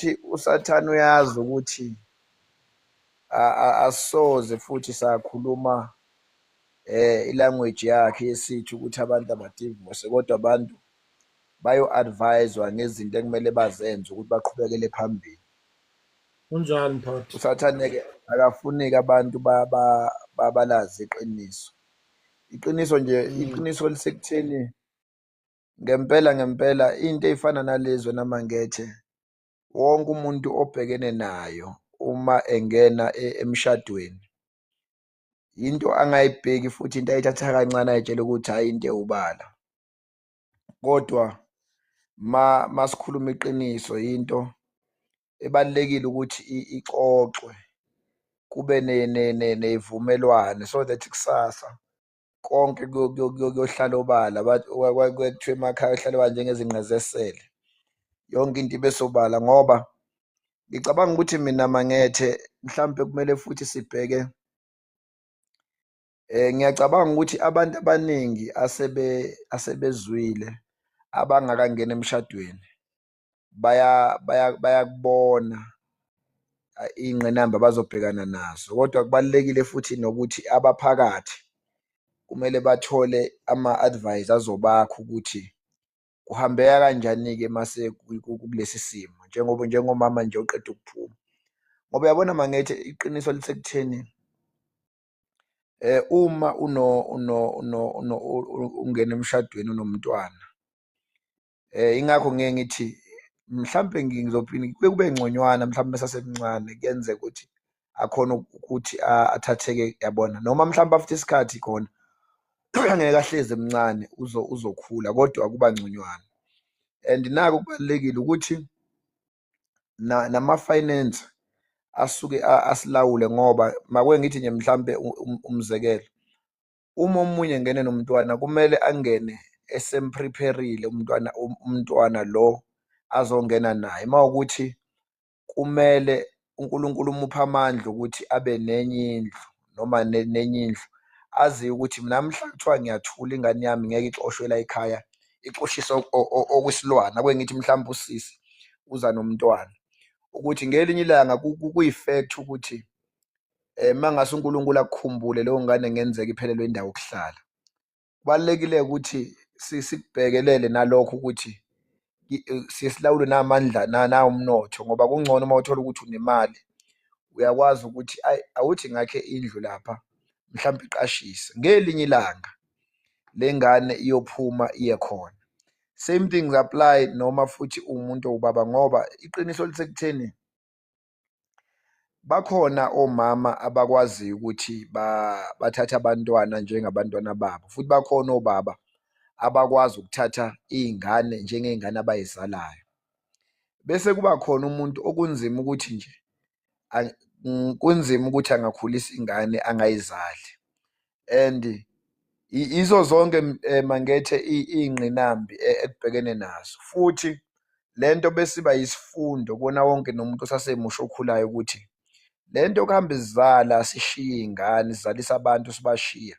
Ukuthi uSathane uyazi ukuthi asoze futhi sakhuluma ilanguage yakhe yesithi ukuthi abantu abadivorce, kodwa abantu bayo-advise-wa ngezinto ekumele bazenze ukuthi baqhubekele phambili. Kunjani, mphathi? Usathane-ke akafuneki abantu balazi iqiniso. Iqiniso nje, iqiniso lisekutheni ngempela ngempela into ey'fana nalezi, wena Mangethe, wonke umuntu obhekene nayo uma engena emshadweni, into angayibheki futhi into ayithatha kancane, ayitshela ukuthi hhayi, into ewubala. Kodwa ma masikhuluma iqiniso, into ebalulekile ukuthi ixoxwe, kube ney'vumelwane so that kusasa konke kuyohlala obala. Kuthiwa emakhaya kuhlala obala njengezinqe zesele, yonke into ibe sobala. Ngoba ngicabanga ukuthi mina, Mangethe, mhlampe kumele futhi sibheke, ngiyacabanga ukuthi abantu abaningi asebezwile abangakangeni emshadweni bayakubona iy'ngqinamba abazobhekana nazo, kodwa kubalulekile futhi nokuthi abaphakathi kumele bathole ama-advice azobakha ukuthi kuhambeka kanjani-ke mase kulesi simo, njengoba njengomama nje oqeda ukuphuma. Ngoba uyabona, Mangethe, iqiniso lisekutheni uma uno uno uno uno ungena emshadweni unomntwana, ingakho ngeke ngithi mhlampe ngizophinda kube ngconywana, mhlawumbe esasemncane kuyenzeka ukuthi akhona ukuthi athatheke, yabona, noma mhlawumbe after isikhathi khona angeke ahlezi emncane, uzokhula, kodwa kuba ngconywana. And nako kubalulekile ukuthi nama-finance asuke asilawule, ngoba make ngithi nje mhlampe umzekelo, uma omunye engene nomntwana, kumele angene esem-prepare-ile umntwana, umntwana lo azongena naye. Uma kuwukuthi kumele uNkulunkulu umuphe amandla ukuthi abe nenye indlu noma nenye indlu, aziyo ukuthi namhla kuthiwa ngiyathula, ingane yami ngeke ixoshwe la ekhaya, ixoshiswe okwesilwane. Ake ngithi mhlawumbe usisi uza nomntwana, ukuthi ngelinye ilanga kuyi-fact ukuthi uma ngase uNkulunkulu akukhumbule, leyo ngane kungenzeka iphelelwe indawo yokuhlala. Kubalulekile ukuthi sikubhekelele nalokho ukuthi siye silawulwe namandla nawumnotho, ngoba kungcono uma uthola ukuthi unemali, uyakwazi ukuthi ayi, awuthi ngakhe indlu lapha, mhlawumbe iqashise, ngelinye ilanga le ngane iyophuma iye khona. Same things apply noma futhi uwumuntu owubaba, ngoba iqiniso lisekutheni bakhona omama abakwaziyo ukuthi bathathe abantwana njengabantwana babo, futhi bakhona obaba abakwazi ukuthatha iy'ngane njengey'ngane abay'zalayo. Bese kuba khona umuntu okunzima ukuthi nje kunzima ukuthi angakhulisa ingane angayizali. And izo zonke, Mangethe, iy'ngqinambi ekubhekene nazo, futhi lento besiba yisifundo kuwona wonke nomuntu osasemusha okhulayo ukuthi lento yokuhamba isizala, sishiye iy'ngane, sizalise abantu sibashiya,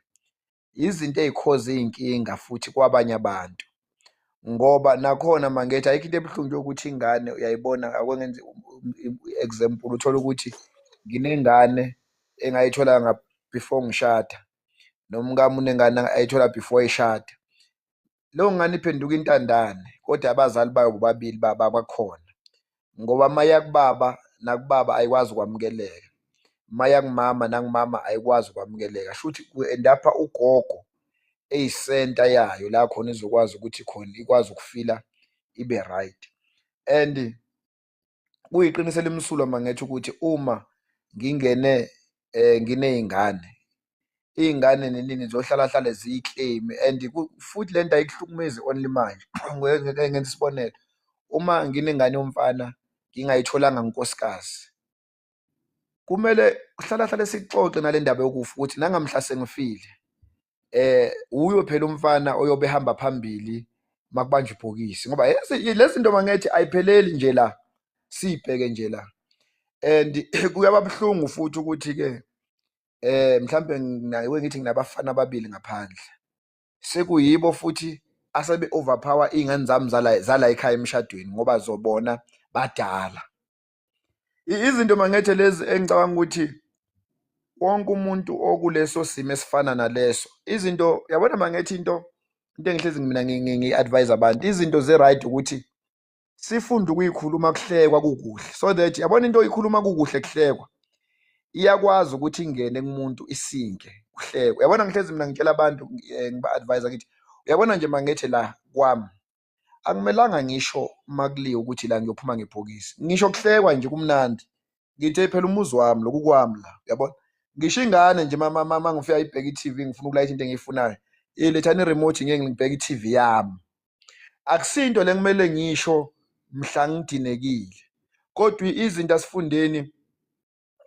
izinto ey'khoza iy'nkinga futhi kwabanye abantu. Ngoba nakhona, Mangethe, ayikho into ebuhlungu yokuthi ingane uyayibona. Ake ngenze i-example, uthole ukuthi nginengane engayithola before ngishada, nomkami unengane ayithola before eshada. Leyo ngane iphenduka intandane, kodwa abazali bayo bobabili bakhona, ngoba uma iya kubaba nakubaba ayikwazi ukwamukeleka, uma iya kumama nakumama ayikwazi ukwamukeleka. Shuthi ku-end-up ugogo eyisenta yayo, la khona izokwazi ukuthi khona ikwazi ukufila ibe right. And kuyiqiniso elimsulwa, Mangethe, ukuthi uma ngingene nginey'ngane, iy'ngane nenini ziyohlala hlale ziyi-claim. And futhi le nto ayikuhlukumezi only manje. Ngeke ngenze isibonelo, uma nginengane yomfana ngingayitholanga nkosikazi, kumele kuhlala hlale sixoxe nale ndaba yokufa, ukuthi nangamhla sengifile uyo phela umfana oyobe ehamba phambili makubanjwa ibhokisi, ngoba lezi zinto, Mangethe, ayipheleli nje la, siyibheke nje la. And kuyaba buhlungu futhi ukuthi-ke mhlambe nawe ngithi nginabafana ababili ngaphandle, sekuyibo futhi asebe overpower iy'ngane zami zala ekhaya emshadweni, ngoba zobona badala. Izinto mangethe lezi engicabanga ukuthi wonke umuntu okuleso simo esifana naleso, izinto, yabona mangethe, into engihlezi mina ngi-advise abantu, izinto ze-right ukuthi sifunde ukuyikhuluma kuhlekwa kukuhle, so that, yabona, into oyikhuluma kukuhle kuhlekwa iyakwazi ukuthi ingene kumuntu isinke kuhlekwa. Yabona, ngihlezi mina ngitshela abantu, ngiba-advise, ngithi, uyabona nje mangethe, la kwami akumelanga ngisho makuliwe ukuthi la ngiyophuma ngebhokisi, ngisho kuhlekwa nje kumnandi, ngithi phela umuzi wami, lokhu kwami la, uyabona. Ngisho ingane nje, ma ngifika ibheke i-TV, ngifuna ukulayitha into engiyifunayo, ilethani i-remote, ngeke ngibheke i-TV yami. Akusinto le kumele ngisho mhla ngidinekile, kodwa izinto asifundeni.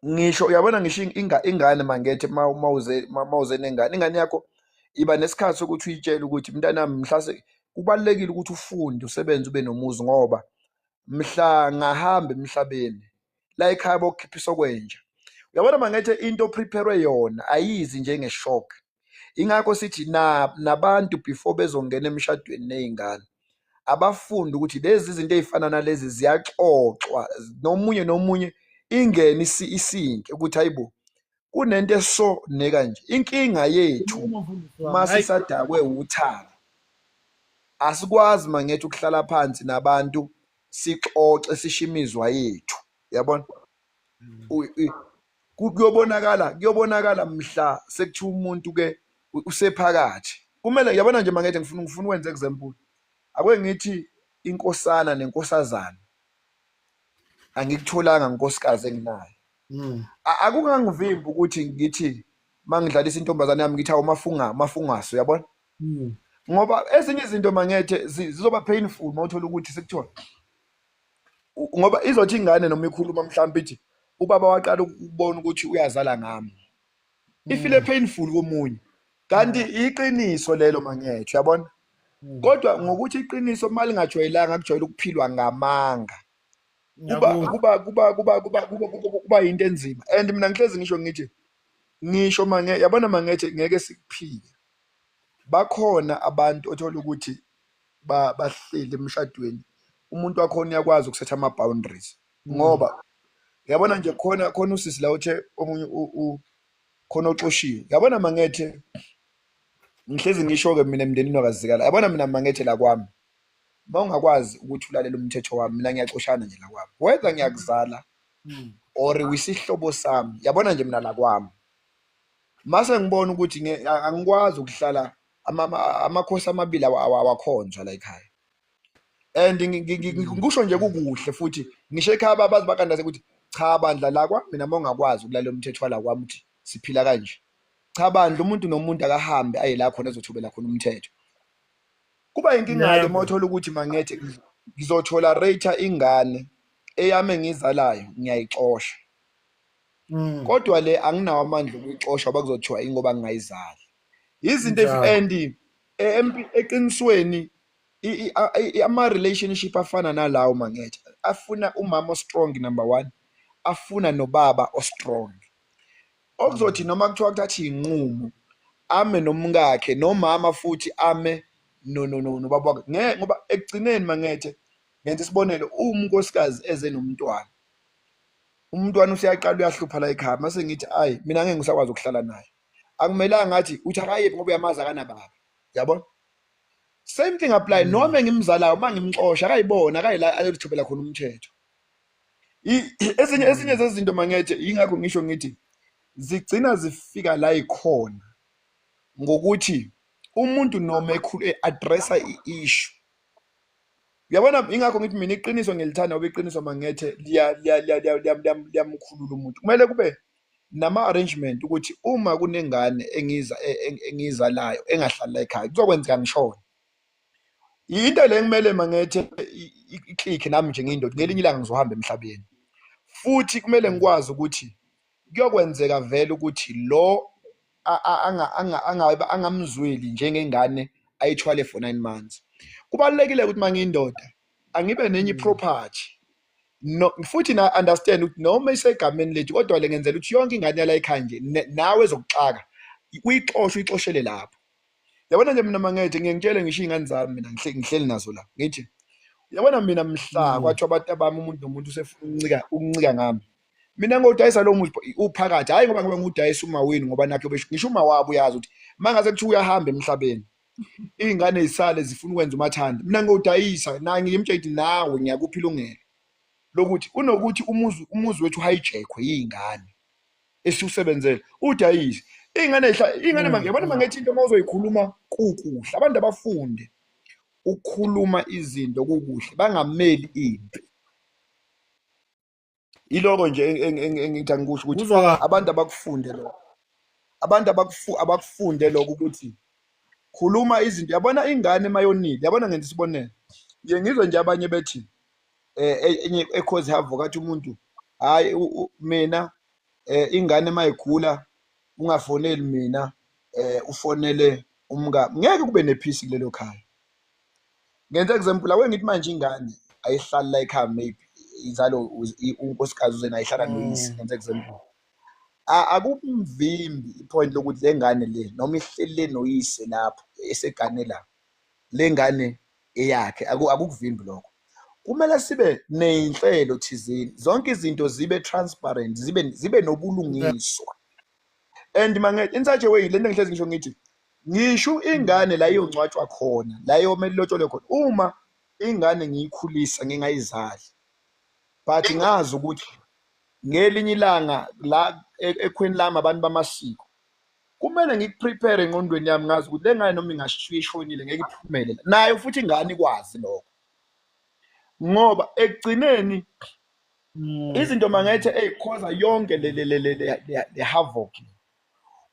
Ngisho, uyabona, ngisho ingane mangethe, mawuze nengane, ingane yakho iba nesikhathi sokuthi uyitshele ukuthi, mntanami, mhlase kubalulekile ukuthi ufunde, usebenze, ube nomuzi, ngoba mhla ngahamba emhlabeni la ekhaya bokukhipha isokwenja. Uyabona mangethe, into prepare yona ayizi njenge-shock. Ingakho sithi na nabantu before bezongena emshadweni ney'ngane, abafunde ukuthi lezi zinto ey'fana nalezi ziyaxoxwa nomunye nomunye, ingene isinke ukuthi hayibo, kunento eso nekanje. Inkinga yethu, Khuluma, mfundisi wami. Hayi. masisadakwe uthando, asikwazi mangethe ukuhlala phansi nabantu sixoxe, sisho imizwa yethu, yabona. Kuyobonakala mhla sekuthiwa umuntu ke usephakathi. Kumele, yabona nje mangethe, ngifuna ukwenza example. Ake ngithi inkosana nenkosazana, angikutholanga nkosikazi enginayo. Akungangivimbi ukuthi ngithi mangidlalisa intombazane yami, ngithi awu mafunga mafungaso, uyabona, ngoba ezinye izinto mangethe zizoba painful mawuthola ukuthi sekuthiwa ngoba izothi ingane noma ikhuluma mhlawumbe ithi ubaba waqala ukubona ukuthi uyazala ngami, ifile painful komunye, kanti iqiniso lelo mangethe, uyabona. Kodwa ngokuthi iqiniso uma lingajwayelanga, kujwayele ukuphilwa ngamanga, kuba Ngiyakuzwa. kuba into enzima. And mina ngihlezi ngisho, ngithi, ngisho mange, yabona mangethe, ngeke sikuphike, bakhona abantu othola ukuthi bahleli emshadweni, umuntu wakhona uyakwazi ukusetha ama-boundaries, ngoba yabona nje khona usisi la uthe omunye khona oxoshiwe. Yabona mangethe, ngihlezi ngisho-ke mina emndenini wakazikala, yabona mina mangethe, la kwami uma ungakwazi ukuthi ulalele umthetho wami, mina ngiyaxoshana nje la kwami, whether ngiyakuzala or wisihlobo sami. Yabona nje mina la kwami, mase ngibona ukuthi angikwazi ukuhlala amakhosi amabili awakhonzwa la ekhaya, and ngisho nje kukuhle futhi ngisho ekhaya babazi bakandase ukuthi cha bandla, la kwami mina uma ungakwazi ukulalela umthetho wala kwami ukuthi siphila kanje, cha bandla, umuntu nomuntu akahambe aye la khona ezothobela khona umthetho. Kuba inkinga-ke uma uthola ukuthi mangethe ngizotholerate ingane eyami engiyizalayo, ngiyayixosha, kodwa le anginawo amandla okuyixosha ngoba kuzothiwa ingoba ngingayizali. Izinto and eqinisweni ama-relationship afana nalawo mangethe afuna umama o-strong number one, afuna nobaba o-strong, okuzothi noma kuthiwa kuthatha iy'nqumo ame nomkakhe, nomama futhi ame nobaba wakhe, ngoba ekugcineni mangethe, ngenza isibonelo, uma unkosikazi eze nomntwana, umntwana useyaqala uyahlupha la ekhaya, mase ngithi ayi, mina ngeke ngisakwazi ukuhlala naye, akumelanga ngathi uthi akayephi ngoba uyamazi akanababa, yabona. Same thing apply noma engimzalayo, uma ngimxosha akayibona akayila ayothobela khona umthetho. Ezinye zezinto mangethe, yingakho ngisho ngithi zigcina zifika la ikhona ngokuthi umuntu noma e-addressa i-issue, uyabona. Ingakho ngithi mina iqiniso ngilithanda, ngoba iqiniso mangethe liyamkhulula umuntu. Kumele kube nama-arrangement ukuthi uma kunengane engiza engiyizalayo engahlali la ekhaya, kuzokwenzeka ngishone, into le kumele mangethe i-click nami nje ngiyindoda, ngelinye ilanga ngizohamba emhlabeni, futhi kumele ngikwazi ukuthi kuyokwenzeka vele ukuthi lo angamzweli njengengane ayithwale for 9 months. Kubalulekile ukuthi uma ngiyindoda angibe nenye i-property, no futhi na understand ukuthi noma isegameni lethu, kodwa le ngenzela ukuthi yonke ingane yala ekhaya nje nawe ezokuxaka uyixoshe, uyixoshele lapho. Yabona nje mina mangethe, ngiye ngitshele ngisho iy'ngane zami mina, ngihleli nazo la, ngithi Yabona mina mhla kwathiwa abantu abami, umuntu nomuntu usefuna ukuncika ngami, mina ngodayisa lo muzi uphakathi. Hhayi ngoba ngiwudayisa uma wenu, ngoba nakho ngisho uma wabo uyazi ukuthi uma ngase kuthiwa uyahamba emhlabeni, iy'ngane zisale zifuna ukwenza umathanda, mina ngiyodayisa. Na ngimtshela ukuthi nawe ngiyakupha ilungelo lokuthi unokuthi umuzi wethu uhijackwe yiy'ngane esiwusebenzele, udayise iy'ngane. Iy'ngane, yabona, mangethi into uma uzoyikhuluma kukuhle, abantu abafunde ukukhuluma izinto kukuhle, bangameli impi. Iloko nje engithi angikusho ukuthi abantu abakufunde lokho, abantu abakufunde lokho ukuthi khuluma izinto. Yabona ingane mayonile, yabona, ngenza isibonelo, ngiye ngizwe nje abanye bethi enye e-cause havoc, athi umuntu, hayi, mina ingane mayigula ungafoneli mina, ufonele umka. Ngeke kube ne-peace kulelo khaya. Ngenza example, ake ngithi manje ingane ayihlali la ekhaya, maybe izalo unkosikazi uze naye ihlala noyise. Ngenza example, akumvimbi i-point lokuthi le ngane le noma ihleli noyise lapho esegane la, le ngane eyakhe, akukuvimbi lokho. Kumele sibe ney'nhlelo thizeni, zonke izinto zibe transparent, zibe nobulungiswa. And mange in such a way, lento engihlezi ngisho ngithi, ngisho ingane la iyongcwatshwa khona, la iyomele ilotsholwe khona, uma ingane ngiyikhulisa ngingayizali, but ngazi ukuthi ngelinye ilanga la ekhweni lami abantu bamasiko, kumele ngiku-prepare engqondweni yami, ngazi ukuthi le ngane noma ingashiya ishonile ngeke iphumele nayo, futhi ingane ikwazi lokho, ngoba ekugcineni izinto mangethe eyikhoza yonke le havoc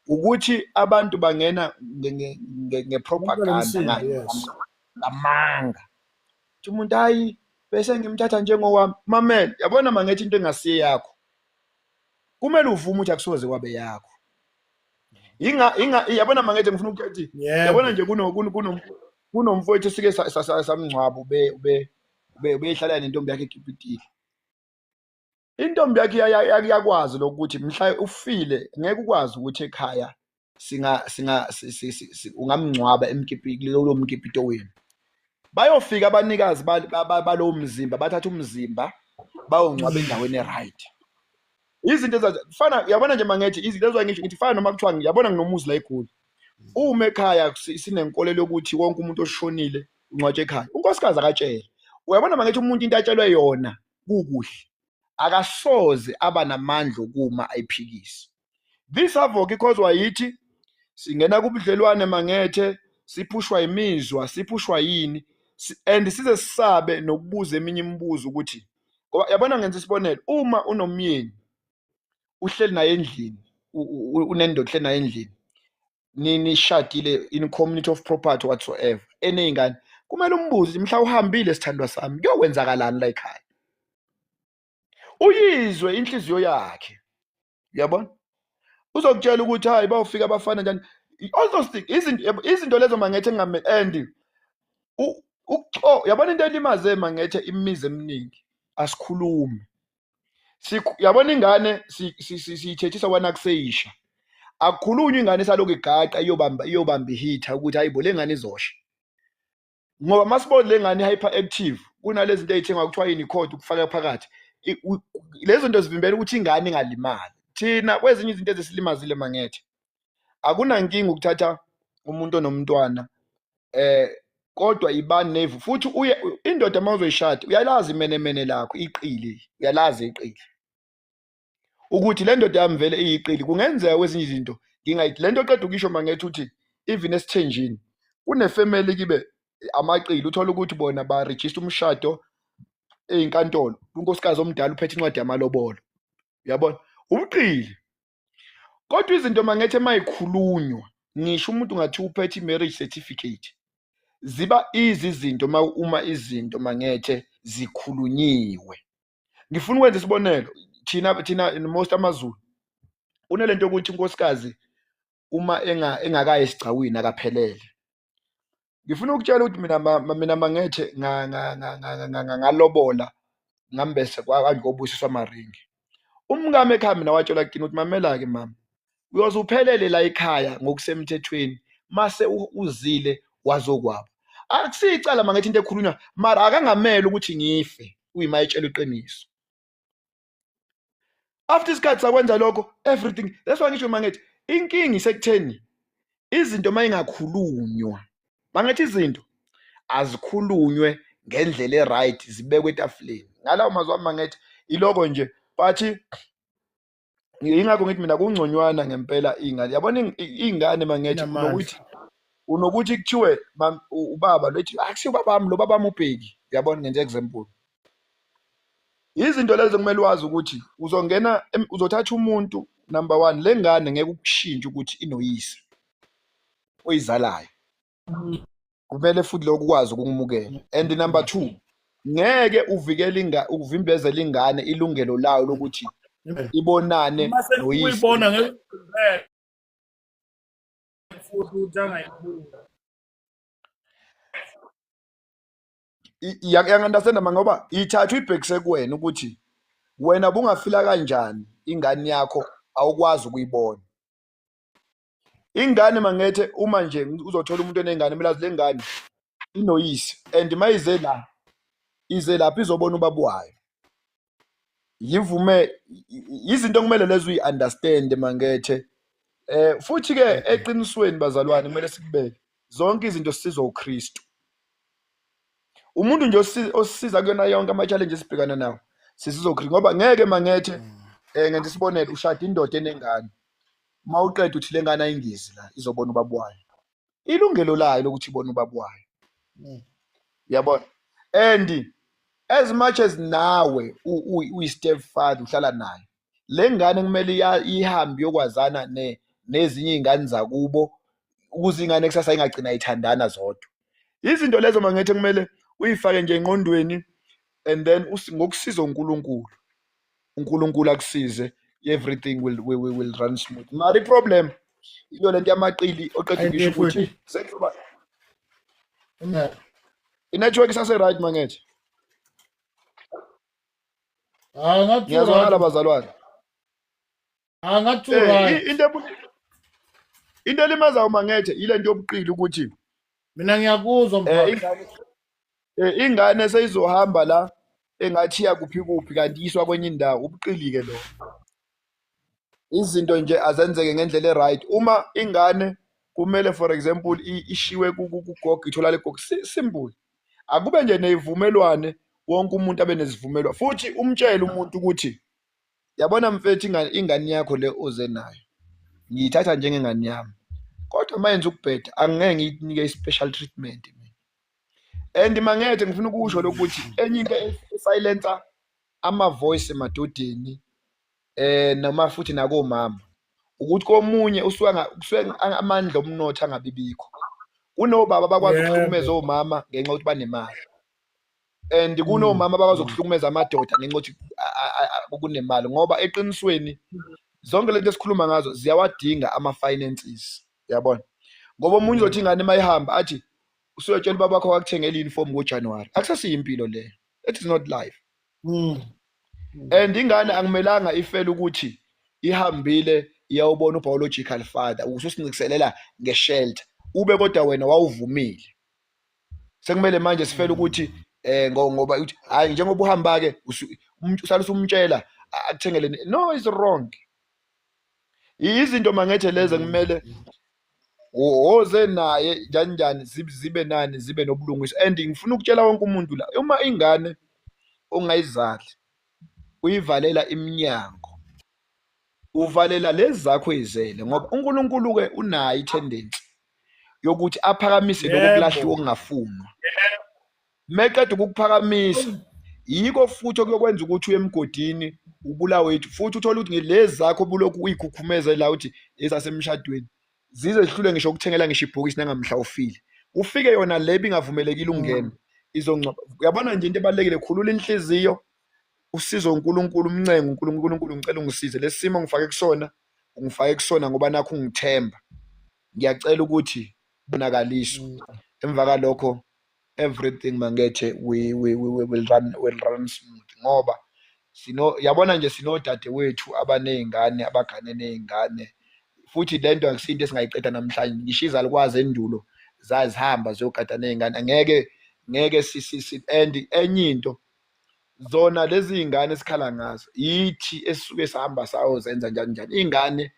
ukuthi abantu bangena nge-propaganda, ngamanga, ukuthi umuntu, hayi, bese ngimthatha njengowami. Mamele, yabona, mangethi into engasiye yakho, kumele uvume ukuthi akusoze kwabe yakho. Inga inga yabona, mangethe ngifuna ukuthi, yabona nje, kunomfowethu esike samngcwabo, ubehlala nentombi yakhe eKipitile. Intombi yakhe iyakwazi lokuthi mhla ufile ngeke ukwazi ukuthi ekhaya singa singa ungamngcwaba lowo mkipito wenu. Bayofika abanikazi balowo mzimba, bathatha umzimba bayongcwaba endaweni e-right. Izinto fana, yabona nje, mangethi izinto eziwa ngisho ngithi fana noma kuthiwa, yabona, nginomuzi la eGoli, uma ekhaya sinenkolelo yokuthi wonke umuntu oshonile ungcwatshwa ekhaya, unkosikazi akatshele. Uyabona, mangethi umuntu into atshelwe yona kukuhle, akasoze aba namandla okuma ayiphikise. This havoc i-cause-wa yithi singena kubudlelwane, mangethe siphushwa imizwa, siphushwa yini, and size sisabe nokubuza eminye imibuzo ukuthi, ngoba yabona, ngenza isibonelo, uma unomyeni uhleli naye endlini, unendoda uhleli naye endlini, nishadile in community of property whatsoever, eney'ngane, kumele umbuze, mhla uhambile sithandwa sami, kuyokwenzakalani la ekhaya? Uyizwe inhliziyo yakhe, uyabona, uzokutshela ukuthi hayi, bawufika abafana njani, all those things. Izinto lezo, mangethe, engame and yabona, into elimaze, mangethe, imizi eminingi, asikhulumi. Yabona, ingane siyithethisa kwana kuseyisha, akukhulunywa, ingane isalokhu igaqa iyobamba i-heater ukuthi hayibo, le ngane izosha, ngoba masibona le ngane hyperactive, kunalezi zinto ey'thengwa kuthiwa yini, i-cord ukufaka phakathi. Lezo zinto zivimbela ukuthi ingane ingalimali. Thina kwezinye izinto ezisilimazile, mangethe, akunankinga ukuthatha umuntu onomntwana, kodwa ibani nevu futhi uye indoda uma uzoyishada, uyalazi imenemene lakho, iqili, uyalazi iqili ukuthi le ndoda yami vele iyiqili. Kungenzeka kwezinye izinto ngingayithi le nto oqeda ukusho, mangethe, uthi even esithenjini kune-family kibe amaqili, uthola ukuthi bona barejista umshado ey'nkantolo, unkosikazi omdala uphethe incwadi yamalobolo, uyabona, ubuqili. Kodwa izinto, mangethe, mayikhulunywa, ngisho umuntu ngathi uphethe i-marriage certificate, ziba easy izinto uma izinto, mangethe, zikhulunyiwe. Ngifuna ukwenza isibonelo, thina in most amaZulu kunalento yokuthi unkosikazi uma engakayi esigcawini akaphelele. Ngifuna ukutshela ukuthi mina, mangethe, ngalobola ngambese kwanje kobusiswa amaringi. Umkami ekhaya mina watshela kini ukuthi, mamela-ke mama, uyoze uphelele la ekhaya ngokusemthethweni mase uzile wazokwabo. Akusicala mangithi into ekhulunywa, mara akangamele ukuthi ngife uyima etshela iqiniso. After isikhathi sakwenza lokho everything, that's why ngisho mangithi inkinga isekutheni izinto mayingakhulunywa, mangithi izinto azikhulunywe ngendlela e-right, zibekwe etafuleni. Ngalawo mazwi ami mangithi iloko nje, but yingakho ngithi mina kungconywana ngempela iy'ngane. Yabona iy'ngane mangithi unokuthi kuthiwe ubaba lethi akusiyo ubabami lo, babami uBheki, uyabona, ngenze example. Izinto lezo kumele wazi ukuthi uzongena, uzothatha umuntu number 1, le ngane ngeke ukushintshe ukuthi inoyise oyizalayo, kumele futhi lokho ukwazi ukumukela. And number 2, ngeke uvikele uvimbezele ingane ilungelo layo lokuthi ibonane noyise. Uyibona ngeke futhi ukuthi angayiboni. Yang-understand ngoba ithathwa ibhekise kuwena ukuthi wena bungafila kanjani ingane yakho awukwazi ukuyibona. Ingane mangethe uma nje uzothola umuntu onengane, kumele azi le ngane inoyise, and mayize la ize lapha izobona ubaba wayo. Yivume izinto okumele lezo uyi-understand mangethe. Futhi ke eqinisweni bazalwane kumele sikubeke zonke izinto sisizwa uKristu. Umuntu nje osisiza kuyona yonke ama-challenge esibhekana nawo sisizwa uKristu, ngoba ngeke mangethe ngenza isibonelo, ushada indoda enengane, uma uqeda uthi le ngane ayingizi la izobona ubaba wayo, ilungelo layo lokuthi ibone ubaba wayo. Uyabona? And as much as nawe uyi-stepfather uhlala nayo, le ngane kumele ihambe yokwazana nezinye iy'ngane zakubo ukuze ingane kusasa ingagcina ithandana zodwa. Izinto lezo mangethe kumele uyifake nje engqondweni, and then ngokusiza uNkulunkulu, uNkulunkulu akusize, everything will run smooth. Mara i-problem iyo lento yamaqili oqeda ngisho ukuthi sekuzoba i-network isase right mangethe. Ngiyazwakala bazalwane. Angathi right. Into elimazayo mangethe ile nto yobuqili ukuthi mina ngiyakuzwa mfana. Ingane seyizohamba la engathi iyakuphi kuphi kanti iswa kwenye indawo, ubuqili ke lo. Izinto nje azenzeke ngendlela e-right. Uma ingane kumele for example ishiwe kugogo, ithola le gogo, simple. Akube nje nezivumelwane, wonke umuntu abe nezivumelwano. Futhi umtshele umuntu ukuthi yabona mfethu, ingane yakho le oze nayo ngiyithatha njengengane yami, kodwa uma yenza ukubheda angeke ngiyinike i-special treatment mina. And mangethe ngifuna ukusho lokuthi enye into esilensa ama-voice emadodeni noma futhi nakomama, ukuthi komunye usuke amandla omnotho angabibikho. Kunobaba abakwazi ukuhlukumeza omama ngenxa yokuthi banemali, and kunomama abakwazi ukuhlukumeza amadoda ngenxa yokuthi kunemali, ngoba eqinisweni zonke lento esikhuluma ngazo ziyawadinga ama-finances, uyabona? Ngoba omunye uzothi ingane mayihamba athi usuyotshela ubaba wakho wakuthengela i-uniform ngoJanuary. Akusesiyimpilo leyo, it is not life. And ingane akumelanga ifele ukuthi ihambile iyawubona ubiological father, ususincikiselela ngeshelter ube kodwa wena wawuvumile. Sekumele manje sifele ukuthi ngoba uthi hayi njengoba uhamba ke usale usumtshela akuthengele. No, it's wrong. Izinto mangethe leze kumele oze naye njani njani zibe nani, zibe nobulungiswa. And ngifuna ukutshela wonke umuntu la, uma ingane ongayizali uyivalela iminyango, uvalela lezi zakho ezele, ngoba uNkulunkulu ke unayo itendency yokuthi aphakamise lokho kulahliwe okungafunwa. Meqeda ukukuphakamisa yiko futhi okuyokwenza ukuthi uye emgodini ubulawe, futhi uthole ukuthi lezi zakho bulokhu uyikhukhumeza la uthi ezasemshadweni zize zihlule ngisho ukuthengela ngisho ibhokisi nangamhla ufile, ufike yona le bingavumelekile ungene izongcwaba. Uyabona nje into ebalulekile, khulula inhliziyo, usizo uNkulunkulu, umncengo uNkulunkulu, uNkulunkulu ngicela ungisize lesi simo ngifake kusona, ungifake kusona ngoba nakho ungithemba, ngiyacela ukuthi bonakaliswe. Emva kalokho everything mangethe we will run smooth, ngoba sino yabona nje sinodadewethu abanezingane abagane nezingane, futhi lento akusinto esingayiqeda namhlanje. Ngisho izalukazi endulo Zazihamba ziyogada ney'ngane, angeke ngeke si and enye into, zona lezi iy'ngane esikhala ngazo yithi esisuke sihamba sayozenza njani njani. Iy'ngane,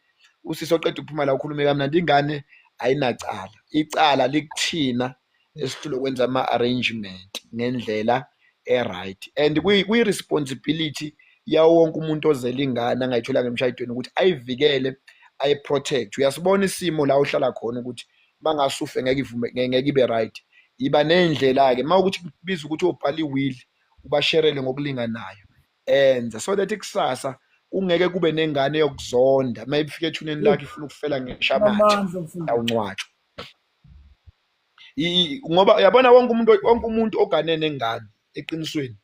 usisi oqeda ukuphuma la ukhulume kamnandi, ingane ayinacala, icala likuthina esihlulwe ukwenza ama-arrangement ngendlela e-right. And kuyi-responsibility yawo wonke umuntu ozele ingane angayitholanga emshadweni ukuthi ayivikele, ayi-protect. Uyasibona isimo la ohlala khona ukuthi mangase ufe ngeke ivume, ngeke ibe right. Iba ney'ndlela-ke uma ukuthi kubiza ukuthi obhala i-will, ubasherele ngokulinganayo, enza so that kusasa kungeke kube nengane yokuzonda uma ifika ethuneni lakhe ifuna ukufela ngisho amathe Amandla, mfundisi. Awuncwatshwa. Ngoba uyabona, wonke umuntu ogane nengane eqinisweni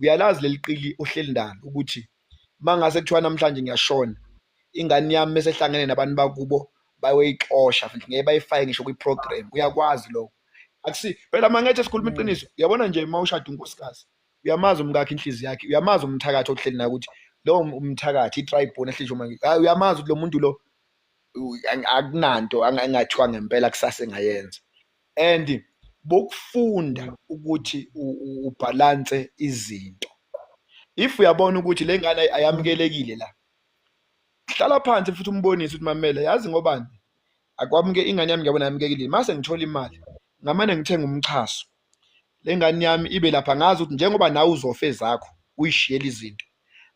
uyalazi leli qili ohleli ndalo ukuthi mangase kuthiwa namhlanje ngiyashona, ingane yami bese ehlangene nabantu bakubo bayoyixosha futhi ngeke bayifake ngisho kwi-program. Uyakwazi lokho. Akusi phela mangethe sikhuluma iqiniso. Uyabona nje, uma ushada unkosikazi, uyamazi umkakhe, inhliziyo yakhe, uyamazi umthakathi ohleli naye ukuthi lowo umthakathi i-tribune ehleli nje. Hayi, uyamazi ukuthi lo muntu lo akunanto engathiwa ngempela kusasa engayenza. And bokufunda ukuthi ubhalanse izinto. If uyabona ukuthi le ngane ayamukelekile la, hlala phansi futhi umbonise ukuthi, mamela, yazi ngobani, akwamuke ingane yami, ngiyabona yamukelekile, mase ngithola imali ngamane ngithenga umxhaso, le ngane yami ibe lapha, ngazi ukuthi njengoba nawe uzofa ezakho uyishiyela izinto,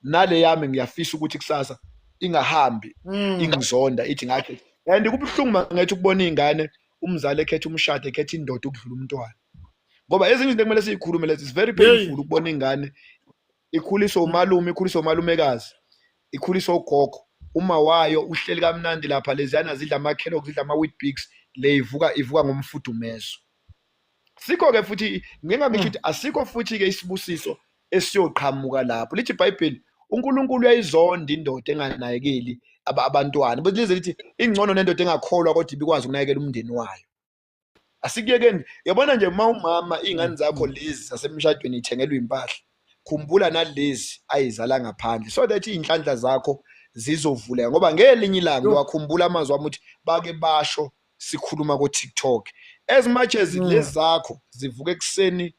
nale yami ngiyafisa ukuthi kusasa ingahambi ingizonda ithi ngakhe. And kubuhlungu mangethe ukubona iy'ngane umzali ekhetha umshado, ekhetha indoda ukudlula umntwana, ngoba ezinye izinto ekumele siyikhulume lezi. It's very painful ukubona ingane ikhuliswa umalume, ikhuliswa umalumekazi, ikhuliswa ugogo, uma wayo uhleli kamnandi lapha, leziyana zidla ama-Kellogg's, zidla ama-Weet-Bix, le ivuka ngomfudumezo. Sikho-ke futhi ngike ngisho ukuthi asikho futhi-ke isibusiso esiyoqhamuka lapho. Lithi iBhayibheli, uNkulunkulu uyayizonda indoda enganakekeli abantwana, lize lithi ingcono nendoda engakholwa kodwa ibikwazi ukunakekela umndeni wayo. Asikuyekeni. Yabona nje, uma umama iy'ngane zakho lezi zasemshadweni ithengelwa impahla, khumbula nalezi ayizala ngaphandle, so that iy'nhlanhla zakho zizovuleka, ngoba ngelinye ilanga uyakhumbula amazwi wami ukuthi bake basho sikhuluma ko-TikTok. As much as lezi zakho zivuka ekuseni,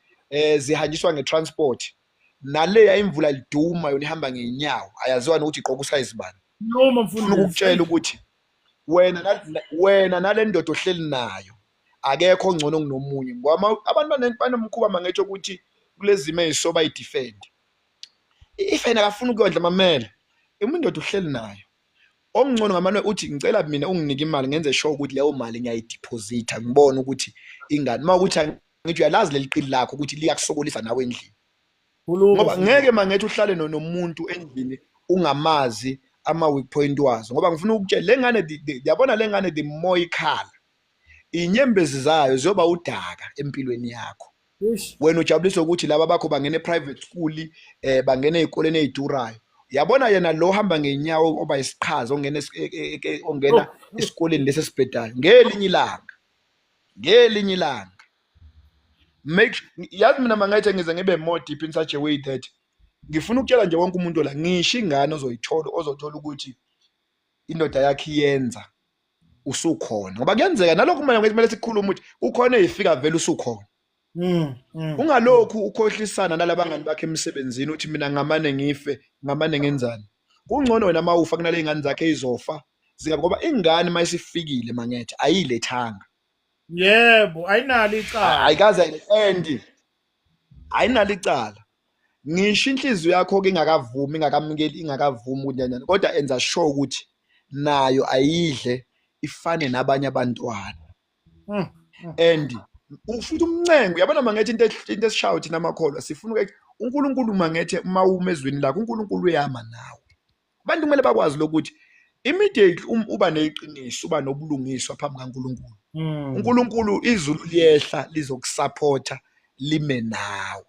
zihanjiswa nge-transport, naleya imvula liduma yona ihamba ngey'nyawo, ayaziwa nokuthi igqoka usayizi bani. Noma Ufuna mfundisi. ukukutshela ukuthi wena nale ndoda ohleli nayo akekho ongcono kunomunye, ngoba abantu banomkhuba mangetsho ukuthi kulezi zimo ey'so bayi-defend if yena akafuni ukuyondla. Mamela, uma indoda uhleli nayo, okungcono ngamane uthi, ngicela mina unginike imali, ngenze sure ukuthi leyo mali ngiyayideposita, ngibone ukuthi ingane uma ukuthi angithi uyalazi leli qili lakho ukuthi liyakusokolisa nawe endlini. Khuluma, Ngoba mfundisi. ngeke mangethe uhlale nomuntu endlini ungamazi ama-weak point wazo, ngoba ngifuna ukutshela le ngane, yabona le ngane, the more ikhala, inyembezi zayo ziyoba udaka empilweni yakho. Eish. Wena ujabuliswa ukuthi laba bakho bangena e-private school, bangena ey'koleni ey'durayo. Yabona yena lo hamba ngenyawo, oba isiqhaza, ongena ongena esikoleni lesi esibhedayo, ngelinye ilanga make yazi mina mangathi ngize ngibe more deep in such a way that ngifuna ukutshela nje wonke umuntu la, ngisho ingane ozoyithola, ozothola ukuthi indoda yakhe iyenza usukhona, ngoba kuyenzeka nalokhu. Manje kumele sikhulume ukuthi ukhona eyifika vele usukhona. Ungalokhu ukhohlisana nalabangani bakhe emsebenzini uthi mina ngamane ngife, ngamane ngenzani. Kungcono wena mawufa kunale ingane zakhe ezizofa zika, ngoba ingane mayisifikile mangethe ayilethanga. Yebo, ayinalo icala. Ayikaze and ayinalo icala. Ngisho inhliziyo yakho ke ingakavumi, ingakamukeli, ingakavumi ukuthi njani, kodwa enza sure ukuthi nayo ayidle ifane nabanye abantwana. And futhi umncengo, uyabona mangethe, into esishayo thina amakholwa, sifuna ukuthi uNkulunkulu mangethe, uma uma ezwini lakhe uNkulunkulu uyama nawe. Abantu kumele bakwazi lokuthi immediately uba neqiniso, uba nobulungiswa phambi kaNkulunkulu, uNkulunkulu izulu liyehla lizokusupporta, lime nawe,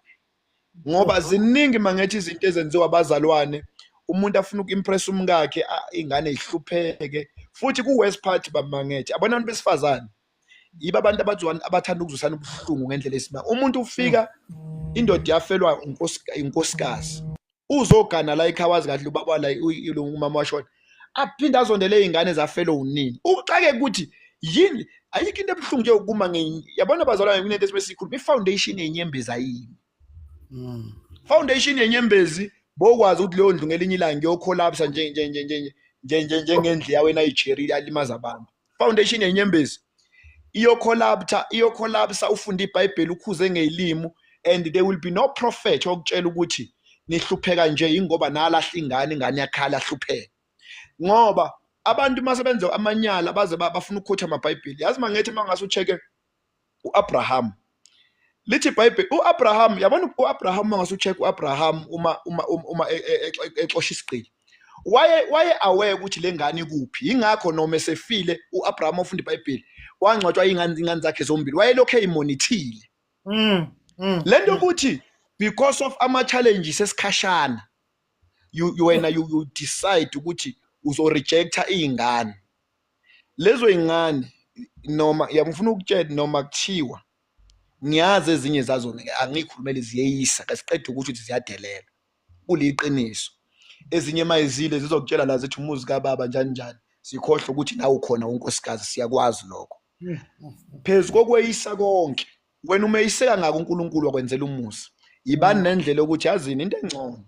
ngoba ziningi mangethe izinto ezenziwa abazalwane. Umuntu afuna uku-impress umkakhe, ingane ihlupheke. Futhi ku-worst part bamangethe, abona abantu besifazane yibo abantu abathanda ukuzwisana ubuhlungu ngendlela esimanga. Umuntu ufika indoda yafelwa inkosikazi, uzogana la ekhaya, wazi kahle ubaba la umama washona, aphinde azondele iy'ngane zafelwe unini. Uxake ukuthi Yini, ayikho into ebuhlungu nje ukuma yabona bazalwane, kunento esibe siyikhuluma, i-foundation yenyembezi ayini. Foundation yenyembezi, bokwazi ukuthi leyo ndlu ngelinye ilanga iyokhollapsa njengendlu yawe eNigeria yalimaza abantu. Foundation yenyembezi iyokhollapsa, iyokhollapsa. Ufunde iBhayibheli, ukhuze ngeyilimu, and there will be no prophet okutshela ukuthi nihlupheka nje ingoba nalahla ingane, ingane yakhala hlupheka. Ngoba abantu mase benze amanyala baze bafuna ukukhotha amaBhayibheli. Yazi mangithi mangase ucheck uAbraham, lithi iBhayibheli uAbraham, yabona uAbraham, mangase ucheck uAbraham uma exosha isigqili, waye aware ukuthi lengane ikuphi. Ingakho noma esefile uAbraham, ofunda iBhayibheli, wangcwatshwa ingane zakhe zombili, wayelokhu eyimonithile lento ukuthi because of ama challenges esikhashana, you wena you decide ukuthi uzo rejecta izingane lezo ingane. Noma yangifuna ukutshela, noma kuthiwa ngiyazi ezinye zazo, angikhulumele, ziyeyisa, kasiqede ukuthi ziyadelela, kuliqiniso. Ezinye mayizile zizokutshela la, zithi umuzi kababa njani njani, sikhohle ukuthi nawe ukhona unkosikazi, siyakwazi lokho. Phezu kokweyisa konke, wena umeyiseka ngako, uNkulunkulu wakwenzela umusa. Yibani nendlela yokuthi yazini into engcono,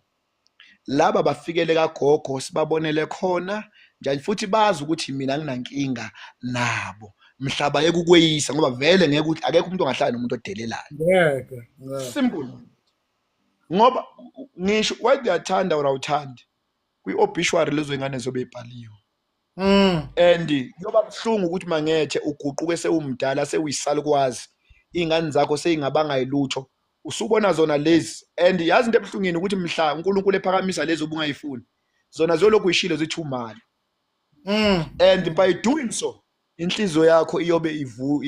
laba bafikele kagogo, sibabonele khona njani, futhi bazi ukuthi mina nginankinga nabo mhlaba yekukweyisa, ngoba vele ngeke ukuthi akekho umuntu ongahlala nomuntu odelelayo. Ngeke, ngeke. Simple, ngoba ngisho whether uyathanda or awuthandi, kwi-obituary lezo ngane zobe ibhaliwe. And kuyoba buhlungu ukuthi mangethe uguquke sewumdala, sewuyisalukwazi, iy'ngane zakho seyingabanga yilutho, usubona zona lezi. And yazi into ebuhlungini ukuthi mhla uNkulunkulu ephakamisa lezi obungayifuni, zona ziyolokhu ishilo zithi umali. And by doing so, inhliziyo yakho iyobe ivu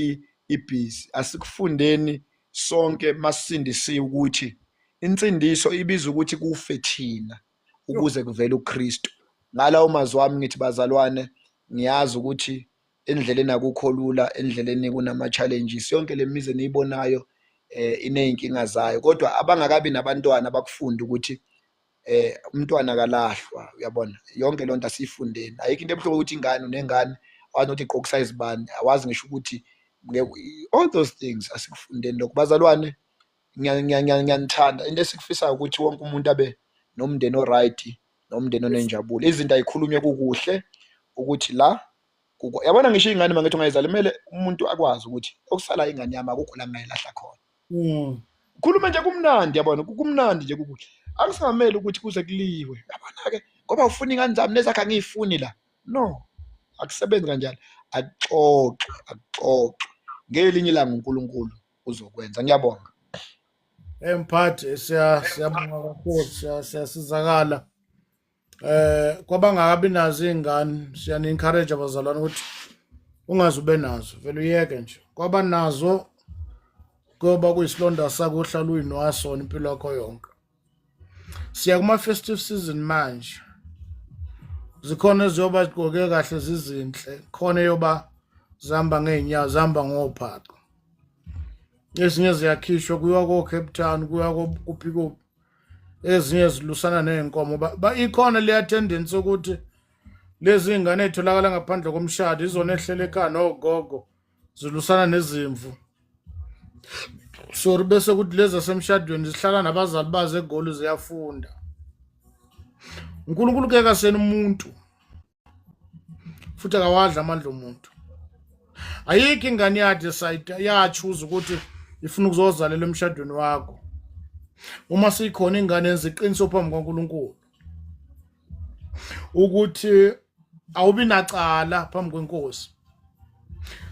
ibhizi. Asikufundeni sonke masindisiwe ukuthi insindiso ibiza ukuthi kufe thina ukuze kuvele uKristu. Ngalawo mazwi wami ngithi bazalwane, ngiyazi ukuthi endleleni akukho lula, endleleni kunama challenges. Yonke le mizi eniyibonayo ineyinkinga zayo, kodwa abangakabi nabantwana bakufunda ukuthi umntwana kalahlwa, uyabona. Yonke lonto asiyifundeni. Ayikho into ebuhlungu ukuthi ingane, unengane, awazi nokuthi igqoka size bani, awazi ngisho ukuthi all those things. Asikufundeni lokho bazalwane. Ngiyanithanda. Into esikufisayo ukuthi wonke umuntu abe nomndeni oright, nomndeni onenjabulo. Izinto ayikhulunywe kukuhle ukuthi la yabona ngisho ingane mangithi ungayizala, kumele umuntu akwazi ukuthi okusala ingane yami akukho la ngingayilahla khona. Khuluma nje kumnandi, yabona, kumnandi nje kukuhle. Akusingamele ukuthi kuze kuliwe, yabona ke, ngoba ufuna ingane zami nezakhe angiyifuni la. No, akusebenzi kanjalo. Akuxoxe, akuxoxe. Ngelinye ilanga uNkulunkulu uzokwenza. Ngiyabonga. Mphathi, siyabonga kakhulu, siyasizakala. Kwabangakabi nazo izingane, siyani encourage abazalwane ukuthi ungaze ube nazo, vele uyeke nje. Kwabanazo kuyoba kuyisilonda sakho, uhlala uyinwasona impilo yakho yonke. Siya kuma festive season manje, zikhona eziyoba zigqoke kahle zizinhle, khona eyoba zihamba ngey'nyawo, zihamba ngophaqa, ezinye ziyakhishwa kuyiwa ko-Cape Town, kuyiwa kuphi kuphi, ezinye zilusana ney'nkomo. Ikhona leya tendency ukuthi lezi ngane ey'tholakala ngaphandle komshado izona ehlele ekhaya nogogo, zilusana nezimvu, sorry, bese kuthi lezi zasemshadweni zihlala nabazali bazo eGoli, ziyafunda. uNkulunkulu ke kasena umuntu futhi akawadla amandla omuntu. Ayikho ingane yadecide, yachoose ukuthi ifuna ukuzozalela emshadweni wakho. Uma sikhona ingane, yenza iqiniso phambi kaNkulunkulu ukuthi awubi nacala phambi kwenkosi.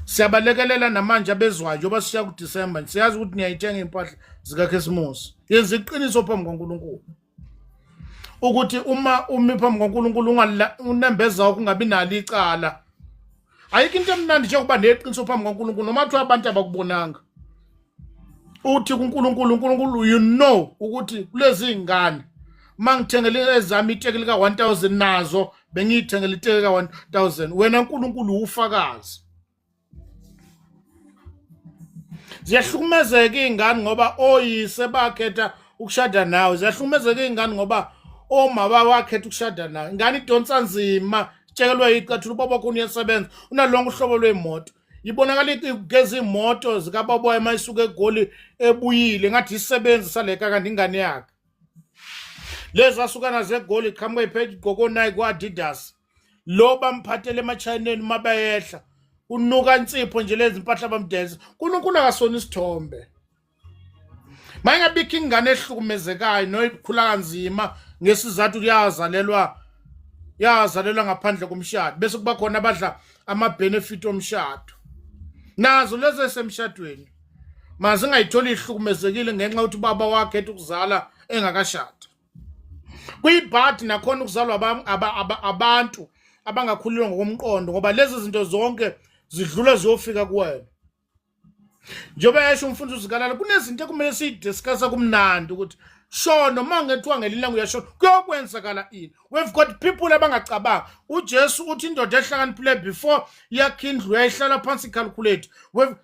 Siyabalekelela namanje abezwayo, njengoba siya kuDisemba, siyazi ukuthi niyayithenga impahla zikaKhisimusi. Yenza iqiniso phambi kaNkulunkulu ukuthi uma umi phambi kaNkulunkulu unembeza wakho ungabi nalo icala. Ayikho into emnandi njengokuba neqiniso phambi kaNkulunkulu, noma kuthiwa abantu abakubonanga. Uthi kuNkulunkulu, uNkulunkulu, you know ukuthi kulezi ngane mangithengele ezami iteki lika 1000, nazo bengiyithengele iteki ka 1000, wena uNkulunkulu ufakazi. Ziyahlukumezeka iy'ngane ngoba oyise bakhetha ukushada nawe. Ziyahlukumezeka iy'ngane ngoba omama wakhetha ukushada nawe. Ingane idonsa nzima, itshekelwe icathulo, ubaba khona uyasebenza, unalonke uhlobo lwey'moto. Ibonakala igeza imoto zikababoya uma isuka eGoli ebuyile ngathi isebenzi saleka kanti ingane yakhe. Lezi asuka nazo eGoli iqhamuka iphethe igqoko Nike kwa-Adidas. Lo bamphathele emaChineni uma bayehla. Unuka insipho nje lezi mpahla bamdensa. uNkulunkulu akasona isithombe. Mayingabikho ingane ehlukumezekayo noyikhula kanzima ngesizathu kuyazalelwa yazalelwa ngaphandle komshado bese kuba khona abadla ama-benefit omshado nazo lezo esemshadweni mazingayitholi ihlukumezekile ngenxa yokuthi ubaba wakhe ethi ukuzala engakashadi kuyibhadi nakhona ukuzalwa abantu abangakhulelwa ngokomqondo ngoba lezi zinto zonke zidlula ziyofika kuwena njengoba esho umfundisi uzikalala kunezinto ekumele siyidiscussa kumnandi ukuthi shono uma ngethiwa ngelinye ilanga uyashona kuyokwenzakala ini. We've got people abangacabanga. UJesu uthi indoda ehlakaniphile before yakhe indlu yayihlala phansi icalculate.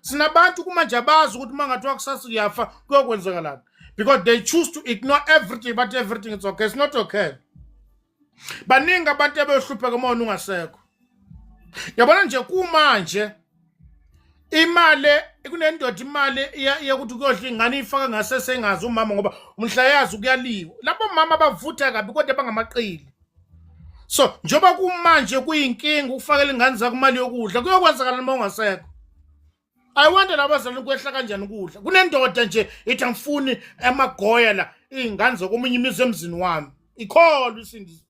Sinabantu kumanje abazi ukuthi uma ngathiwa kusasa uyafa kuyokwenzakalani because they choose to ignore everything, but everything is okay. It's not okay. Baningi abantu abeyohlupheka uma wena ungasekho. Yabona nje kumanje imali kunendoda imali yokuthi kuyodla ingane ifaka ngasese engazi umama ngoba umhla yazi kuyaliwa. Labo mama abavutha kabi kodwa bangamaqili. So njengoba kumanje kuyinkinga ukufakela ingane zakho imali yokudla kuyokwenzakala noma ungasekho. I wonder labazali kwehla kanjani ukudla. Kunendoda nje ithi angifuni emagoya la izingane zokomunye imizi emzini wami. Ikholwa isindisi.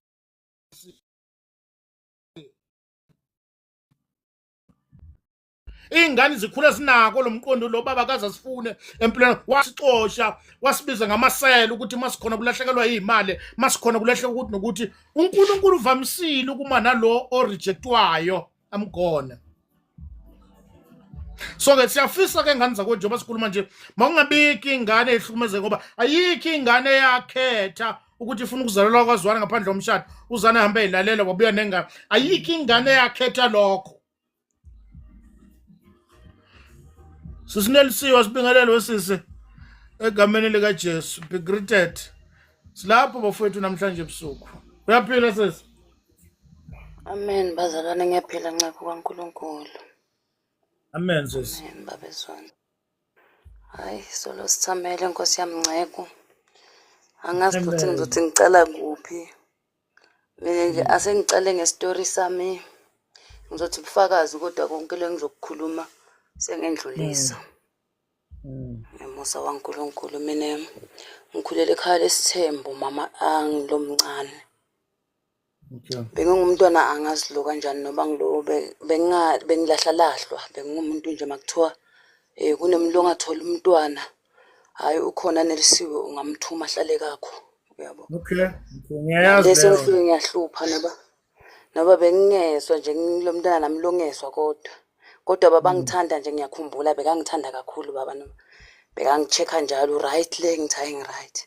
Iy'ngane zikhula zinako lo mqondo lo baba kaze asifune empilweni wasixosha wasibiza ngamasela ukuthi masikhona kulahlekelwa iy'mali masikhona kulahleka ukuthi nokuthi uNkulunkulu uvamisile ukuma nalo orejectwayo amgone. So ke siyafisa ke ngane zakwethu njengoba sikhuluma nje makungabikho ingane ehlukumezeka ngoba ayikho ingane eyakhetha ukuthi ifuna ukuzalelwa kwazwana ngaphandle komshado uzana hambe eyilalela wabuya nengane ayikho ingane eyakhetha lokho. Sisinelisiwe sibingelelwe sisi egameni likaJesu be greeted. Silapho bafowethu namhlanje ebusuku. Uyaphila sisi? Amen bazalwane ngiyaphila nceku kaNkulunkulu. Amen sisi. Amen babezwana. Hayi solo sithamele Nkosi yami nceku. Angazi ukuthi Amen. ngizothi ngicala kuphi. Mina nje asengicale ngestori sami. Ngizothi ubufakazi kodwa konke le ngizokukhuluma sengendlulisa. Ngemusa waNkulunkulu mina ngikhulele ekhaya lesithembu mama angilomncane. Okay. Bengingumntwana angazi lo kanjani noma ngilo bengilahlalahlwa bengingumuntu nje makuthiwa kunomuntu ongathola umntwana hhayi ukhona anelisiwe ungamthuma ahlale kakho uyabo. Okay. Ngiyayazi Nale leyo. sengifike ngiyahlupha noba noba bengingezwa nje ngilo mntwana nami longezwa kodwa kodwa baba ngithanda nje ngiyakhumbula bekangithanda kakhulu baba noma bekangi-check-a njalo right le ngithi hhayi ngi-right.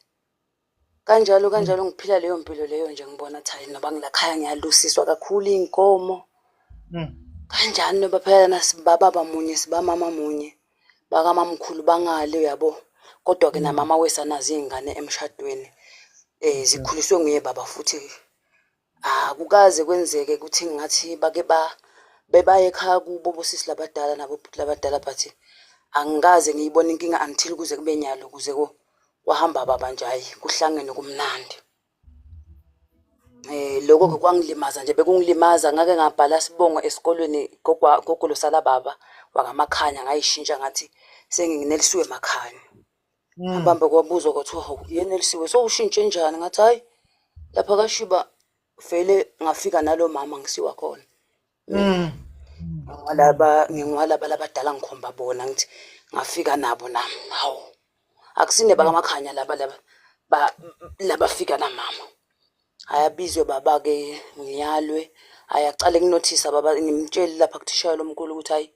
Kanjalo kanjalo ngiphila leyo mpilo leyo nje ngibona ukuthi hayi noba ngilakhaya ngiyalusiswa kakhulu iy'nkomo. Kanjani noba phela nasibababa munye sibamama munye bakamamkhulu bangale uyabo. Kodwa-ke namama wesanazo iy'ngane emshadweni zikhuliswe nguye baba futhi akukaze kwenzeke ukuthi ngathi bake ba bebaye ekhaya kubo bosisi labadala nabobhuti labadala but angikaze ngiyibone inkinga until kuze kube nyalo kuze kwahamba baba nje hhayi kuhlangene kumnandi. Lokho-ke kwangilimaza nje bekungilimaza ngake ngabhala sibongo esikolweni gogo gogo losala baba wakaMakhanya ngayishintsha ngathi senginelisiwe Makhanya. Hambambe kwabuzwa kwathiwa hawu yenelisiwe sowushintshe njani ngathi hhayi lapha kaShiba vele ngafika nalo mama ngisiwa khona. Ngingwalaba ngingwalaba labadala ngikhomba bona ngithi ngafika nabo nami hawu akusine bakaMakhanya laba laba ba labafika namama. Ayabizwe baba-ke ngiyalwe ayacale kunothisa baba ngimtshele lapha kuthisha lomkhulu ukuthi hhayi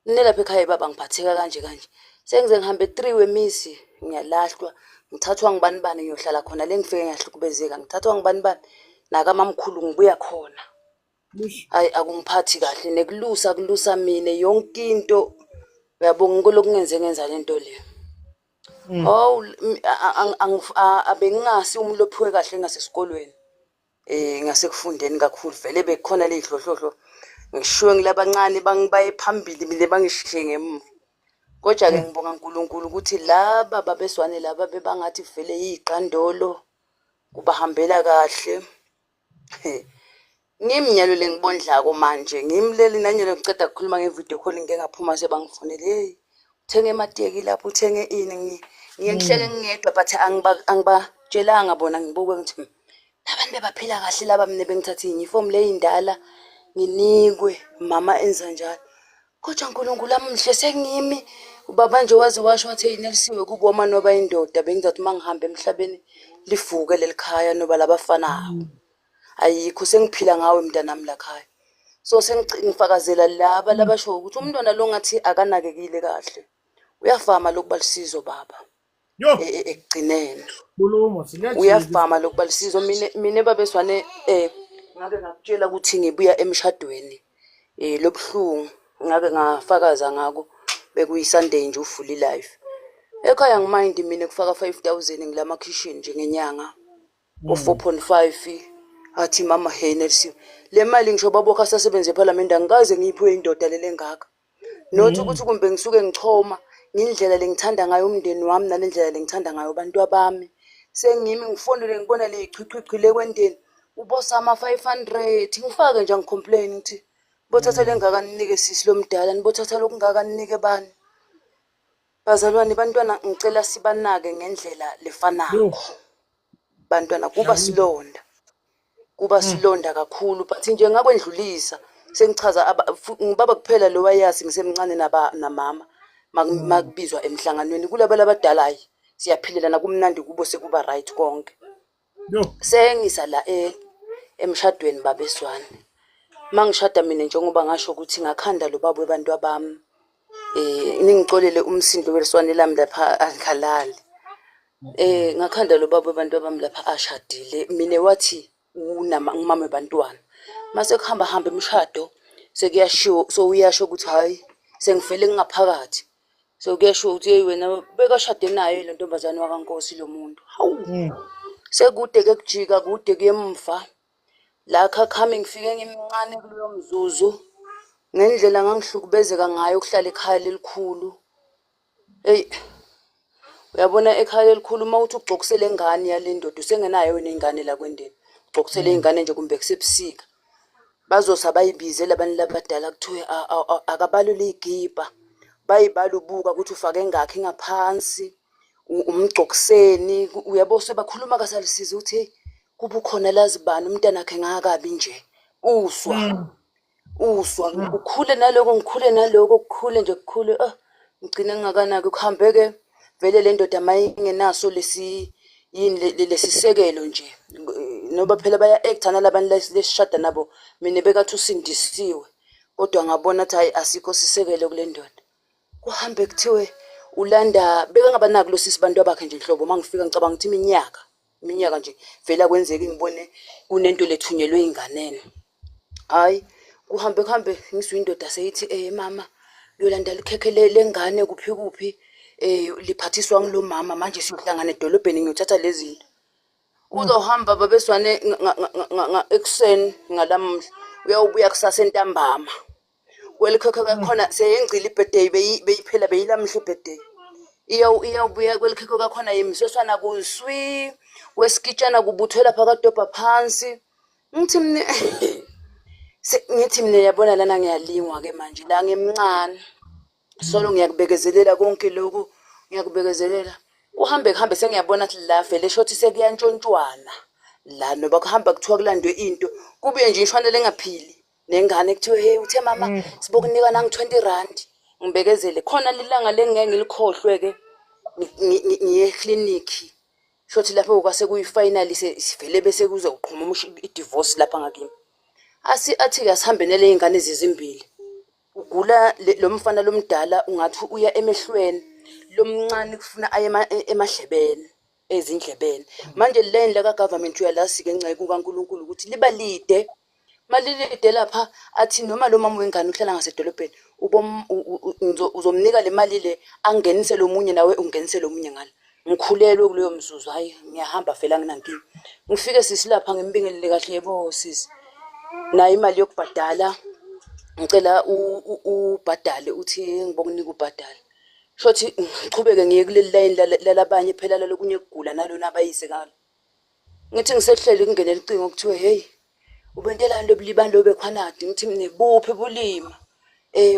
mina lapha ekhaya baba ngiphatheka kanje kanje sengize ngihambe 3 wemizi ngiyalahlwa ngithathwa ngubani bani ngiyohlala khona le ngifike ngiyahlukubezeka ngithathwa ngubani bani nakamamkhulu ngibuya khona. Hayi akungiphathi kahle nekulusa kulusa mina yonke into uyabonga inkolo kungenze ngenza lento le. Oh abengingasi umuntu ophiwe kahle ngasesikolweni. Ngasekufundeni kakhulu vele bekukhona ley'hlohlohlo Ngishiwe ngilabancane bangibaye phambili mina bangishiye ngemuva. Kodwa-ke ngibonga uNkulunkulu ukuthi laba babeswane laba bebangathi vele yiqandolo kubahambela kahle. Ngimi nyalo lengibondlako manje ngimleli nanyalo ngiceda kukhuluma nge-video call ngike ngaphuma sebangifonele hey uthenge emateki lapho uthenge ini ngiye ngihleke ngingedwa but angibatshelanga bona ngibuke ngithi labantu bebaphila kahle laba mina bengithathe inyufomu le indala nginikwe mama enza njalo kodwa uNkulunkulu amuhle sengimi ubaba nje waze washo wathi inelisiwe kuboma noba indoda bengizathi uma ngihamba emhlabeni livuke leli khaya noba labafanayo ayikho sengiphila ngawe mntanami lakhaya so sengifakazela laba labasho ukuthi umntwana lo ngathi akanakekile kahle uyafama lokuba lusizo baba. Yo, Ekugcineni khuluma silejile. Uyafama lokuba lusizo. Mina babeswane ngake ngakutshela ukuthi ngibuya emshadweni lobuhlungu ngake ngafakaza ngako bekuyi-Sunday nje ufuli life ekhaya ngimind mina kufaka 5000 ngilama kitchen nje ngenyanga o-4.5 athi mama hey Nelson le mali ngisho babokha sasebenze ephalamende angikaze ngiyiphiwe indoda lele ngaka not ukuthi kumbe ngisuke ngichoma ngindlela lengithanda ngayo umndeni wami nalendlela lengithanda ngayo abantu abami sengimi ngifonele ngibona le chichichi le kwendeni ubosama 500 ngifake nje angicomplain ngithi bothatha lengaka ninike sisi lomdala nibothatha lokungaka ninike bani bazalwane bantwana ngicela sibanake ngendlela lefanako bantwana kuba silonda kuba silonda kakhulu but nje ngakwendlulisa sengichaza ngibaba kuphela lo wayazi ngisemncane naba namama makubizwa emhlanganweni kulaba labadala hayi siyaphilelana kumnandi kubo sekuba right konke. Yo. Sengisa la emshadweni babeswane mangishada mina njengoba ngasho ukuthi ngakhanda lo baba webantu abami ningicolele umsindo weliswane lami lapha angikhalali ngakhanda lo baba webantu abami lapha ashadile mina wathi unama ngumama webantwana mase kuhamba hamba imishado sekuyashiwo so uyasho ukuthi hayi sengifele ngingaphakathi so kuyasho ukuthi hey wena bekashade naye le ntombazane wakaNkosi lo muntu hawu sekude ke kujika kude kuyemva la khakhami ngifike ngimncane kuloyo mzuzu ngendlela ngangihlukubezeka ngayo ukuhlala ekhaya lelikhulu. Eyi uyabona ekhaya elikhulu uma uthi ugcokisele ingane yale ndoda usengenayo wena ingane la kwendeni ugcokisele ingane nje kumbe kusebusika bazosa bayibize labantu labadala kuthiwe akabalule igibha bayibala ubuka ukuthi ufake ngakhi ngaphansi umgcokiseni uyabo sebakhuluma kasalisiza ukuthi hey kuba ukhona lazi bani umntanakhe ngakabi nje uswa uswa ukhule naloko ngikhule naloko kukhule nje kukhule ah ngigcine ngingakanaki kuhambe-ke vele le ndoda mayingenaso lesi yini lesisekelo nje noba phela baya-act-a nalabantu lesishada nabo mina bekathi usindisiwe kodwa ngabona ukuthi hhayi asikho sisekelo kule ndoda kuhambe kuthiwe ulanda bekangabanaki lo sisi bantu abakhe nje nhlobo uma ngifika ngicabanga ukuthi iminyaka nje vele akwenzeki ngibone kunento lethunyelwe inganeni hayi kuhambe kuhambe ngizwe indoda seyithi mama yolanda likhekhe lengane kuphi kuphi liphathiswa ngilo mama manje siyohlangana edolobheni ngiyothatha lezi zinto uzohamba babeswane ekuseni ngalamhla uyawubuya kusasa entambama kwelikhekhe kakhona seyengcile ibirthday beyiphela beyilamhla ibirthday iyawubuya kwelikhekhe kakhona yimisoswana kuswi kwesikitshana kubuthwe lapha kadobha phansi ngithi mina ngithi mina yabona lana ngiyalingwa ke manje la ngimncane solo ngiyakubekezelela konke lokhu ngiyakubekezelela kuhambe kuhambe sengiyabona ukuthi la vele shothi sekuyantshontshwana la noba kuhamba kuthiwa kulandwe into kubuye nje inshwane lengaphili nengane kuthiwe hey uthe mama sibokunika nangu 20 rand ngibekezele khona lilanga lengeke ngilikhohlwe ke ngiye eklinikhi shothi lapho kwase kuyi-final sivele bese kuze uqhuma i-divorce lapha ngakimi asi athi-ke asihambe nale y'ngane zizimbili ugula lo mfana lomdala ungathi uya emehlweni lomncane kufuna aye emadlebeni ezindlebeni manje lane laka government uyalazi-ke nceku kaNkulunkulu ukuthi liba lide malilide lapha athi noma lo mama wengane uhlala ngasedolobheni uzomnika le mali le angenise lo munye nawe ungenise lo munye ngale ngikhulelwe kuleyo mzuzu hayi ngiyahamba vele anginankinga ngifike sisi lapha ngimbingelele kahle yebo sisi nayo imali yokubhadala Ngicela ubhadale uthi ngibokunika ubhadale. Shuthi ngichubeke ngiye kuleli layini lalabanye phela lalokunye kugula nalona abayise ngalo. Ngithi ngisehleli kungene licingo kuthiwe heyi ubentelani lobulibani lobekhwanadi ngithi mina buphi bulima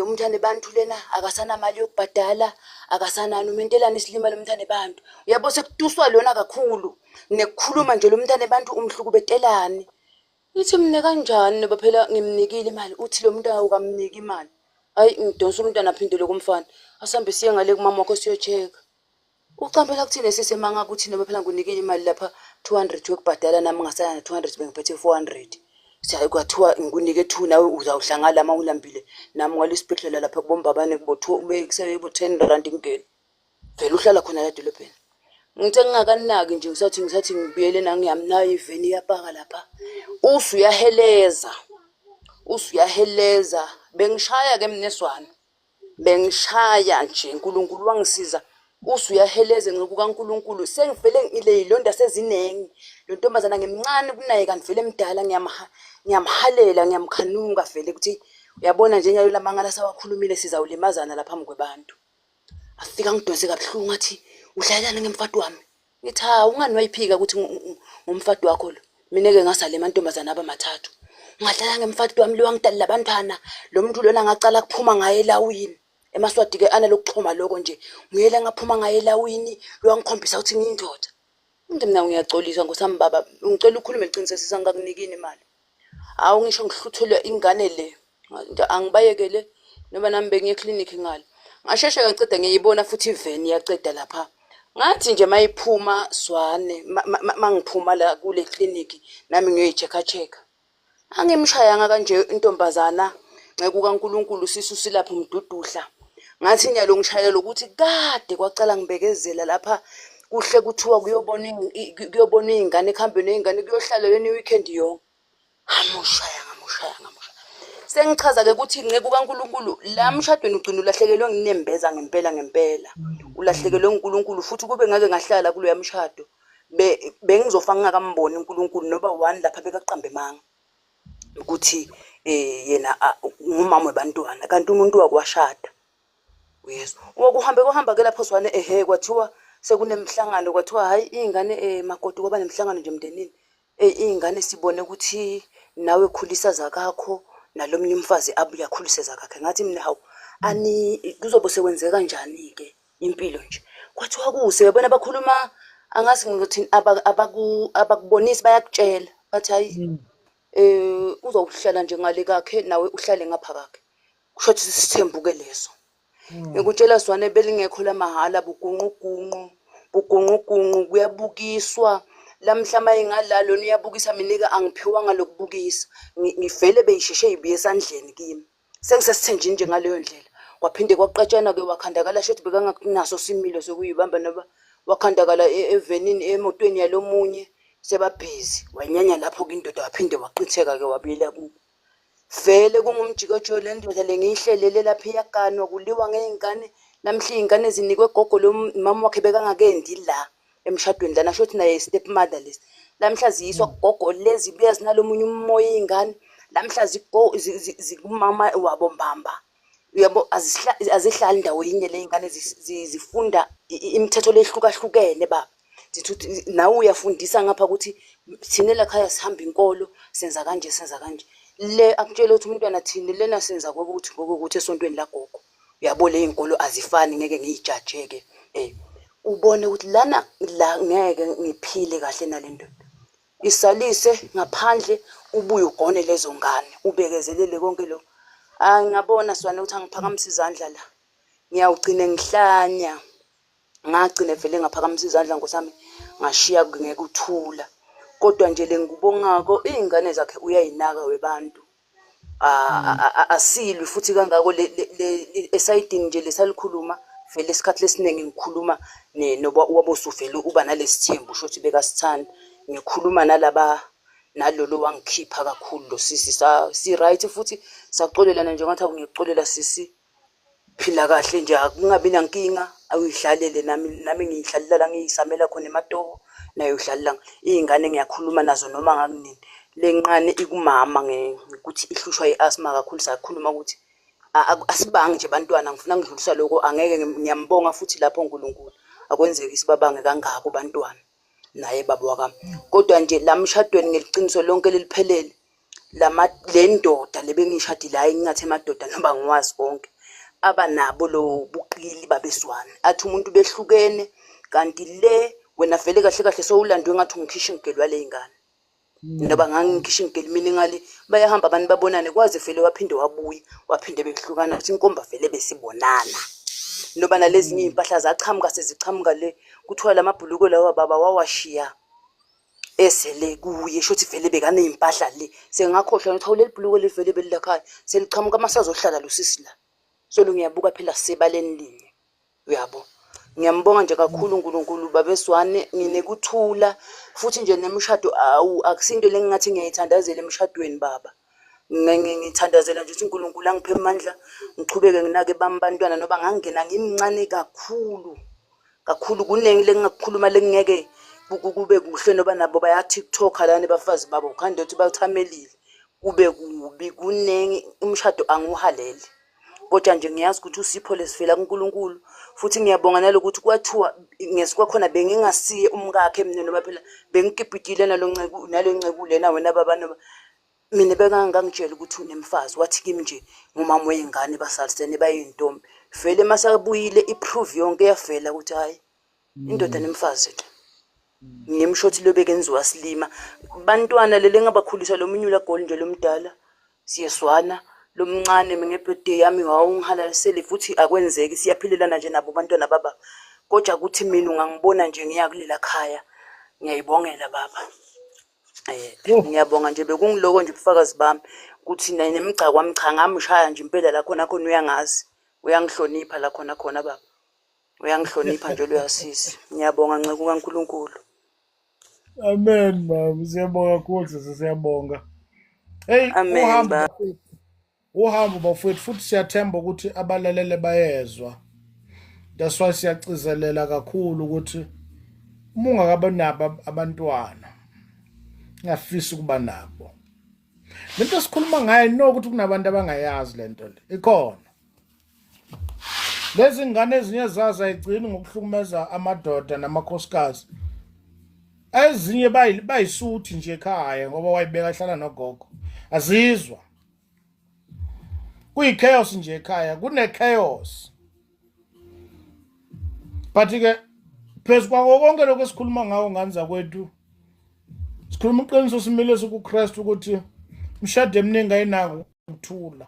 umthane bantu lena akasanamali yokubhadala akasanani umentelani isilima lomthane bantu uyabo sekutuswa lona kakhulu nekukhuluma nje lomthane bantu umhlukubetelani. Ngithi mina kanjani noba phela ngimnikile imali uthi lo muntu awukamniki imali. Hayi ngidonsa umntwana aphindele kumfana. Asambe siye ngale kumama wakho siyo-check-a. Ucampela kuthina sisemanga kuthi noba phela ngikunikile imali lapha 200 yokubhadala nami ngasala na 200 bengiphethe 400. Siyaye kwathiwa ngikunike 2 nawe uzawuhlangala uma ulambile. Nami ngalesibhedlela lapha kubombabane kubo 2 kusebo 10 rand ngene. Vele uhlala khona la edolobheni. Ngithe ngingakanaki nje ngisathi ngisathi ngibuyele nangiyami nayo iveni iyapaka lapha. Usu uyaheleza. Usu uyaheleza. Bengishaya ke mina eswana. Bengishaya nje uNkulunkulu wangisiza. Usu uyaheleza nceku kaNkulunkulu. Sengivele ngile yilonda sezinengi. Lo ntombazana ngimncane kunaye kanti vele mdala ngiyamhalela ngiyamkhanuka vele ukuthi uyabona nje nyalo lamanga lasawakhulumile sizawulimazana lapha phambi kwebantu. Afika angidonse kabuhlungu athi udlalelani ngemfati wami. Ngithi hawu ungani wayiphika ukuthi ngumfati wakho lo. Mina-ke ngasala emantombazane aba mathathu. Ungadlala ngemfati wami lo wangidalela abantwana. Lo muntu lona ngacala kuphuma ngaye elawini. EmaSwati-ke analokuxhuma loko nje. Nguye la ngaphuma ngaye elawini lo wangikhombisa ukuthi ngiyindoda. Ngithi mina ngiyaxolisa nkosami baba, ngicela ukhulume iqiniso sisi angikakunikini imali. Hawu ngisho ngihluthelwe ingane le. Angibayekele noma nami bengiye eklinikhi ngale. Ngasheshe ngaceda ngiyibona futhi iveni iyaceda lapha. Ngathi nje mayiphuma swane mangiphuma la kule kliniki nami ngiyoyi-check-a check-a. Angimshayanga kanje intombazana nceku kaNkulunkulu sisu silapha umdududla. Ngathi nyalo ngishayela ukuthi kade kwacala ngibekezela lapha kuhle kuthiwa kuyobona kuyobona iy'ngane kuhambe ney'ngane kuyohlala yona i-weekend yonke. Ngamushaya ngamushaya ngamushaya. Sengichaza-ke ukuthi nceku kaNkulunkulu la mshadweni ugcina ulahlekelwe nginembeza ngempela ngempela. Ulahlekelwe nguNkulunkulu futhi kube ngake ngahlala kuloya mshado bengizofa ngingakamboni uNkulunkulu noba one lapha bekaqambe manga ukuthi yena ngumama webantwana kanti umuntu wakwashada. Uyezwa. Kwakuhambe kwahamba ke lapho Zwane ehe kwathiwa sekunemhlangano kwathiwa hhayi iy'ngane makoti kwaba nemhlangano nje emndenini. Iy'ngane sibone ukuthi nawe khulisa zakakho nalo munye umfazi abuye akhulise zakakhe. Ngathi mina hawu ani kuzobe sekwenzeka kanjani-ke impilo nje. Kwathiwa kuse uyabona bakhuluma angazi ngizothini abakubonisi bayakutshela bathi hhayi uzowuhlala nje ngale kakhe nawe uhlale ngapha kakhe. Kusho ukuthi sisithembu-ke leso. Ngikutshela Zwane belingekho lamahhala bugunqugunqu bugunqugunqu kuyabukiswa lamhla mayengala lona uyabukisa mina-ke angiphiwanga lokubukisa ngivele beyisheshe ibuye esandleni kimi sengisesithenjini nje ngaleyo ndlela kwaphinde kwaqatshana-ke wakhandakala shuthi bekangakunaso similo sokuyibamba noba wakhandakala evenini emotweni yalomunye sebabhizi wanyanya lapho-ke indoda waphinde waqitheka-ke wabuyela kubo. Vele kungumjikojiko le ndoda le ngiyihlelele lapha iyaganwa kuliwa ngey'ngane namhla iy'ngane zinikwe gogo lo mama wakhe bekangakendi la emshadweni lana shuthi naye step mother lesi lamhla ziyiswa kugogo lezi buya zinalomunye umoya iy'ngane lamhla zikumama wabo mbamba uyabo azihlali ndawo yinye le y'ngane zifunda imithetho lehlukahlukene baba. Ndithi uthi nawe uyafundisa ngapha ukuthi thina lakhaya sihamba inkolo senza kanje senza kanje. Le akutshele ukuthi umntwana thina lena senza kokuthi ngokuthi esontweni lagogo. Uyabo le iy'nkolo azifani ngeke ngiyijaje-ke. Ubone ukuthi lana la ngeke ngiphile kahle nale ndoda. Isalise ngaphandle ubuye ugone lezo ngane ubekezelele konke lokho. Hhayi ngabona Swane ukuthi angiphakamise izandla la. Ngiyawugcine ngihlanya. Ngagcine vele ngaphakamisa izandla nkosi yami ngashiya ngekuthula. Kodwa nje le ngikubongako iy'ngane zakhe uyayinaka webantu. Asilwi futhi kangako esayidini nje lesalikhuluma vele isikhathi lesiningi ngikhuluma wabe usuvele uba nalesithembu shuthi bekasithanda. Ngikhuluma nalaba nalolo wangikhipha kakhulu lo sisi si-right futhi saxolelana nje ngathi awu ngiyakuxolela sisi. Phila kahle nje akungabi nankinga awuyidlalele nami nami ngiyihlalela la ngiyisamela khona ematoho naye udlalela iy'ngane ngiyakhuluma nazo noma ngakunini. Lenqane ikumama ngokuthi ihlushwa i-asthma kakhulu sakhuluma ukuthi asibangi nje bantwana ngifuna ngidlulisa lokho angeke ngiyambonga futhi lapho uNkulunkulu akwenzeki sibabange kangako bantwana naye baba wakami kodwa nje la mshadweni ngeliqiniso lonke leliphelele lama le ndoda lebengishadile hayi ngingathi emadoda noma ngiwazi konke abanabo lo buqili babezwana athi umuntu behlukene kanti le wena vele kahle kahle sowulandwe ngathi ungikhisha ngigelwa le ngane Noba ngangikhisha ingigeli mina ngale bayahamba abantu babonane kwaze vele waphinde wabuya waphinde behlukana ukuthi inkomba vele besibonana noba nalezinye iy'mpahla zachamuka sezichamuka le kuthiwa la mabhulukwe lawa baba wawashiya esele kuye shuthi vele bekaney'mpahla le sengakhohlwa ngithi hawu leli bhulukwe leli vele belilakhaya selichamuka masazohlala lo sisi la solo ngiyabuka phela sisebaleni linye Uyabo? Ngiyambonga nje kakhulu uNkulunkulu babeswane nginekuthula futhi nje nemishado awu akusinto le ngingathi ngiyayithandazela emshadweni baba. Ngithandazela nje ukuthi uNkulunkulu angiphe amandla ngichubeke nginake bami bantwana noba ngangena ngimncane kakhulu kakhulu kuningi lengingakukhuluma lengingeke kube kuhle noba nabo baya-tiktok lana bafazi babo khande ukuthi bathamelile kube kubi kuningi umshado angiwuhaleli. Kodwa nje ngiyazi ukuthi usipho lesivela kuNkulunkulu futhi ngiyabonga nalokuthi kwathiwa ngesikwakhona bengingasiye umkakhe mina noma phela bengikipitile nalo nceku nale nceku lena wena baba noma mina bekangangitshela ukuthi unemfazi wathi kimi nje ngumama wey'ngane basalisene bayiy'ntombi vele masabuyile i-proof yonke yavela ukuthi hhayi indoda nemfazi le ngimshothi lo bekenziwa silima bantwana lele ngabakhulisa lo munye ulagoli nje lomdala siyezwana lomncane nge-birthday yami wawungihalalisele futhi akwenzeki siyaphilelana nje nabo bantwana baba kodwa kuthi mina ungangibona nje ngiya kulela khaya ngiyayibongela baba. Ngiyabonga nje bekungiloko nje ubufakazi bami ukuthi nemigca kwami cha ngamshaya nje impela la khona khona uyangazi uyangihlonipha la khona khona baba. Uyangihlonipha nje loya sisi. Ngiyabonga nceku kaNkulunkulu. Amen mama, siyabonga kakhulu sisi, siyabonga. Hey, Amen uhambo baba. bafowethu, uhambo bafowethu futhi siyathemba ukuthi abalalele bayezwa. That's why siyacizelela kakhulu ukuthi uma ungakabi nabo abantwana ngiyafisa ukuba nabo. Lento esikhuluma ngayo no ukuthi kunabantu abangayazi lento le. Ikhona. Lezi ngane ezinye zazo ayigcini ngokuhlukumeza amadoda namakhosikazi. Ezinye bayisuthi nje ekhaya ngoba wayibeka ehlala nogogo. Azizwa. Kuyi-chaos nje ekhaya, kune-chaos. But ke phezu kwako konke lokho esikhuluma ngawo ngane zakwethu sikhuluma iqiniso simile sikuKristu ukuthi imishado eminingi ayinako ukuthula.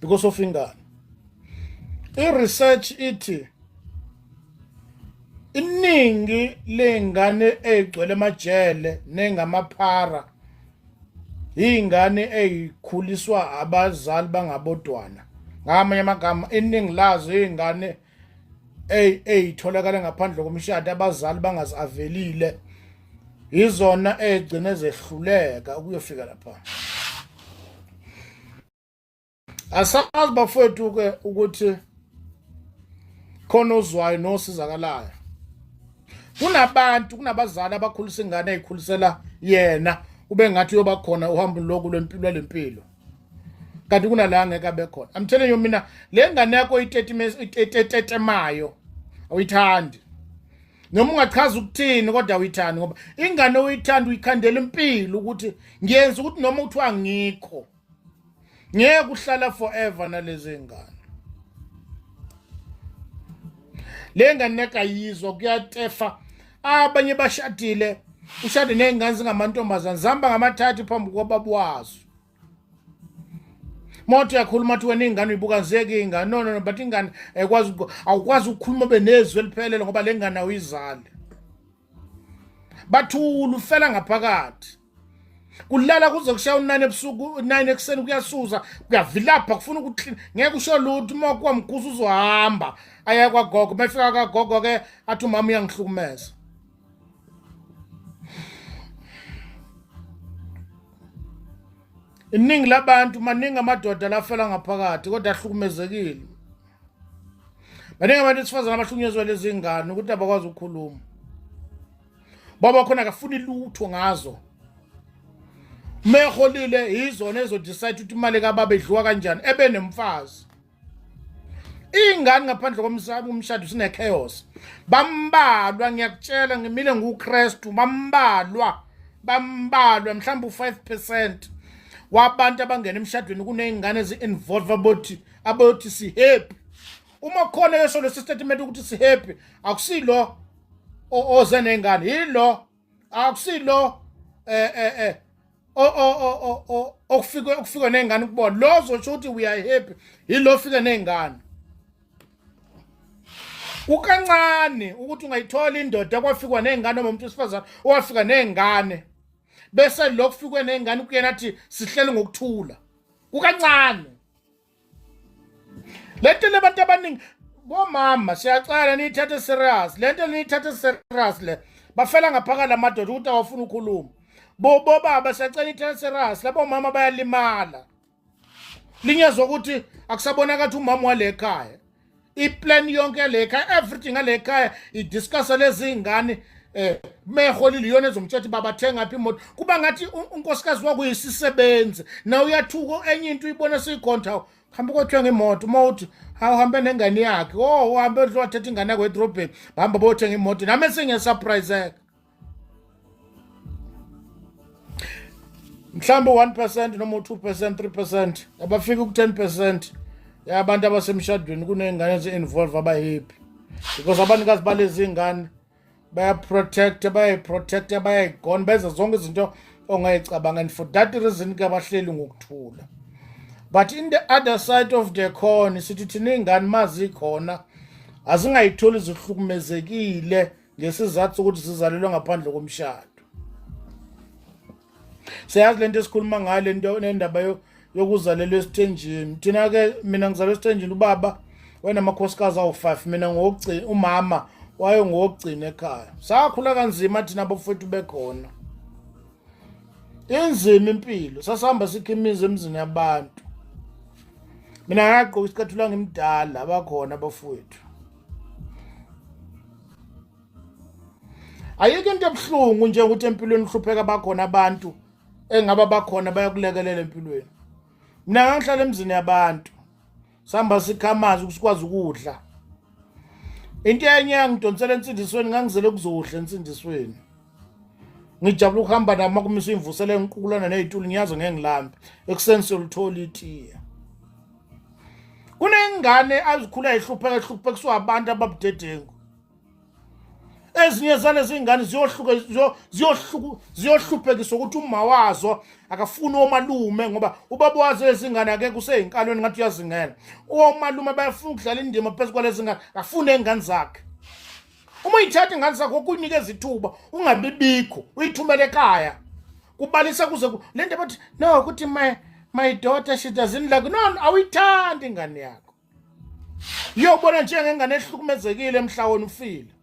Because of ingane. I-research ithi iningi ley'ngane ey'gcwele emajele nengamaphara iy'ngane ey'khuliswa abazali bangabodwana. Ngamanye amagama iningi lazo iy'ngane ey'tholakala ngaphandle komshado abazali bangaziavelile yizona ey'gcine zehluleka ukuyofika lapha. Asazi bafowethu ke ukuthi khona ozwayo nosizakalayo. Kunabantu kunabazali abakhulisa ingane eyikhulisela yena ube ngathi uyoba khona uhambo lokhu lwempilo lempilo. Kanti kunala ngeke abe khona. I'm telling you mina le ngane yakho itetetemayo awuyithandi. Noma ungachaza ukuthini kodwa awuyithandi ngoba ingane oyithanda uyikhandela impilo ukuthi ngiyenza ukuthi noma kuthiwa ngikho ngeke uhlala forever nalezi ngane. Le ngane nekayizwa kuyatefa abanye bashadile ushade nezingane zingamantombazane zihamba ngamathathu phambi kwababa wazo. Mothi uyakhuluma athi wena ingane uyibuka ziyeke ingane no no no but ingane ayikwazi awukwazi ukukhuluma ube nezwi eliphelele ngoba le ngane awuyizali. Bathula ufela ngaphakathi. Kulala kuze kushaya u9 ebusuku 9 ekuseni kuyasuza kuyavilapha kufuna ukuthi ngeke usho lutho uma kwamkhuza uzohamba aya kwagogo mefika kagogo ke athi umama uyangihlukumeza. Iningi labantu maningi amadoda lafela ngaphakathi kodwa ahlukumezekile. Baningi abantu besifazane abahlukunyezwa lezi ngane ukuthi abakwazi ukukhuluma. Baba khona akafuni lutho ngazo. Meholile yizona ezodecide ukuthi imali kababa idliwa kanjani ebe nemfazi. Iy'ngane ngaphandle komshado sine-chaos. Bambalwa ngiyakutshela ngimile nguKristu bambalwa bambalwa mhlawumbe u-5% wabantu abangena emshadweni kuney'ngane ezi-involve abothi abothi si-happy. Uma khona yesho lesi statement ukuthi si-happy akusilo oze nengane yilo akusilo eh eh eh o okufike okufike nengane kubona lo zosho ukuthi we are happy yilo fike nengane kukancane ukuthi ungayithola indoda kwafikwa nengane noma umuntu wesifazane owafika nengane bese lo kufikwe nengane kuyena athi sihlele ngokuthula kukancane lento lebantu abaningi bomama siyacala niyithathe serious lento niyithathe serious le bafela ngaphakathi amadoda ukuthi awafuna ukukhuluma bobaba siyacela niyithathe serious labo mama bayalimala linyezwa ukuthi akusabonakala ukuthi umama wale ekhaya iplan yonke le ekhaya everything ngale ekhaya idiscussa lezi ngane eh meholile iyona ezomtshela baba thenga phi imoto kuba ngathi unkosikazi wakho uyisisebenzi na uyathuka enye into uyibona seyikhonta hamba kothenga imoto uma uthi awuhambe nengane yakhe oh uhambe wathatha ingane yakho edrobheni bahamba bothenga imoto nami esingesurpriseka mhlawumbe 1% noma u2% 3% abafika ku-10% yabantu abasemshadweni kuney'ngane ezi-involve abahappy because abanikazi balezi ngane bayaprotecta bayayiprotecta bayayigona benza zonke izinto ongayicabanga and for that reason ke abahleli ngokuthula but in the other side of the coin sithi thina iy'ngane mazikhona azingayitholi zihlukumezekile ngesizathu sokuthi sizalelwe ngaphandle komshado siyazi lento esikhuluma ngayo lento nendaba yokuzalelwa esithenjini thina ke mina ngizalelwa esithenjini ubaba wayenamakhosikazi awu-5 mina ngowokugcina umama wayengowokugcina ekhaya sakhula kanzima thina abafowethu bekhona inzima impilo sasihamba sikha imizi emizini yabantu mina ngagqoka isicathulo ngimdala abakhona abafowethu Ayikho into ebuhlungu nje ukuthi empilweni uhlupheka bakhona abantu engaba bakhona bayakulekelela empilweni. Mina ngangihlala emzini yabantu. Sihamba sikha amanzi ukuthi sikwazi ukudla. Into enye yangidonsela ensindisweni ngangizele kuzodla ensindisweni. Ngijabula ukuhamba nami kumisa imvusele ngiqukulana nezitulo ngiyazi ngeke ngilambe. Ekuseni siyolithola itiye. Kunengane azikhula ihlupheka ihluphekiswa abantu ababudedengu. Ezinye zalezi ngane ziyohluka ziyohluka ziyohluphekiswa ukuthi uma wazo akafuni omalume ngoba ubaba wazo lezi ngane akekho useyinkalweni ngathi uyazingela. Omalume bayafuna ukudlala indima phezu kwalezi ngane akafune ingane zakhe. Uma uyithatha ingane zakho kuyinikeza ithuba ungabibikho uyithumele ekhaya. Kubalisa kuze le nto bathi no ukuthi my daughter she doesn't like no awuyithandi ingane yakho. Iyobona njengengane ehlukumezekile mhla wena ufile.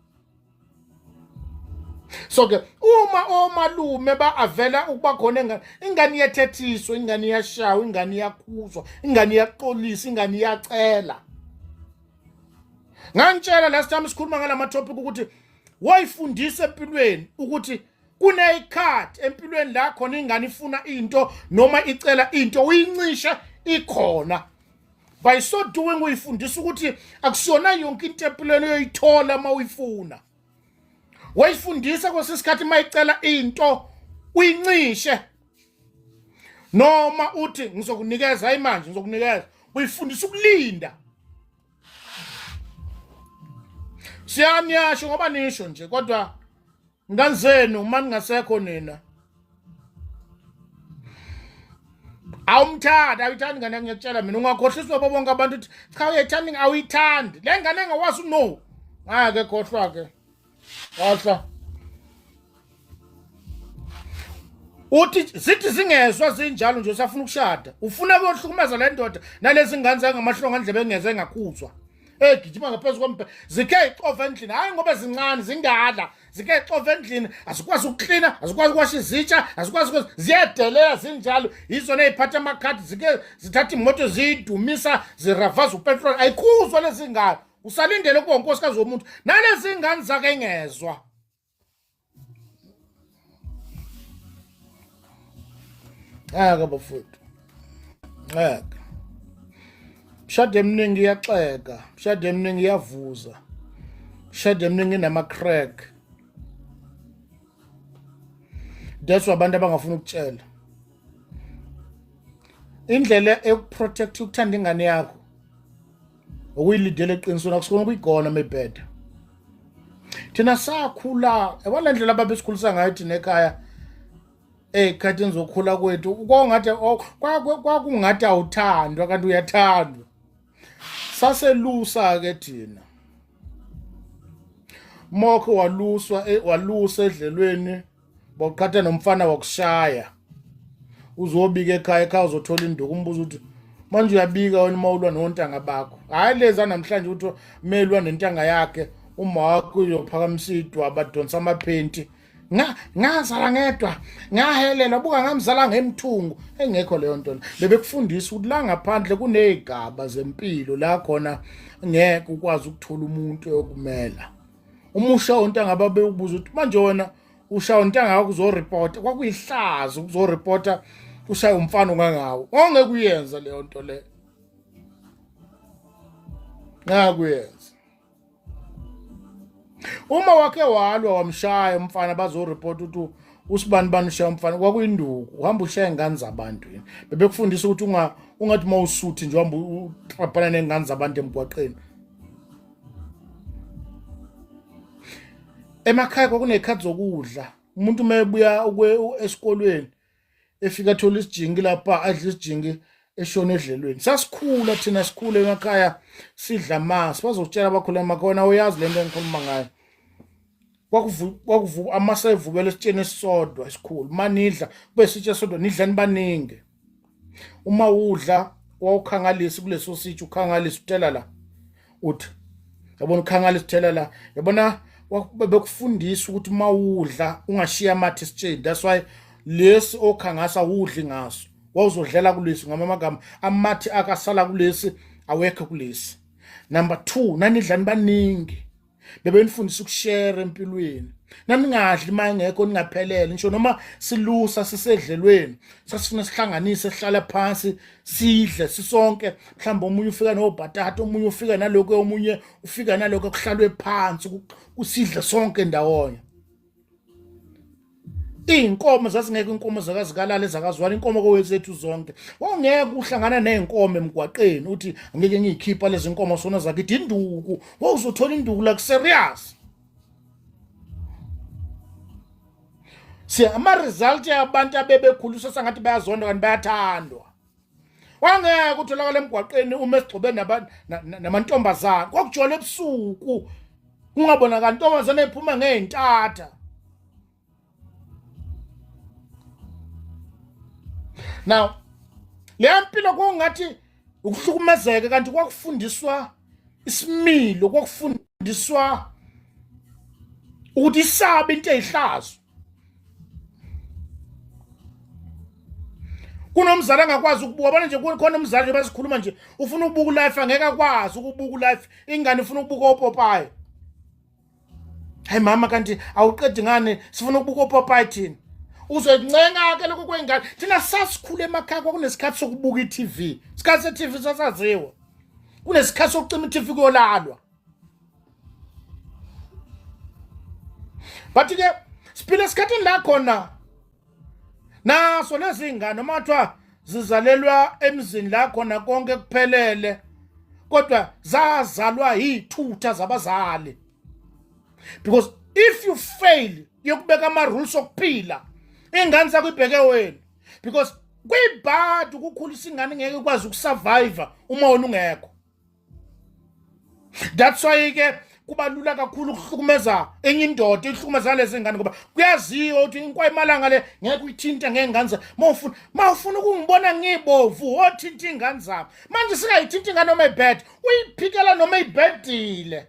So ke uma omalume baavela ukuba khona ingane ingane iyathethiswa ingane iyashawa ingane iyakhuzwa ingane iyaxolisa ingane iyacela. Ngangitshela last time sikhuluma ngalama topic ukuthi wayifundisa empilweni ukuthi kuneyikhathi empilweni la khona ingane ifuna into noma icela into uyincishe ikhona by so doing uyifundisa ukuthi akusiyona yonke into empilweni oyoyithola uma uyifuna wayifundisa kwesinye isikhathi uma icela into uyincishe noma uthi ngizokunikeza hayi manje ngizokunikeza uyifundisa ukulinda siyaniyasho ngoba nisho nje kodwa ngane zenu uma ningasekho nina awumthandi awuyithandi ngane ngiyakutshela mina ungakhohliswa bo bonke abantu ukuthi cha uyayithanda awuyithandi le ngane engawazi no ngake khohlwa ke khohlwa uthi zithi zingezwa zinjalo nje usafuna ukushada ufuna kuyohlukumeza le ndoda nalezi ngane zangamahlonga ndlebe engeze engakhuzwa egijima ngaphezu kombhe zikhe ixova endlini hhayi ngoba zincane zindala zike xova endlini azikwazi ukuklina azikwazi ukuwasha izitsha azikwazi ziyadelela zinjalo yizona ey'phatha amakhadi zike zithatha imoto ziyidumisa ziravaza upetroli ayikhuzwa lezi ngane usalindele ukuba unkosikazi womuntu nalezi ngane zakhe engezwa Ngeke bafowethu, ngeke. Mshado eminingi iyaxeka, mshado eminingi iyavuza, mshado eminingi inama-crack. That's why abantu abangafuni ukutshela indlela ekuprotect ukuthanda ingane yakho ukuyilidela eqinisweni, akusikona ukuyigona mebheda. Thina sakhula yabona le ndlela ababesikhulisa ngayo thina ekhaya ey'khathini zokukhula kwethu, kwakungathi kwakungathi awuthandwa kanti uyathandwa. Saselusa-ke thina mokho waluswa walusa edlelweni, bawuqhatha nomfana wakushaya, uzobika ekhaya, ekhaya uzothola induku, umbuzo ukuthi manje uyabika wena uma ulwa nontanga bakho. Hhayi leza namhlanje ukuthi melwa nentanga yakhe, uma wakho uyophakamisa idwaba, adonsa amaphenti, ngazala ngedwa, ngahelelwa, buka ngamzala ngemthungu engekho leyo nto. Bebekufundisa ukuthi la ngaphandle kuney'gaba zempilo la khona ngeke ukwazi ukuthola umuntu oyokumela. Uma ushaya untanga babekubuza ukuthi manje wena ushaya untanga wakho uzoripota, kwakuyihlazo ukuzoripota ushaya umfana ongangawo, ongeke uyenze leyo nto leyo, ngeke uyenze. Uma wakhe walwa wamshaya umfana, bazoripota ukuthi usibani bani ushaya umfana, kwakuyinduku, uhamba ushaya ingane zabantu. Yini bebekufundisa ukuthi ungathi uma usuthi nje uhamba utrapana nengane zabantu emgwaqeni. Emakhaya kwakuney'khathi zokudla, umuntu uma ebuya esikolweni efika athola isijingi lapha, adla isijingi, eshona edlelweni. Sasikhula thina, sikhule emakhaya sidla amasi, bazokutshela abakhula emakhaya, wena uyazi lento engikhuluma ngayo. Kwakuvu amasi evubela esitsheni esisodwa esikhulu, manidla kube sitshe esisodwa, nidla nibaningi. Uma udla wawukhangalisa kuleso sitsha, ukhangalisa uthela la, uthi yabona ukhangalisa uthela la, yabona bekufundisa ukuthi uma udla ungashiya amathe esitsheni. That's why lesi okhangasa udli ngaso, wawuzodlela kulesi, ngama amagama amathe akasala kulesi awekho kulesi. Number 2, nanidla nibaningi, bebenifundisa ukushare empilweni, naningadli uma engekho ningaphelele. Ngisho noma silusa sisedlelweni, sasifuna sihlanganise, sihlale phansi sidle sisonke. Mhlawumbe omunye ufika nobhatata, omunye ufika nalokho, omunye ufika nalokho, kuhlalwe phansi kusidle sonke ndawonye. Iy'nkomo zazingekho, inkomo zakazikalala ezakazwana, inkomo kowezethu zonke. Wawungeke uhlangana ney'nkomo emgwaqeni uthi angeke ngiyikhipha lezi nkomo sona zakithi, induku wawuzothola induku like serious. Siya ama-result yabantu abebekhuliswa sangathi bayazondwa kanti bayathandwa. Wangeke utholakala emgwaqeni uma esigxobe namantombazane, kwakujola ebusuku kungabonakali intombazane ephuma ngey'ntatha. Now leya mpilo kungathi ukuhlukumezeka, kanti kwakufundiswa isimilo, kwakufundiswa ukuthi isabe into eyihlazo. Kunomzali angakwazi ukubuka, bona nje khona umzali nje basikhuluma nje ufuna ukubuka ulife, angeke akwazi ukubuka ulife, ingane ifuna ukubuka opopayi. Hayi mama, kanti awuqedi ngani, sifuna ukubuka opopayi thina. Uzoyincenga ke lokho kwengane. Thina sasikhule emakhaya kwakunesikhathi sokubuka i-TV, isikhathi se-TV sasaziwa, kunesikhathi sokucima i-TV kuyolalwa. But ke siphila esikhathini la khona naso lezi ngane noma kuthiwa zizalelwa emzini la khona konke kuphelele, kodwa zazalwa yithutha zabazali, because if you fail yokubeka ama rules okuphila, ingane zakho ibheke wena, because kuyibhadi ukukhulisa ingane ngeke ikwazi ukusurvive uma wena ungekho. That's why ke kuba lula kakhulu ukuhlukumeza enye indoda ihlukumeza lezi ngane, ngoba kuyaziwa ukuthi inkwayimalanga le ngeke uyithinte ngengane zami. Mawufuna ukungibona ngibovu, wothinta ingane zami. Manje singayithinta ingane noma ibed, uyiphikela noma ibedile,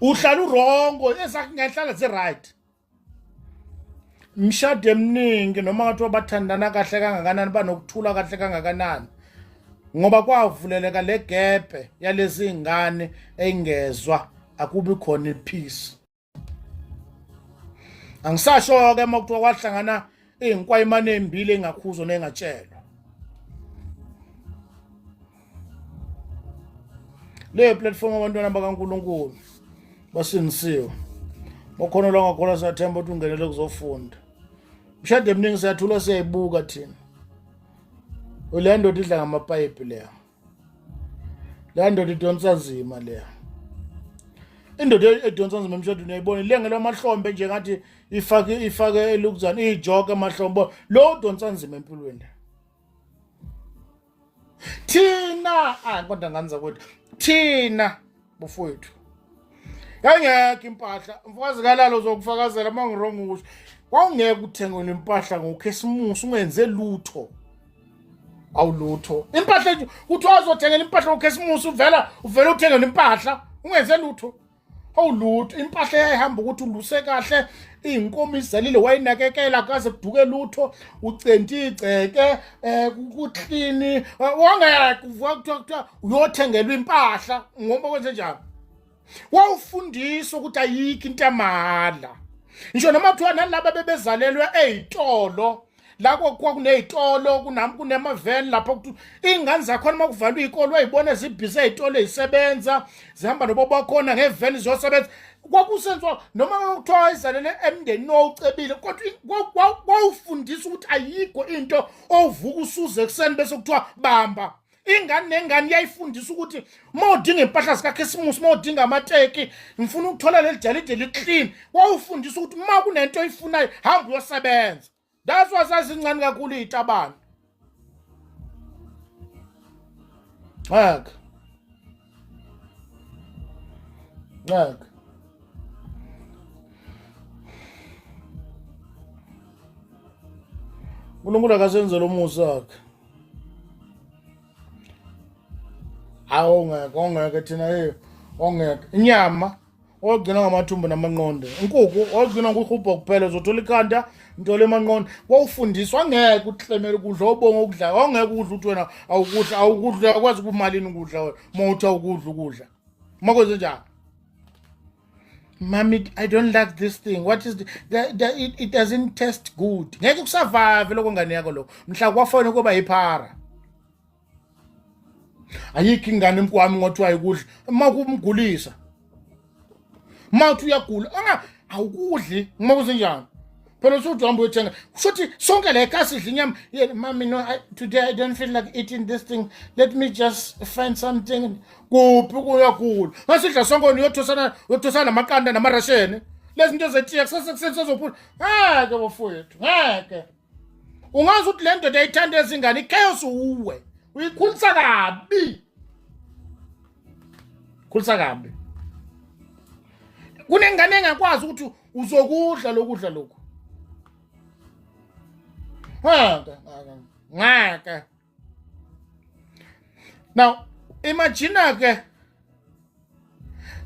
uhlala urongo, ezakhe ngenhlala zi-right. Imishado eminingi noma ngathiwa bathandana kahle kangakanani, banokuthula kahle kangakanani, ngoba kwavuleleka le gebhe yalezi ngane engezwa, akubi khona ipeace. Angisasho-ke uma kuthiwa kwahlangana iy'nkwayimane ey'mbili engakhuzwa nengatshelwa. Leyo platform abantwana bakaNkulunkulu basindisiwe. Bakhona la ngakhona siyathemba ukuthi ungenele kuzofunda. Mshado eminingi siyathula siyayibuka thina. Le ndoda idla ngamapayipi leyo. Le ndoda idonsa nzima leyo. Indoda edonsa nzima emshadweni uyayibona ilengelwa amahlombe nje ngathi ifake ifake elukuzana ijoke emahlombe. Lo udonsa nzima empilweni. Thina ah kodwa ngane zakwethu thina bafowethu yayingekho impahla mfokazi kalalo uzokufakazela uma ngirong ukuthi wawungeke uthengele impahla ngokhesimusi ungenze lutho awulutho impahla nje kuthiwa uzothengela impahla ngokhesimusi uvela uvela uthengele impahla ungenze lutho awulutho impahla eyayihamba ukuthi uluse kahle iy'nkomo izalile wayinakekela kaze kuduke lutho ucenti igceke um kuklini wangeke uvuka kuthiwa kuthiwa uyothengelwa impahla ngoba kwenze njani wawufundisa ukuthi ayikho into yamahhala ngisho noma kuthiwa nalaba bebezalelwe ey'tolo la kwakuney'tolo kunamaveni lapho kuthi iy'ngane zakhona uma kuvalwe iy'kolo wayibona zibhizi ey'tolo ey'sebenza zihamba nobo bakhona ngeveni ziyosebenza kwakusenziwa noma kuthiwa wayizalele emndenini owucebile kodwa wawufundisa ukuthi ayikho into ovuka usuze ekuseni bese kuthiwa bamba ingane nengane iyayifundisa ukuthi uma udinga impahla zikakhisimusi uma udinga amateki ngifuna ukuthola leli jalide li-clean wawufundisa ukuthi uma kunento oyifunayo hamba uyosebenza that's why zazincane kakhulu iy'tabane ngeke ngeke uNkulunkulu akasenzele umusa wakhe hayi ongeke ongeke thina hey ongeke inyama ogcina ngamathumbu namanqonde inkukhu ogcina ngokuhubha kuphela uzothola ikhanda ntole emanqonde wawufundiswa ngeke uklemele ukudla obonga ukudla awungeke ukudla ukuthi wena awukudla awukudla uyakwazi ukumalini ukudla wena uma uthi awukudla ukudla uma kwenze njani Mommy, I don't like this thing. What is the, it doesn't taste good. Ngeke kusurvive lokho ngane yakho lokho. Mhla kwafona kuba yiphara. Ayikho ingane emkwami ngothiwa ayikudla. Uma kumgulisa. Uma uthi uyagula, anga awukudli uma kusenjani. Phela usuthi uhamba uyothenga. Kusho ukuthi sonke la ekhaya sidla inyama. Yeah, mommy no, today I don't feel like eating this thing. Let me just find something. Kuphi kuyagula ngasidla sonke uyothosana uyothosana namaqanda namarasheni lezi zinto zetiya kusasa kuseni sezophula ngeke bafowethu ngeke ungazi ukuthi le ndoda ayithanda ezingane ichaos uwe uyikhulisa kabi khulisa kabi kunengane engakwazi ukuthi uzokudla lokudla lokhu ngeke ngeke Now imagine ke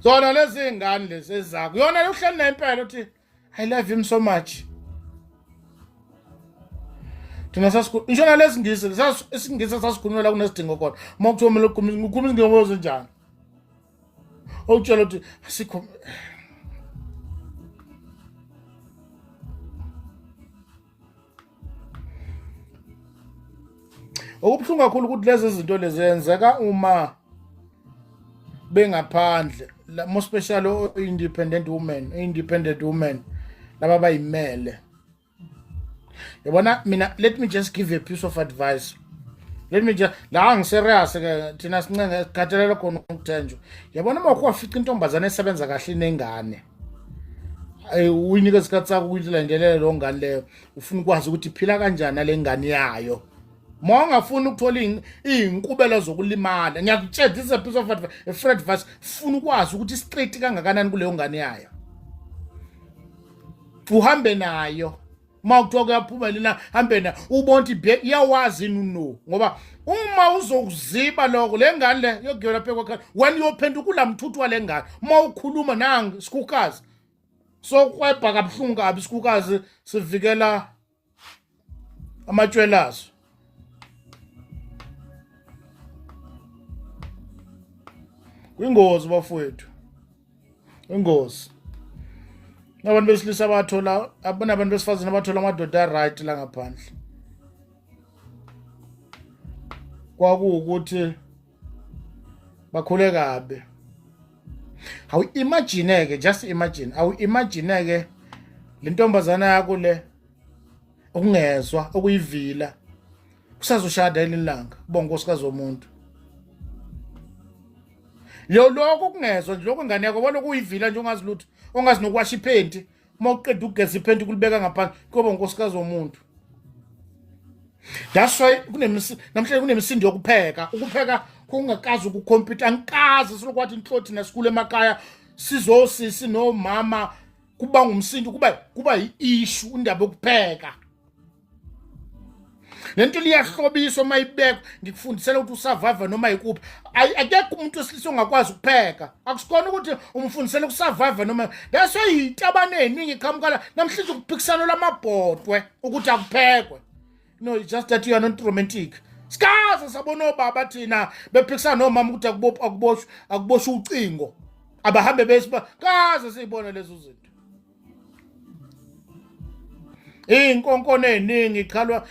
zona lezi ngane lezi ezakho yona uhleli nempela uthi I love him so much thina sasikhulu ngisho nalezi ngisi isingisi sasikhulunywa la kunesidingo khona uma kuthiwa kumele ukhulume ukhuluma isingisi ezinjani okutshela ukuthi asikho Okubuhlungu kakhulu ukuthi lezi zinto lezi zenzeka uma bengaphandle more special independent women independent women laba bayimele yabona mina let me just give a piece of advice let me just la ngiserious ke thina sincenge sikhathalele khona ukuthenjwa yabona uma ukwafica intombazane esebenza kahle inengane uyinike isikhathi sakho ukuyilandelela leyo ngane leyo ufuna ukwazi ukuthi iphila kanjani nale ngane yayo uma ungafuni ukuthola iy'nkubela zokulimala ngiyakutshela this is a piece of advice, a free advice funa ukwazi ukuthi straight kangakanani kuleyo ngane yayo uhambe nayo uma kuthiwa kuyaphuma lena hambe na ubona ukuthi iyawazi yini no ngoba uma uzokuziba lokho le ngane le yokugibela phezu kwekhala wena uyophenduka ulamthuthu wale ngane uma ukhuluma nangu sikhukazi sokwebha kabuhlungu kabi sikhukazi sivikela amatshwelazo kwingozi bafowethu ingozi. Abantu besilisa abathola, abantu besifazane abathola amadoda a-right la ngaphandle. Kwakuwukuthi bakhule kabi. Awu imagine ke, just imagine, awu imagine ke le ntombazana yakho le okungezwa okuyivila kusazoshada elinye ilanga kuba unkosikazi womuntu. Lo lokho kungezwa nje lokho ingane yakho bona kuyivila nje ongazi lutho, ongazi nokuwasha iphenti, uma uqeda ukugeza iphenti kulibeka ngaphansi kuyoba unkosikazi womuntu. That's why namhlanje kunemisindo yokupheka, ukupheka kungakazi ukukhompyutha, angikaze silokwathi inhlothi nasikule emakhaya sizosisi nomama kuba ngumsindo, kuba yi-issue indaba yokupheka. Lento liyahlobiswa uma ibekwa, ngikufundisela ukuthi usurvive noma yikuphi. Akekho umuntu wesilisa ongakwazi ukupheka, akusikhona ukuthi umfundisele ukusurvive noma. That's why yintabane eningi iqhamuka la namhlanje, ukuphikisana lamabhodwe ukuthi akuphekwe. No, it's just that you are not romantic. Sikaze sabona obaba thina bephikisana nomama ukuthi akuboshwe, akuboshwe ucingo, abahambe besiba kaze siyibona lezo zinto. Iy'nkonkoni ey'ningi ikhalwa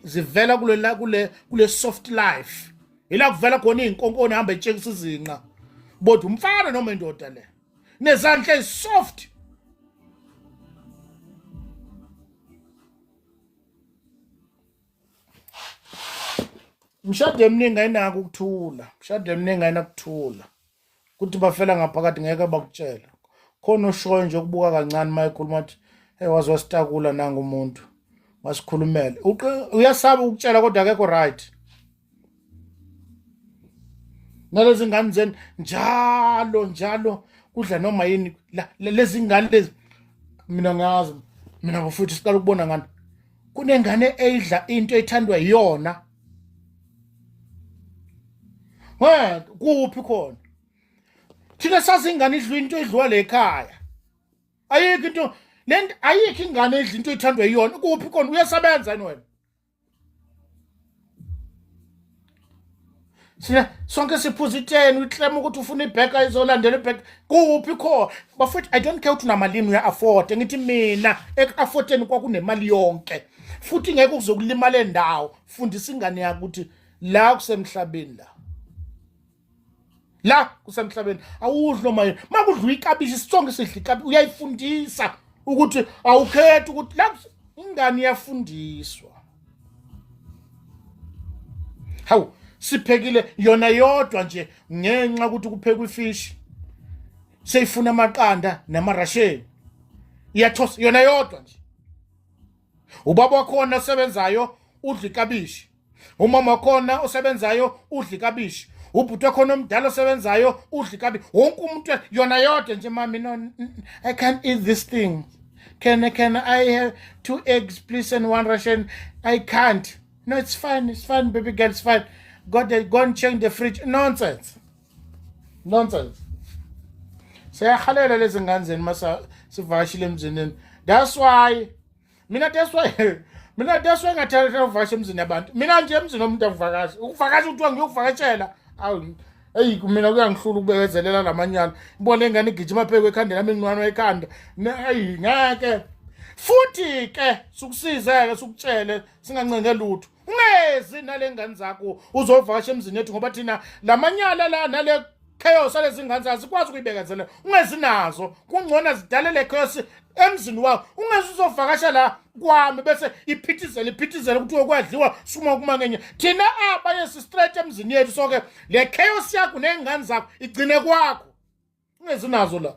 zivela kule kule kule soft life, ila kuvela khona iy'nkonkoni hamba etshekisa izinqa bodwa umfana noma indoda le nezandla ezisoft. Imishado eminingi ayinako ukuthula, imishado eminingi ayinakuthula, kuthi bafela ngaphakathi ngeke bakutshela. Khona oshoyo nje ukubuka kancane uma ekhuluma athi hey, waze wasitakula nanga umuntu wasikhulumela. Uyasaba ukutshela kodwa akekho right. Nalezi ngane zenu njalo njalo kudla noma yini lezi ngane lezi, mina ngazi mina futhi siqala ukubona ngani kunengane eyidla into ethandwa yiyona. We kuphi khona? Thina sazi ingane idla into edliwa le ekhaya. Ayikho into lento, ayikho ingane edla into ethandwa yiyona. Kuphi khona? Uyasebenza yini wena? Sina sonke siphuza iteni, uyiklema ukuthi ufuna ibheka izolandela ibheka. Kuphi khona? Bafethu, I don't care ukuthi unamalini, uya-afford. Ngithi mina eku-affordeni kwakunemali yonke. Futhi ngeke uzokulimala endawo. Fundisa ingane yakho ukuthi la kusemhlabeni, la la kusemhlabeni awudli noma yini. Makudliwa ikabishi sonke sidla ikabishi, uyayifundisa ukuthi awukhethi ukuthi la ingane iyafundiswa. Hawu, siphekile yona yodwa nje ngenxa ukuthi kuphekwa ifish, seyifuna amaqanda namarasheni, iyathosa yona yodwa nje. Ubaba wakhona osebenzayo udla ikabishi, umama wakhona osebenzayo udla ikabishi, ubhuti wakhona omdala osebenzayo udla ikabishi, wonke umuntu yona yodwa nje. Mami, no, I can't eat this thing. Can I have 2 eggs please and 1 Russian? I can't. No, it's fine, it's fine, baby girl, it's fine. Go and check the fridge. Nonsense, nonsense. Siyahalela lezi ngane zenu masa sivakashile emzini. That's why mina, that's why mina, that's why ngathanda ukuvakasha emzini yabantu. Mina nje emzini womuntu angivakashi. Ukuvakasha kuthiwa ngiyokuvakashela, awu eyi, mina kuyangihlula ukubekezelela lamanyala. Ibona ingane igijima phezu kwekhanda lami, inqwanwa ekhanda. Eyi ngeke. Futhi ke sukusize-ke sukutshele singancenge lutho, ungezi nale ngane zakho uzovakasha emzini yethu, ngoba thina lamanyala la nale chaos alezi ngane azikwazi ukuyibekezela. Ungezi nazo, kungcono zidale le chaos emzini wakho. Ungezi uzovakasha la kwami bese iphithizele iphithizele kuthiwe kwadliwa suma kuma ngenye. Thina abaye si straight emzini yethu, soke le chaos yakho nengane zakho igcine kwakho, ungezi nazo la.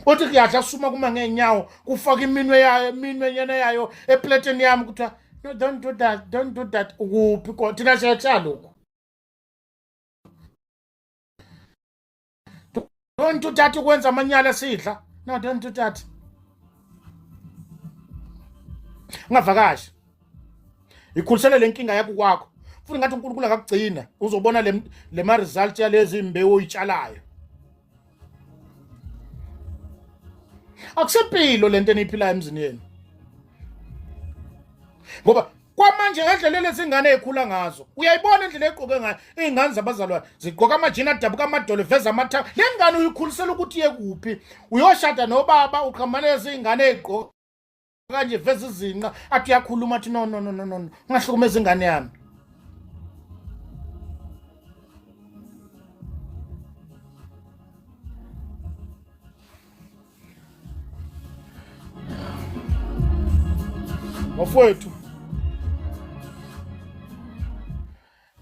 Uthi kuyadla suma kuma ngenyawo, kufaka iminwe yayo, iminwe nyana yayo epleteni yami, kuthiwa no, don't do that, don't do that. Ukuphi ko thina siyatshala lokhu? Don't do that, ukwenza amanyala sidla. No, don't do that. Ungavakashi, ikhulisele le nkinga yakho kwakho. Futhi ngathi uNkulunkulu akakugcina, uzobona le ma result yalezi imbewu oyitshalayo. Akusempilo lento eniyiphilayo emzini yenu, ngoba Kwamanje ngendlela lezi ngane ezikhula ngazo, uyayibona indlela egqoke ngayo iy'ngane zabazalwane, zigqoka amajini adabuka amadolo, veza amathanga. Le ngane uyikhulisela ukuthi iye kuphi? Uyoshada nobaba, uqhamaneza iy'ngane ey'gqoka kanje, veza izinqa, athi uyakhuluma, athi no no no no no, ungahlukumeza ingane yami. Bafowethu,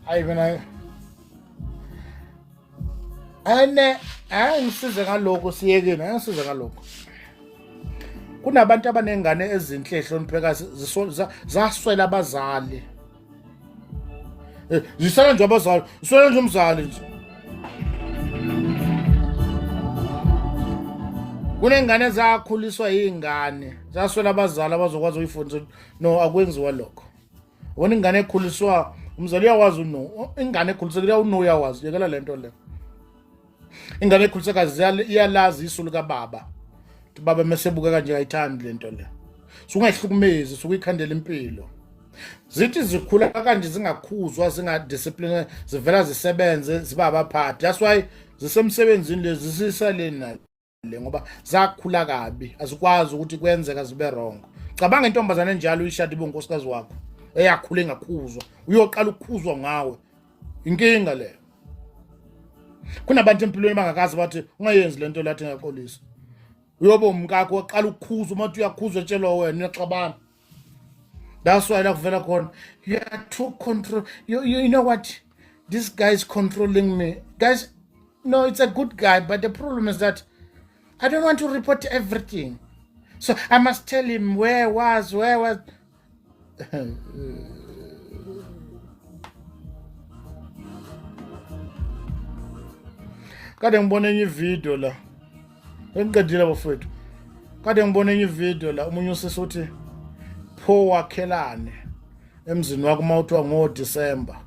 hayi mina ene angisize ngalokho, siyekeni, angisize ngalokho. Kunabantu abanengane ezinhle ehlonipheka, zaswela abazali, zisala nje abazali, uswela nje umzali nje. Kunengane zakhuliswa yingane, zaswela abazali abazokwazi ukuyifundisa. No, akwenziwa lokho. Wona ingane ekhuliswa umzali uyakwazi uno, ingane ekhulisekile uno uyawazi, yekela lento le. Ingane ekhulisekazi iyalazi isu likababa, baba mesebuka kanje ayithandi lento le. Sungayihlukumezi, sukuyikhandela impilo. Zithi zikhula kanje zingakhuzwa, zingadiscipline, zivela zisebenze ziba abaphathi. That's why zisemsebenzini lezi, zisisaleni le, ngoba zakhula kabi, azikwazi ukuthi kwenzeka zibe wrong. Cabanga intombazane enjalo uyishada ibe unkosikazi wakho, eyakhula engakhuzwa, uyoqala ukukhuzwa ngawe, inkinga leyo. Kunabantu empilweni bangakazi bathi ungayenzi lento lathi ngiyaxolisa, uyobe umkakho waqala ukukhuza, uma uthi uyakhuzwa etshelwa wena, uyaxabana. That's why la kuvela khona, you are too control, you know what, this guy is controlling me, guys. No, it's a good guy, but the problem is that I don't want to report everything, so I must tell him where was where was. Kade ngibona enye ivideo la, engiqedile bafowethu. Kade ngibona enye ivideo la, omunye usisi uthi pho wakhelane emzini wakho, uma uthiwa ngoDisemba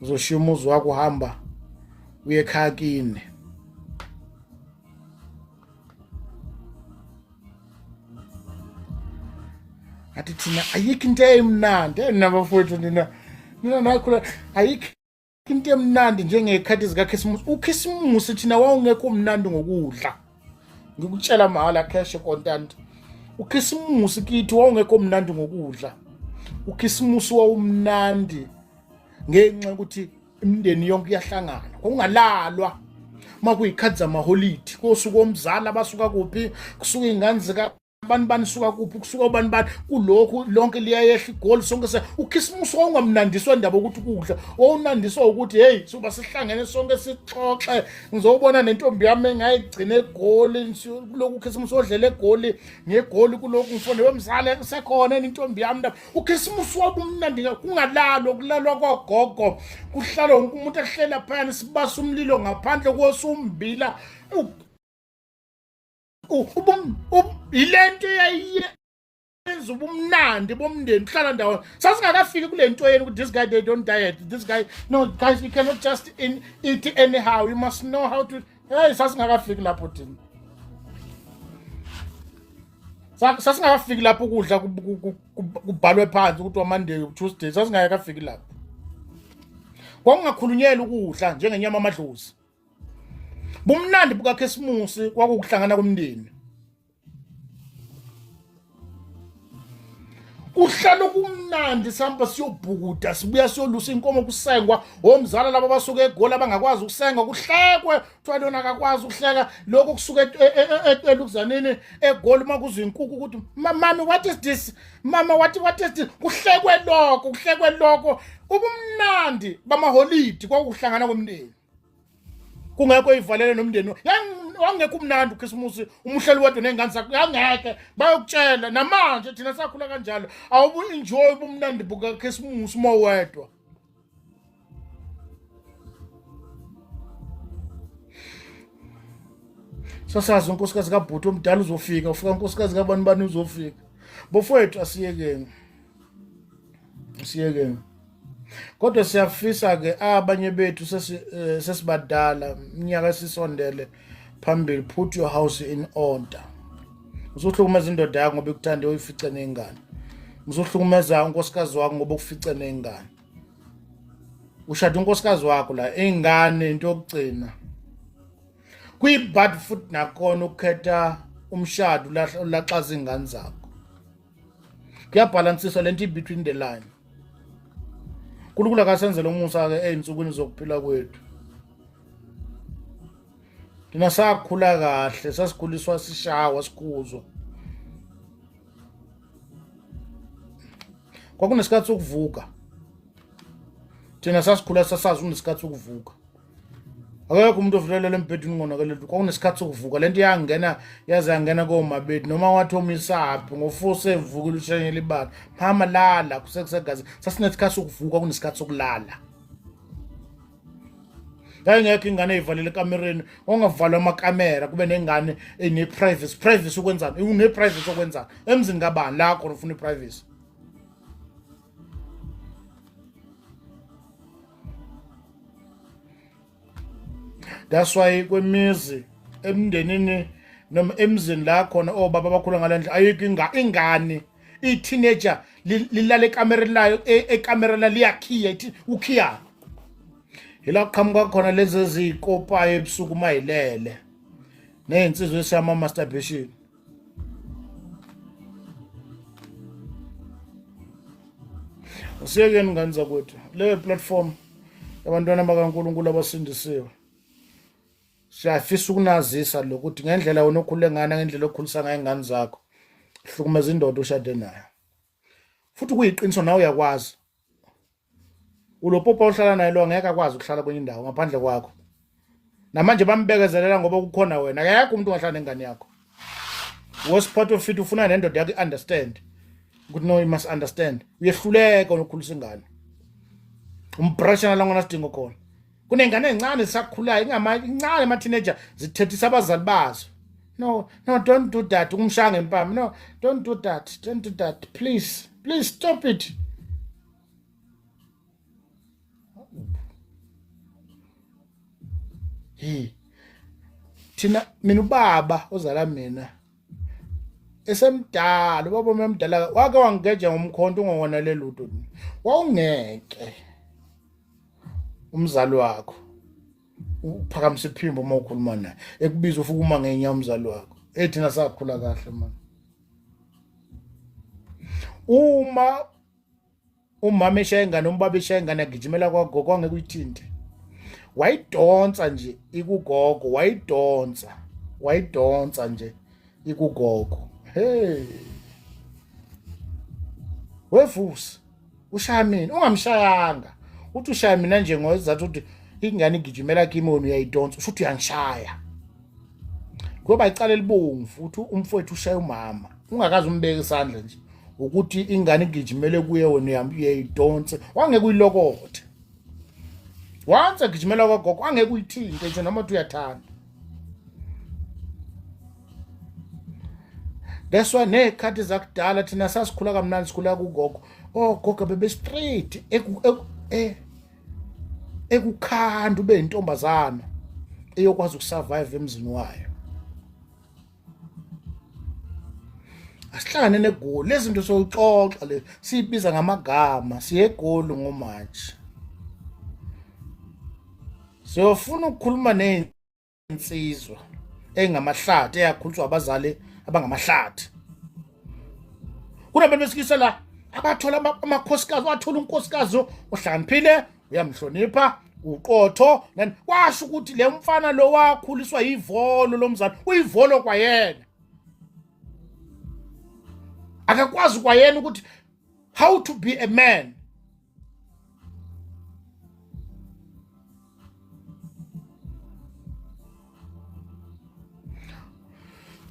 uzoshiya umuzi wakho uhamba uye ekhaya kini. Athi thina ayikho into eyimnandi nina bafowethu, nina nakhula, ayikho into emnandi njengey'khathi zikaKhisimusi. UKhisimusi thina wawungekho mnandi ngokudla, ngikutshela mahhala, cash content. UKhisimusi kithi wawungekho mnandi ngokudla. UKhisimusi wawumnandi ngenxa yokuthi imindeni yonke iyahlangana, kwakungalalwa uma kuyikhathi zamaholidi, kosuku omzala basuka kuphi, kusuka iy'ngane zika bani bani, suka kuphi, kusuka ubani bani, kulokhu lonke liyayehla igoli sonke. Se uKhisimusi wawungamnandiswa indaba ukuthi ukudla, wawunandiswa ukuthi hey, soba sihlangene sonke sixoxe, ngizobona nentombi yami engayigcina egoli kulokhu uKhisimusi odlela egoli ngegoli kulokhu ngifone wemzala sekhona intombi yami. UKhisimusi wabumnandi, kungalalwa, kulalwa kwagogo, kuhlala wonke umuntu ehlela phayana, sibasa umlilo ngaphandle kosumbila. Yilento eyayiyenza ubumnandi bomndeni, kuhlala ndawonye. Sasingakafiki kule nto yenu ukuthi this guy, they don't diet, this guy, no guys, you cannot just eat anyhow, you must know how to. Hey, sasingakafiki lapho thina, sasingakafiki lapho ukudla kubhalwe phansi ukuthi Monday, Tuesday, sasingakafiki lapho. Kwakungakhulunyelwa ukudla njengenyama amadlozi. Bumnandi bukaKhisimusi kwakukuhlangana komndeni, kuhlala kumnandi, sihamba siyobhukuda, sibuya siyolusa inkomo, kusengwa omzala laba basuka eGoli abangakwazi ukusenga, kuhlekwe, kuthiwa lona akakwazi ukuhleka lokho kusuka elukuzanini eGoli, uma kuzwa inkukhu ukuthi mami, what is this, mama, what is this, kuhlekwe lokho, kuhlekwe lokho. Ubumnandi bamaholidi kwakuhlangana komndeni, kungekho ivalele nomndeni. Wangekho umnandi uKhisimusi umuhleli wedwa ney'ngane zakho, yangeke bayokutshela. Namanje thina sakhula kanjalo, awubu-enjoy ubumnandi bukaKhisimusi uma wedwa. Sasazi unkosikazi kabhuti omdala uzofika, ufika unkosikazi kabani bani uzofika. Bofowethu, asiyekeni, asiyekeni. Kodwa siyafisa ke abanye bethu sesibadala, iminyaka esisondele phambili, put your house in order. Usuhlukumeza indoda yakho ngoba ikuthande, uyifice nengane. Ngizohlukumeza unkosikazi wakho ngoba ukufice nengane. Ushada unkosikazi wakho la, ingane into yokugcina. Kuyibad futhi nakhona ukukhetha umshado ulaxaza ingane zakho. Kuyabhalansiswa lento between the line. uNkulunkulu akasenzele umusa ke ezinsukwini zokuphila kwethu. Thina sakhula kahle, sasikhuliswa sishawa sikhuzwa. Kwakunesikhathi sokuvuka. Thina sasikhula sasazi unesikhathi sokuvuka. Akekho umuntu ovulelela embhedeni ngonakele kwakunesikhathi sokuvuka lento yangena yaze yangena komabedi noma wathi omisaphi ngofuse evukile ushanyela ibala mama lala kusekusegazini sasinesikhathi sokuvuka kunesikhathi sokulala yayingekho ingane eyivalele ekamereni ongavalwa amakamera kube nengane ene-privacy privacy ukwenzani une-privacy okwenzani emzini kabani la khona ufuna i-privacy That's why kwemizi emndenini noma emzini la khona obaba abakhula ngale ndlela ayikho ingane i-teenager lilala ekamereni layo e, ekamereni layo liyakhiya ithi ukhiya yila kuqhamuka khona lezi eziyikopayo ebusuku uma yilele ney'nsizwa esiyama-masturbation Asiyekeni ngane zakwethu le platform yabantwana bakaNkulunkulu abasindisiwe siyafisa ukunazisa lokuthi ngendlela wena okhule ngana ngendlela okhulisa ngayo ingane zakho hlukumeza indoda oshade nayo futhi kuyiqiniso nawe uyakwazi ulopopa ohlala naye lo angeke akwazi ukuhlala kwenye indawo ngaphandle kwakho namanje bambekezelela ngoba kukhona wena akekho umuntu ongahlala nengane yakho worst part of it ufuna nendoda yakho i-understand ukuthi no you must understand uyehluleka unokhulisa ingane umbrashana la ngona sidingo khona kunengane ezincane zisakhulayo incane ama-teenager zithethisa abazali bazo no no don't do that ukumshaya ngempama no don't do that don't do that please please stop it hey thina mina ubaba ozala mina esemdala ubaba omdala wake wangigeja ngomkhonto ungawonele lutho wawungeke umzali wakho uphakamisa iphimbo uma ukhuluma naye ekubiza ufike uma ngenya umzali wakho ethina sakhula kahle manje uma umama eshaya ingane umbaba eshaya ingane agijimela kwagogo angeke uyithinte wayidonsa nje ikugogo wayidonsa wayidonsa nje ikugogo hey wevusi ushaya mina ungamshayanga uthi ushaya mina nje ngozathu ukuthi ingane igijimela kimi wena uyayidonsa usho ukuthi uyangishaya kuyoba icala elibomvu uthi umfowethu ushaya umama ungakaze umbeke isandla nje ukuthi ingane igijimele kuye wena uyayidonse wangeke uyilokothe once agijimela kwagogo angeke uyithinte nje noma uthi uyathanda that's why ney'khathi zakudala thina sasikhula kamnandi sikhula kugogo ogogo oh, bebe-straight e, ekukhanda ube yintombazana eyokwazi ukusurvive emzini wayo asihlangane negoli lezi zinto soyixoxa le siyibiza ngamagama siye egoli ngoMarch siyofuna ukukhuluma insizwa engamahlathi eyakhuliswa abazali abangamahlathi kunabantu besilisa la abathola amakhosikazi wathola unkosikazi ohlakaniphile uyamhlonipha uqotho kwasho ukuthi le mfana lo wakhuliswa yivolo lomzali uyivolo kwayena akakwazi kwayena ukuthi how to be a man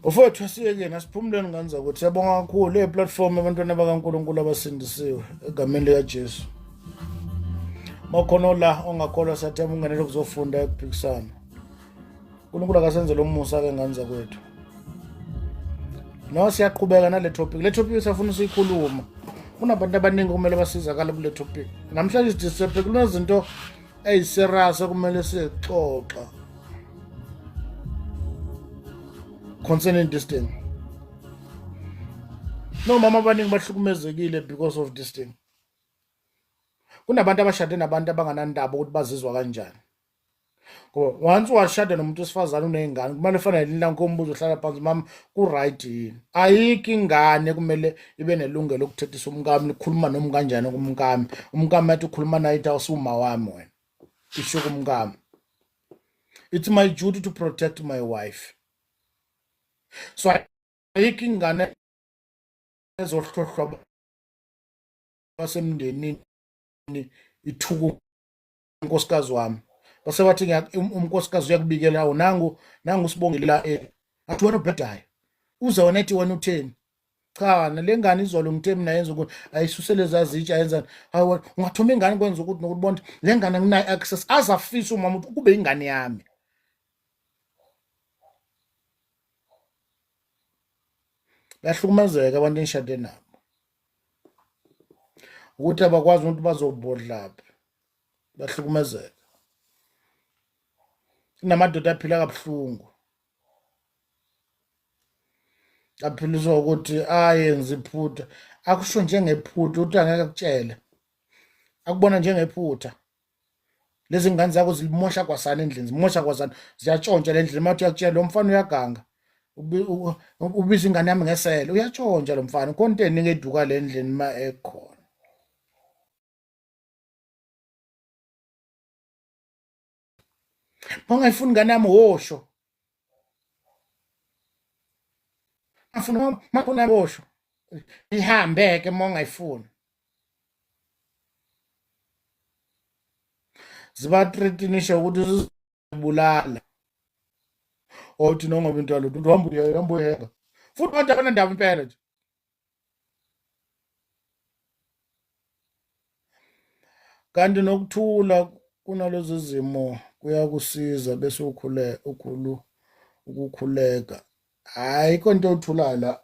Bafowethu asiyekeni asiphumuleni ngane zakwethu siyabonga kakhulu le platform abantwana bakaNkulunkulu abasindisiwe egameni likaJesu. Makhona la ongakholwa sathemba ungenele kuzofunda ekuphikisana. uNkulunkulu akasenzele umusa ke ngane zakwethu. No siyaqhubeka nale topic. Le topic safuna siyikhuluma. Kunabantu abaningi kumele basizakale kule topic. Namhlanje sidisephe kunezinto eyiserious okumele sixoxa concerning this thing. Nomama abaningi bahlukumezekile because of this thing. Kunabantu abashade nabantu abanganandaba ukuthi bazizwa kanjani. Ngoba once washada nomuntu wesifazane uney'ngane kumele fanele lanke umbuzo uhlala phansi mama ku-right yini. Ayikho ingane kumele ibe nelungelo lokuthethisa umkami likhuluma noma kanjani kumkami. Umkami athi ukhuluma naye ithi awusuma wami wena. Isho kumkami. It's my duty to protect my wife. So ayikho ingane ezohlohlwa basemndenini ithuka unkosikazi wami base bathi unkosikazi uyakubikela awu nangu nangu usibongile la eh athi wena ubhedayo uze wena ethi wena utheni cha nale ngane izolo ngithe mina yenza ukuthi ayisuse lezi azitsha yenza hayi ungathoma ingane kwenza ukuthi nokuthi bona le ngane nginayo access azafisa umama ukuthi kube ingane yami Bayahlukumezeka abantu enishade nabo ukuthi abakwazi ukuthi bazobhodlaphi, bahlukumezeka. Kunamadoda aphila kabuhlungu, aphiliswa ukuthi ayenze iphutha, akusho njengephutha ukuthi angeke akutshele, akubona njengephutha. Lezi ngane zakho zilimosha kwasana endlini, zimosha kwasana, ziyatshontsha le ndlini. Uma uyakutshela lo mfana uyaganga, ubiza ingane yami ngesele, uyatshontsha lo mfana. Khona into eningi eduka le ndlini uma ekhona. Ungayifuni ingane yami wosho. Afuna makona wosho. Ihambe ke uma ungayifuni. Zibatretinisha ukuthi zizibulala. Othi nongoba into yalutho uhamba uyahamba uyenga. Futhi abantu abanandaba impela nje. Kanti nokuthula kunalezi zimo kuyakusiza bese ukhule ukhulu ukukhuleka. Ayikho into othulayo la.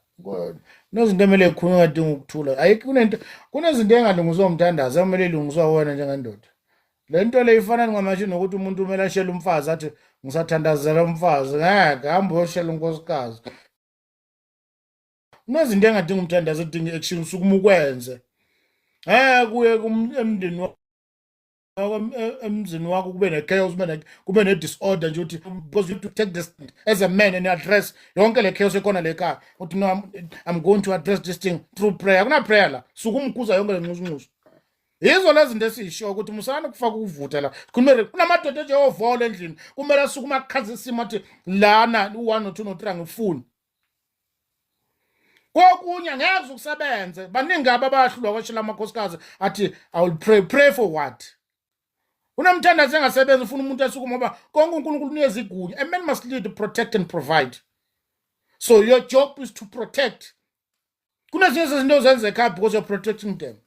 Kunezinto emele ikhulunywe ngadinga ukuthula. Ayikho kunento kunezinto engalungiswa umthandazo ekumele ilungiswa wena njengendoda. Le nto le ifana ncamashi nokuthi umuntu kumele ashele umfazi athi ngisathandazela umfazi ngeke hamba uyoshela unkosikazi. Kunezinto engadinga umthandazo edinga i-action usukuma ukwenze. Eh kuye emndeni emzini wakho kube ne-chaos kube ne-disorder nje uthi because you have to take this as a man and address yonke le chaos ekhona le khaya uthi no I'm going to address this thing through prayer. Akuna prayer la, sukuma ukhuza yonke le nxusunxusu. Yizo lezi zinto esiyisho ukuthi musani ukufaka ukuvutha la. Khulumere kunamadoda nje ovola endlini kumele asukuma akhaze isimo athi lana u-1 no-2 no-3 angifuni. Kokunye ngeke ukusebenze. Baningi aba abahlulwa kwashela amakhosikazi athi I will pray. Pray for what? Unomthandazo engasebenzi ufuna umuntu asukuma ngoba konke uNkulunkulu unikeza igunya. A man must lead, protect and provide. So your job is to protect. Kunezinye zezinto ozenza ekhaya because you're protecting them.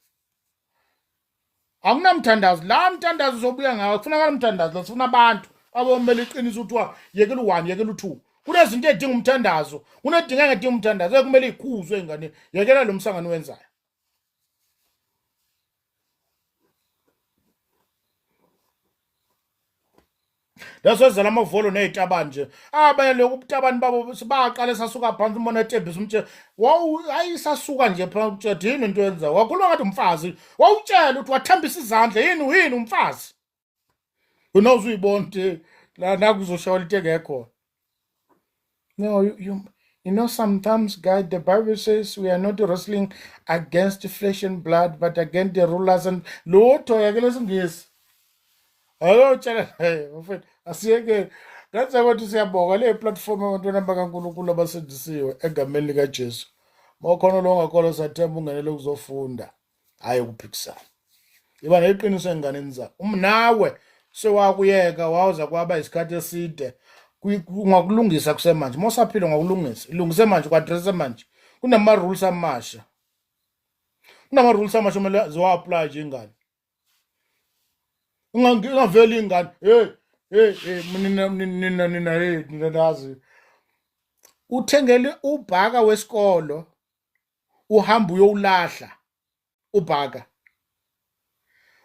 Akunamthandazo la mthandazo uzobuya ngawo kufunakala umthandazo la sifuna abantu abomele iqiniso kuthiwa yekela u-1 yekela u-2 kunezinto edinga umthandazo kunedinga engedinga umthandazo ekumele ikhuzwe ingane yekela lo msangano wenzayo. Lasozala amavolo nezitabane nje. Abanye lokhu ubutabane babo baqale sasuka phansi umbona etebhisa umtshela. Wawu ayisasuka nje phansi utshela yini into yenza. Wakhuluma ngathi umfazi. Wawutshela ukuthi wathambisa izandla yini yini umfazi. Wena uzuyibona ukuthi la nakuzoshawa into engekho. No, you know, sometimes, guys, the Bible says we are not wrestling against flesh and blood, but against the rulers and lutho yake lesingisi. Ayotshela hey mfethu asiyeke ngathi ukuthi siyabonga le platform abantwana bakaNkulunkulu abasindisiwe egameni likaJesu. Mawukhona lo ongakholwa sathemba ungenele ukuzofunda. Hayi ukuphikisana. Iba neqiniso enganeni zakho. Umnawe sewakuyeka wawuza kwaba isikhathi eside ungakulungisa kusemanje. Uma usaphila ungakulungisa. Ilungise manje ku-address manje. Kunama rules amasha. Kunama rules amasha kumele ziwa-apply nje ingane. Ingaveli ingane. Hey hey hey nina nina nina hey nina nazi. Uthengele ubhaka wesikolo uhamba uyowulahla ubhaka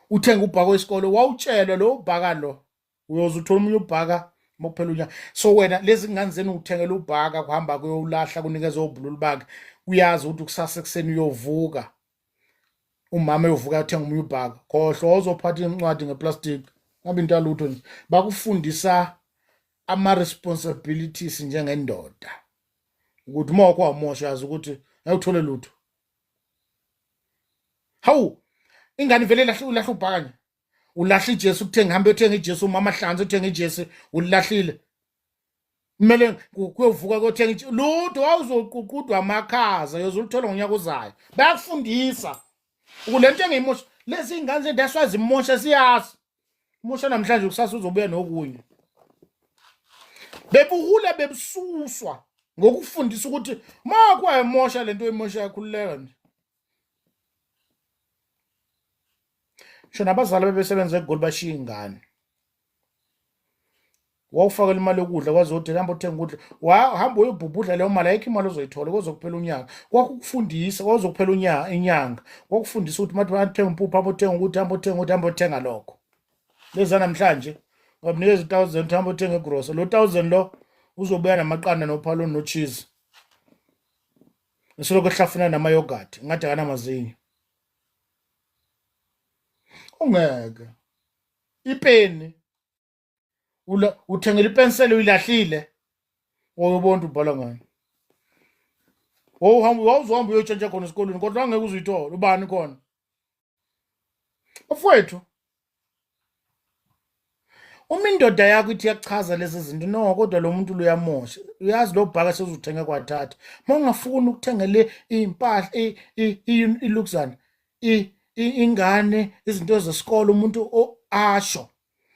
uthenga ubhaka wesikole wawutshelwa lo ubhaka lo uyoze uthola omunye ubhaka uma kuphela unyaka. So wena lezi ngane zenu uthengela ubhaka kuhamba kuyowulahla kunikeza obululu bakhe. Uyazi ukuthi kusasa ekuseni uyovuka, umama eyovuka ayothenga omunye ubhaka, khohlwa uzophatha incwadi ngeplastic, ngabe into alutho nje. Bakufundisa ama-responsibilities njengendoda ukuthi uma wakho wamosha yazi ukuthi ngeke uthole lutho. Hawu, ingane vele ilahle, ulahla ubhaka nje, ulahla ijesi, ukuthenga, hambe uyothenga ijesi, umama hlanze uthenga ijesi, ulilahlile, kumele kuyovuka kuyothenga lutho, wawuzoququdwa amakhaza, uyozuluthola ngonyaka ozayo. Bayakufundisa ukuthi lento engiyimosha, lezi ingane zethu that's why zimosha, siyazi mosha namhlanje, kusasa uzobuya nokunye. Bebuhula bebususwa ngokufundisa ukuthi ma kwayemosha lento oyimosha, yakhululeka nje. Ngisho nabazali bebesebenza eGoli bashiya ingane, wawufakela imali yokudla, kwaze uthi hamba uthenga ukudla, wahamba uyobhubhudla leyo mali, ayikho imali ozoyithola kozokuphela unyaka. Kwakukufundisa kozokuphela unyaka, inyanga, kwakufundisa ukuthi mathi bathenga impuphu, hamba uthenga ukuthi, hamba uthenga ukuthi, hamba uthenga lokho. Leza namhlanje ungamnikeza i-1000, hamba uthenga igrosa, lo 1000 lo uzobuya namaqanda nophaloni no-cheese, esoloko ehlafuna nama-yogurt ngathi akanamazinyo. Ungeke ipeni uthengela ipensela uyilahlile, oyobona ubhala ngani, wawuhamba wawuzohamba uyotshentsha khona esikolweni, kodwa angeke uzuyithole ubani khona mfowethu. Uma indoda yakho ithi iyakuchaza lezi zinto, no, kodwa lo muntu luyamosha, uyazi lo bhaka sezuthenga kwathatha, uma ungafuni ukuthenga le iy'mpahla ilukuzana ingane izinto zesikole, umuntu asho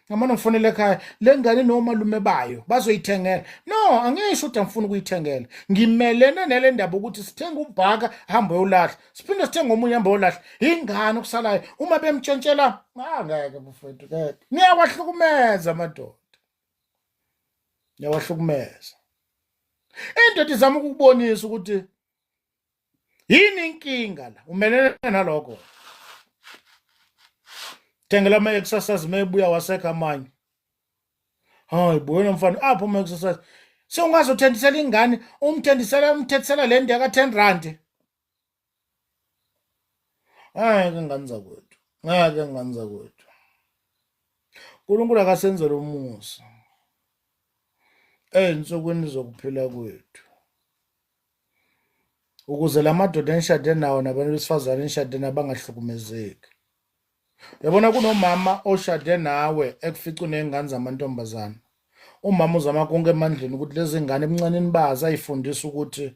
ngamane ngifonele ekhaya, le ngane nomalume bayo bazoyithengela. No, angisho ukuthi angifuni ukuyithengela, ngimelene nele ndaba ukuthi sithenga ubhaka hambe uyolahla, siphinde sithenge omunye hambe uyolahla ingane okusalayo uma bemtshentshela. Ah, ngeke bafowethu, ngeke, niyawahlukumeza amadoda, niyawahlukumeza. Indoda izama ukukubonisa ukuthi yini inkinga la, umelene nalokho, thengela ama-exercise, mebuya wasekho amanye. Hayi bo, wena mfana, apho ama-exercise sewungaze uthentisela ingane, umthentisela umthethisela le nto yaka-10 rand. Ngeke ngane zakwethu, ngeke ngane zakwethu, uNkulunkulu akasenzele umusa ey'nsukwini zokuphila kwethu, ukuze la madoda enishade nawo nabantu besifazane enishade nabo bangahlukumezeki. Uyabona kunomama oshade nawe ekufica uney'ngane zamantombazane, umama uzama konke emandleni ukuthi lezi ngane ebuncaneni bazo ayifundise ukuthi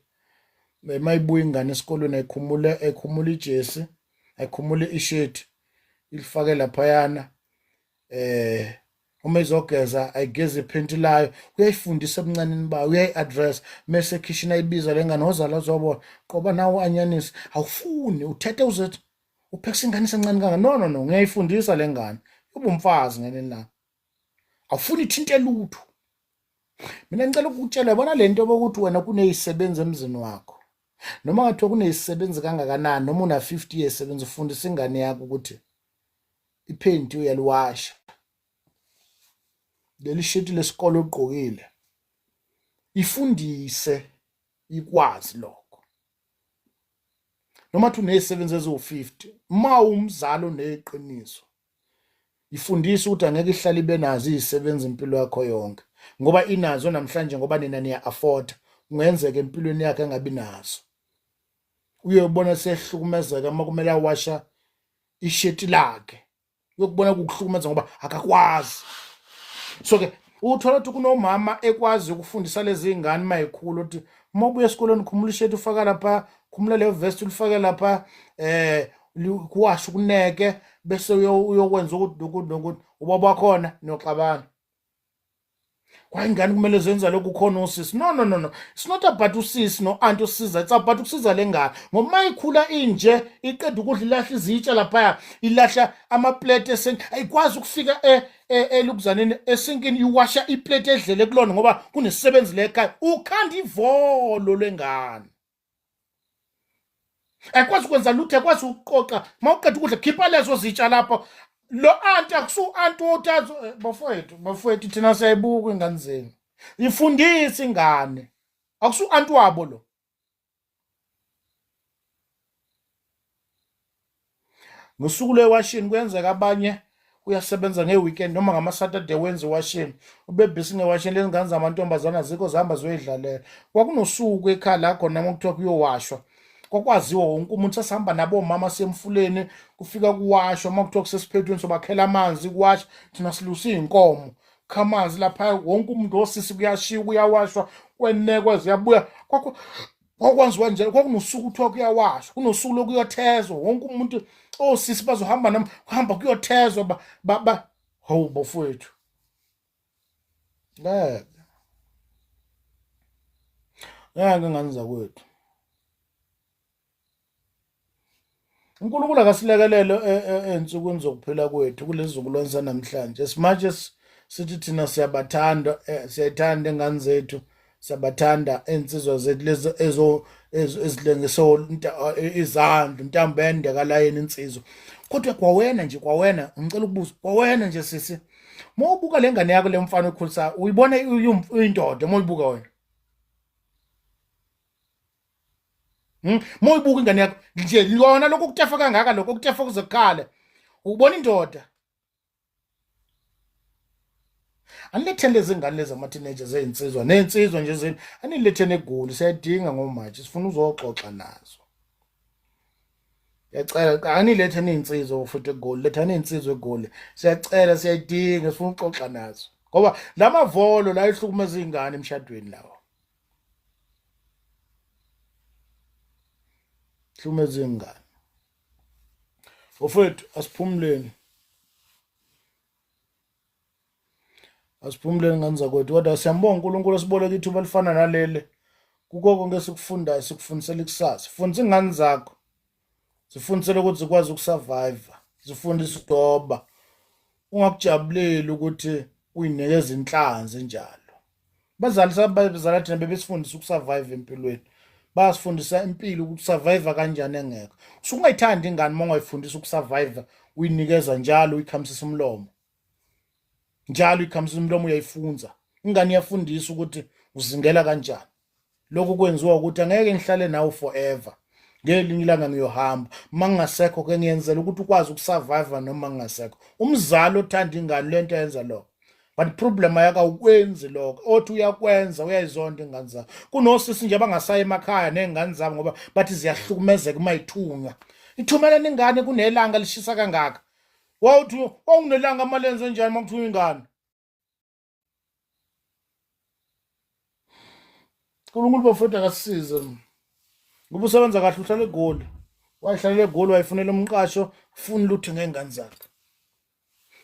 uma ibuya ingane esikolweni ayikhumule, ayikhumule ijesi, ayikhumule ishethi, ilifake laphayana, uma izogeza ayigeze iphenti layo. Uyayifundisa ebuncaneni bayo, uyayi-address, mese ekhishini ayibiza le ngane, ozala azobona qoba nawo anyanisi, awufuni uthethe uzethi uphekisa ingane esencane kanga. No, no, no, ngiyayifundisa le ngane, uba umfazi ngenini langa, awufuni ithinte lutho. Mina ngicela ukukutshela, yabona le nto bokuthi wena kuneyisebenzi emzini wakho, noma ngathiwa kuneyisebenzi kangakanani, noma una 50 years sebenza, ufundisa ingane yakho ukuthi iphenti uyaliwasha, leli shiti lesikole ogqokile, ifundise ikwazi lokho. Noma thi unezisebenzi eziwu-50, uma umzali oneqiniso, ifundise ukuthi angeke ihlale ibe nazo izisebenzi impilo yakho yonke, ngoba inazo namhlanje ngoba nina niya-afforda, kungenzeka empilweni yakhe engabi nazo, uyobona sehlukumezeka uma kumele awasha isheti lakhe, uyokubona kukuhlukumeza ngoba akakwazi. So ke uthola ukuthi kunomama ekwazi ukufundisa lezi ngane mayikhula ukuthi uma ubuya esikoleni khumula isheti ufaka lapha, khumula leyo vest ulifake lapha, kuwasha ukuneke, bese uyokwenza ukuthi nokuthi nokuthi, ubaba wakhona niyoxabana. Kwa ingane kumele zenza lokhu, khona usisi. No, no, no, no, it's not about usisi no anti usiza, it's about ukusiza le ngane, ngoba uma ikhula inje, iqeda ukudla ilahla izitsha laphaya, ilahla amaplate esinki, ayikwazi ukufika elukuzaneni esinkini iwasha iplate edlele kulona ngoba kunesisebenzi lekhaya, ukhanda ivolo lengane, ayikwazi ukwenza lutho, ayikwazi ukuqoqa. Uma uqeda ukudla khipha lezo zitsha lapho, lo anti akusu anti othazo. Bafowethu, bafowethu, thina siyayibuka ingane zenu, ifundise ingane, akusu anti wabo lo. Ngosuku lwewashini kuyenzeka abanye uyasebenza nge-weekend noma ngama-Saturday wenza iwashini, ube busy ngewashini. Lezi ngane zamantombazane azikho, zihamba ziyoyidlalela. Kwakunosuku ekhaya la khona uma kuthiwa kuyowashwa kwakwaziwa wonke umuntu, sasihamba nabomama semfuleni, kufika kuwashwa. Uma kuthiwa kusesiphethweni sobakhela amanzi kuwasha, thina silusa iy'nkomo, kha amanzi lapha, wonke umuntu osisi kuyashiwa kuyawashwa kwenekwa ziyabuya. Kwakwenziwa njalo, kwakunosuku kuthiwa kuyawashwa, kunosuku lokuyothezwa, wonke umuntu osisi bazohamba nami, kuhamba kuyothezwa ba, ba, ba. Hawu bafowethu, ngeke ngeke ngane zakwethu. uNkulunkulu akasilekelele ey'nsukwini zokuphila kwethu kulezi zukulwane sanamhlanje. As much as sithi thina siyabathanda, siyayithanda ingane zethu, siyabathanda iy'nsizwa zethu lezi ezilengise izandla, intambo ende kalayini insizwa, kodwa kwawena nje, kwawena ngicela ukubuza, kwawena nje sisi, uma ubuka le ngane yakho le mfana okhulisa, uyibona uyindoda uma uyibuka wena? Uma uyibuka ingane yakho nje, lona lokhu kutefa kangaka, lokho kutefa kuze kukhale, ubona indoda? Aniletheni lezi ngane lezi ama-teenager zey'nsizwa ney'nsizwa nje zini, aniletheni eGoli, siyayidinga ngoMarch, sifuna uzoxoxa nazo. Siyacela, aniletheni iy'nsizwa futhi eGoli, lethani iy'nsizwa eGoli, siyacela, siyayidinga, sifuna ukuxoxa nazo, ngoba la mavolo la ehlukumeza iy'ngane emshadweni lawa hlukumeza iy'ngane. Bafowethu, asiphumuleni, asiphumuleni ngane zakwethu, kodwa siyambonga uNkulunkulu esiboleka ithuba elifana naleli. Kuko konke esikufundayo sikufundisela ikusasa. Fundisa ingane zakho, zifundisele ukuthi zikwazi ukusurvive, zifundise udoba, ungakujabuleli ukuthi uyinikeza inhlanzi njalo. Bazali sabazala thina bebesifundisa ukusurvive empilweni, bayasifundisa impilo ukuthi survive kanjani engekho. Usungayithandi ingane uma ungayifundisa ukusurvive, uyinikeza njalo, uyikhamisisa umlomo njalo, uyikhamisisa umlomo, uyayifunza ingane, iyafundisa ukuthi uzingela kanjani. Lokhu kwenziwa ukuthi angeke ngihlale nawe forever, ngelinye ilanga ngiyohamba, uma ngingasekho ke ngiyenzela ukuthi ukwazi ukusurvive noma ngingasekho. Umzali othanda ingane lento yenza lokho, but problem ayaka ukwenzi lokho, othi uyakwenza uyayizonda ingane zakho. Kunosisi nje abangasayi emakhaya ney'ngane zabo ngoba bathi ziyahlukumezeka uma ithunywa. Ithumeleni ingane kunelanga lishisa kangaka? Wawuthi wawunelanga amalenze enjani uma kuthunywa ingane? uNkulunkulu bafowethu akasisize, ngoba usebenza kahle, uhlala eGoli, wayihlalela eGoli, wayifunela umqasho, ufuni lutho ngey'ngane zakhe.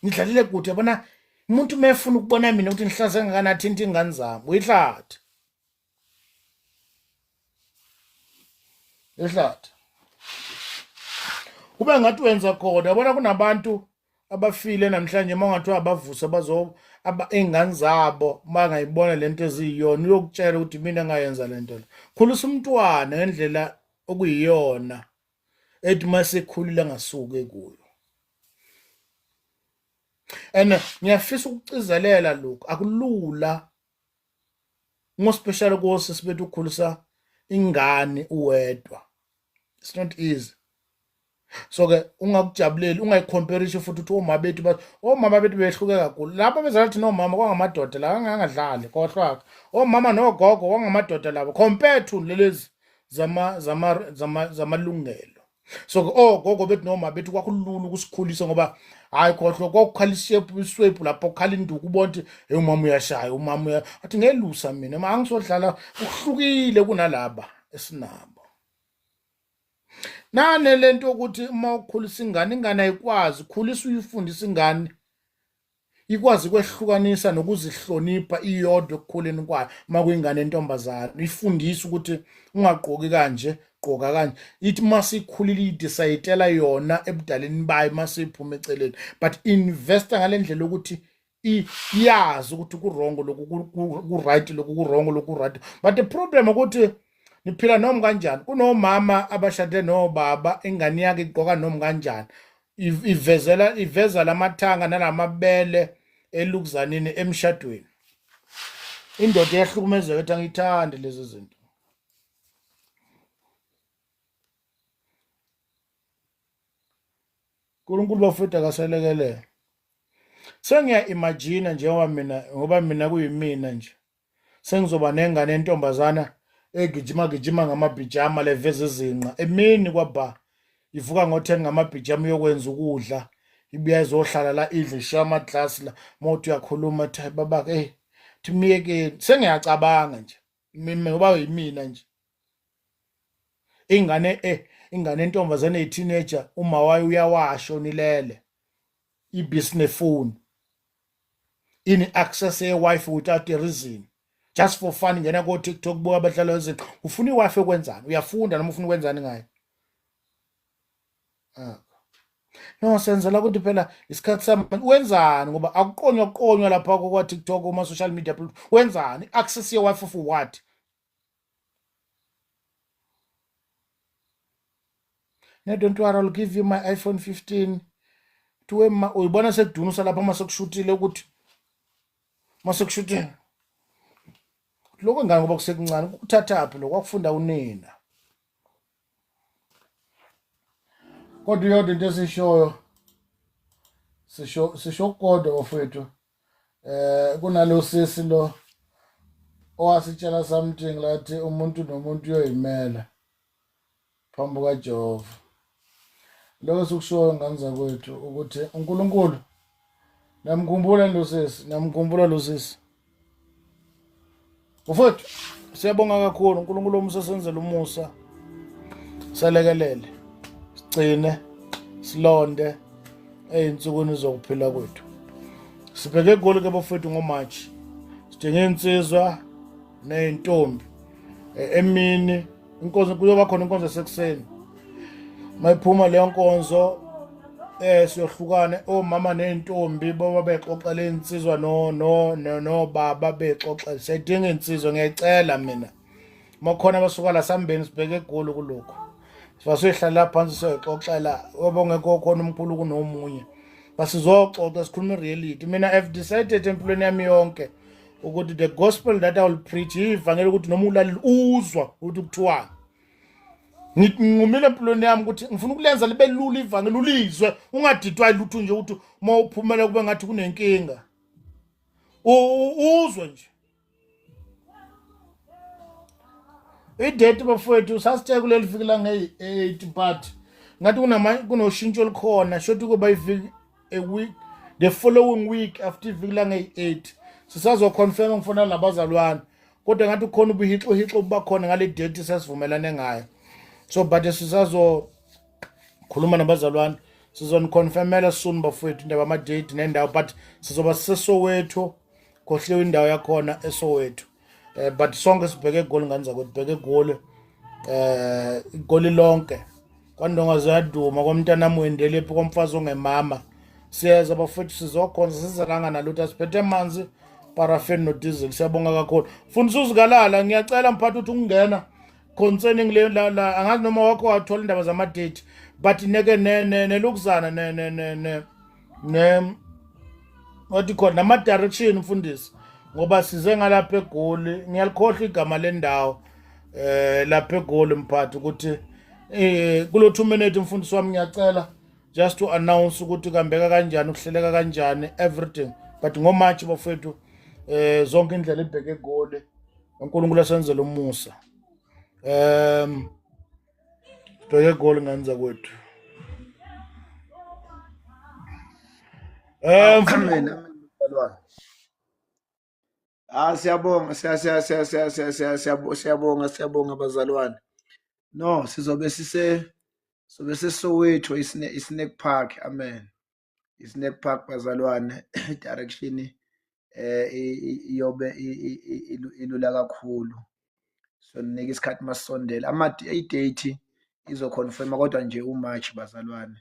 Ngidlalile kude, yabona, umuntu uma efuna ukubona mina ukuthi ngihlaze kangakanani athinta iy'ngane zami, uyihlathi ihlathi, kube ngathi wenza khona. Yabona, kunabantu abafile namhlanje, uma ungathiwa abavuse bazo iy'ngane zabo bangayibona lento eziyiyona, uyokutshela ukuthi mina engayenza lento le. Khulisa umntwana ngendlela okuyiyona, ethi uma sekhulile angasuki kuyo. And ngiyafisa ukucizelela lokhu, akulula, more special kosisi bethu, ukukhulisa ingane uwedwa, it's not easy. So ke ungakujabuleli, ungayicomparisha futhi uthi omama bethu, omama bethu behluke kakhulu. Lapho bezala thina omama kwangamadoda la angangadlali, khohlwa omama nogogo kwangamadoda labo compared to lezi zama zama zama zamalungelo. So ke ogogo bethu noma bethu kwakulula ukusikhulisa, ngoba hayi khohlwa, kwakukhala ishepu, iswepu lapho kukhala induku, ubona ukuthi hey, umama uyashaya, umama uya athi ngelusa mina ma angisodlala, kuhlukile kunalaba esinabo. Nane lento ukuthi uma ukhulisa ingane, ingane ayikwazi khulisa, uyifundisa ingane ikwazi ukwehlukanisa nokuzihlonipha iyodwa ekukhuleni kwayo. Uma kuyingane entombazane, uyifundise ukuthi ungagqoki kanje, gqoka kanje, ithi uma sikhulile idisayitela yona ebudaleni bayo uma siphuma eceleni, but investa ngale ndlela yokuthi iyazi ukuthi ku-wrong lokhu, ku-right lokhu, ku-wrong lokhu, ku-right. But the problem ukuthi niphila noma kanjani, kunomama abashade nobaba, ingane yakhe igqoka noma kanjani, ivezela iveza lamathanga nalamabele elukuzanini emshadweni, indoda iyahlukumezeka, ethi angiyithandi lezi zinto. uNkulunkulu bafethu akaselekelele. Sengiya imagine njengoba mina, ngoba mina kuyimina nje, sengizoba nengane entombazana egijima gijima ngamabhijama leveza izinqa emini kwabha, ivuka ngo-10 ngamabhijama uyokwenza ukudla, ibuya izohlala la idle, ishiya amaglasi la. Uma uthi uyakhuluma athi hayi babake, eyi thi myekeni. Sengiyacabanga nje mina ngoba yimina nje ingane ingane entombazane eyi-teenager, uma wayo uyawasha onilele ibhisinefoni ini access ye-wifi without a reason, just for fun, ngena ko-TikTok, buka abadlala izinto. Ufuna i-wifi ukwenzani? Uyafunda noma ufuna ukwenzani ngayo? Ah. No, senzela ukuthi phela isikhathi sami. Wenzani? Ngoba akuqonywa kuqonywa lapha kwa-TikTok, kuma-social media. Wenzani? Access ye-wifi for what? No, don't worry, I'll give you my iPhone 15. Tuwe ma uyibona sekudunusa lapha uma sekushutile ukuthi uma sekushutile lokho ngani, ngoba kusekuncane kukuthathaphi lokho wakufunda unina. Kodwa iyodwa into esishoyo, sisho kodwa bafowethu, kunalo sisi lo owasitshela something lathi umuntu nomuntu uyoyimela phambi kukaJehova. Lokho sikushoyo ngane zakwethu ukuthi uNkulunkulu namkhumbula lo sisi, namkhumbula lo sisi. Mfowethu, siyabonga kakhulu. uNkulunkulu omusa senzele umusa, selekelele, sigcine, silonde ey'nsukwini zokuphila kwethu. Sibheke eGoli ke bafowethu ngoMarch, sidinga iy'nsizwa ney'ntombi. Emini inkonzo kuyoba khona, inkonzo yasekuseni. Mayiphuma leyo nkonzo siyohlukana omama nezintombi, boba bexoxela insizwa no no no baba bexoxela. Siyadinga insizwa, ngiyacela mina, makhona abasuka la sambeni sibheke eGoli kulokhu, sibasoyihlalela phansi siyoxoxela obongekho khona umkhulu kunomunye, basizoxoxa sikhuluma i-reality. Mina I've decided empilweni yami yonke ukuthi the gospel that I will preach ivangeli ukuthi noma ulalile uzwa ukuthi kuthiwani. Nginqumile empilweni yami ukuthi ngifuna ukulenza libe lula ivangeli, ulizwe ungadidwa lutho nje, ukuthi uma uphumela kube ngathi kunenkinga, uzwe nje idate. Bafowethu, sasithe kuleli viki langeyi-8, but ngathi kunoshintsho olukhona, shothi kuba iviki, a week, the following week after iviki langeyi-8. Sisazoconfirma, ngifuna nabazalwane, kodwa ngathi kukhona ubuhixihixi obuba khona ngale date sasivumelane ngayo. So but sisazokhuluma nabazalwane, sizoniconfirmela soon bafowethu indaba ama-date nendawo, but sizoba siseSoweto. Khohliwe indawo yakhona eSoweto. But sonke sibheke eGoli, ngane zakwethu, bheke eGoli, iGoli lonke, kwandonga ziyaduma, kwamntanami wendelephi, kwamfazi ongemama. Siyeza bafethu, sizokhonza, sizalanga nalutho, asiphethe amanzi, paraffin no-diesel. Siyabonga kakhulu, fundisa uzikalala. Ngiyacela mphathi ukuthi ukungena concerning le la, la angazi noma wakho wathola indaba zama-date, but neke nelukuzana ne ne ne ne ne what you call nama-direction, mfundisi, ngoba size ngalapha eGoli, ngiyalikhohlwa igama lendawo lapha eGoli mphathi, ukuthi kulo 2 minute, mfundisi wami, ngiyacela just to announce ukuthi kambeka kanjani, ukuhleleka kanjani everything. But ngoMarch bafethu, zonke indlela ibheke eGoli. uNkulunkulu asenzele umusa. Bheke eGoli ngenza kwethu. Amen, amen mzalwane. Ah, siyabonga, siya siya siya siya siya siya siyabonga, siyabonga bazalwane. No, sizobe sise sobe seSoweto, isine iSnake Park. Amen. ISnake Park bazalwane, direction iyobe ilula kakhulu. So ninika isikhathi masisondela ama i-date izoconfirma, kodwa nje uMarch bazalwane.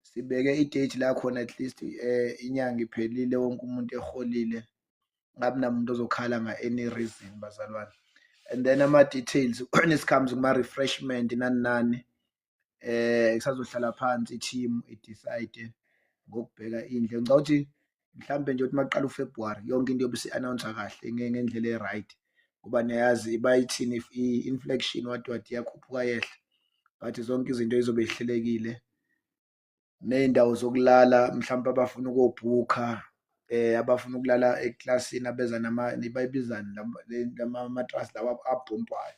Sibeke i-date la khona at least inyanga iphelile, wonke umuntu eholile, ngabi namuntu ozokhala nga-any reason bazalwane. And then ama-details when it comes kuma-refreshment nani nani, kusazohlala phansi i-team i-decide ngokubheka indlela. Ngicabanga ukuthi mhlambe nje ukuthi maqala uFebruary yonke into yobe isi-announce kahle ngendlela e-right, ngoba niyazi bayithini, i-inflation what what, iyakhuphuka yehla, but zonke izinto izobe ihlelekile. Ney'ndawo zokulala mhlampe abafuna ukobhukha, abafuna ukulala eklasini abeza nama bayibizani lama-mattress lawa abhombwayo,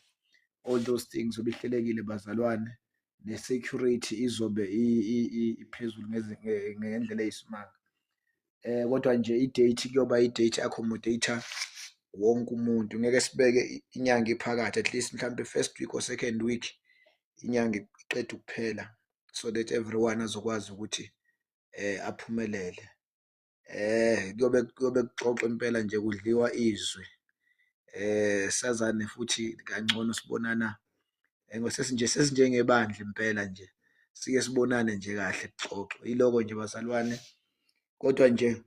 all those things zobe ihlelekile bazalwane, ne-security izobe iphezulu ngendlela eyisimanga. Kodwa nje i-date kuyoba i-date e-accommodate-a wonke umuntu, ngeke sibeke inyanga iphakathi, at least mhlampe first week or second week inyanga iqeda ukuphela so that everyone azokwazi ukuthi aphumelele. Kuyobe kuxoxwa impela nje kudliwa izwi, sazane futhi kangcono sibonana sesinje sesinjengebandla impela nje, sike sibonane nje kahle kuxoxwe. Yiloko nje bazalwane, kodwa nje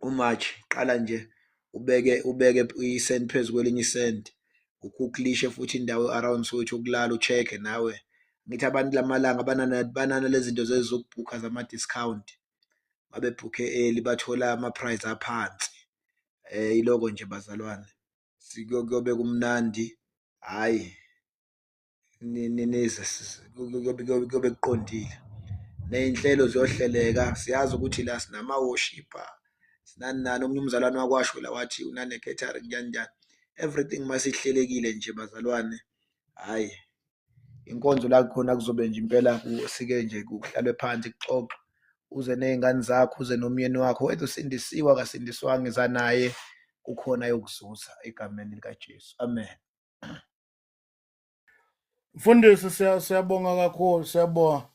uMarch qala nje ubeke isenti phezu kwelinye isenti, ugugulishe futhi indawo around Soweto yokulala u-check-e nawe. Ngithi abantu kulamalanga banana lezi zinto zokubhukha zama-discount, babebhukhe early bathola ama-price aphansi. Yiloko nje bazalwane, kuyobe kumnandi, hhayi nize kuyobe kuqondile. Ney'nhlelo ziyohleleka, siyazi ukuthi la sinama-worship-a sinani nani, omunye umzalwane wakwasho la wathi unane-catering njani njani, everything masihlelekile nje bazalwane, hhayi inkonzo la khona kuzobe nje impela sike nje kuhlalwe phansi kuxoxwe, uze ney'ngane zakho, uze nomyeni wakho, whether usindisiwe akasindiswanga iza naye, kukhona ayokuzuza egameni likaJesu, amen. Mfundisi, siyabonga kakhulu, siyabonga.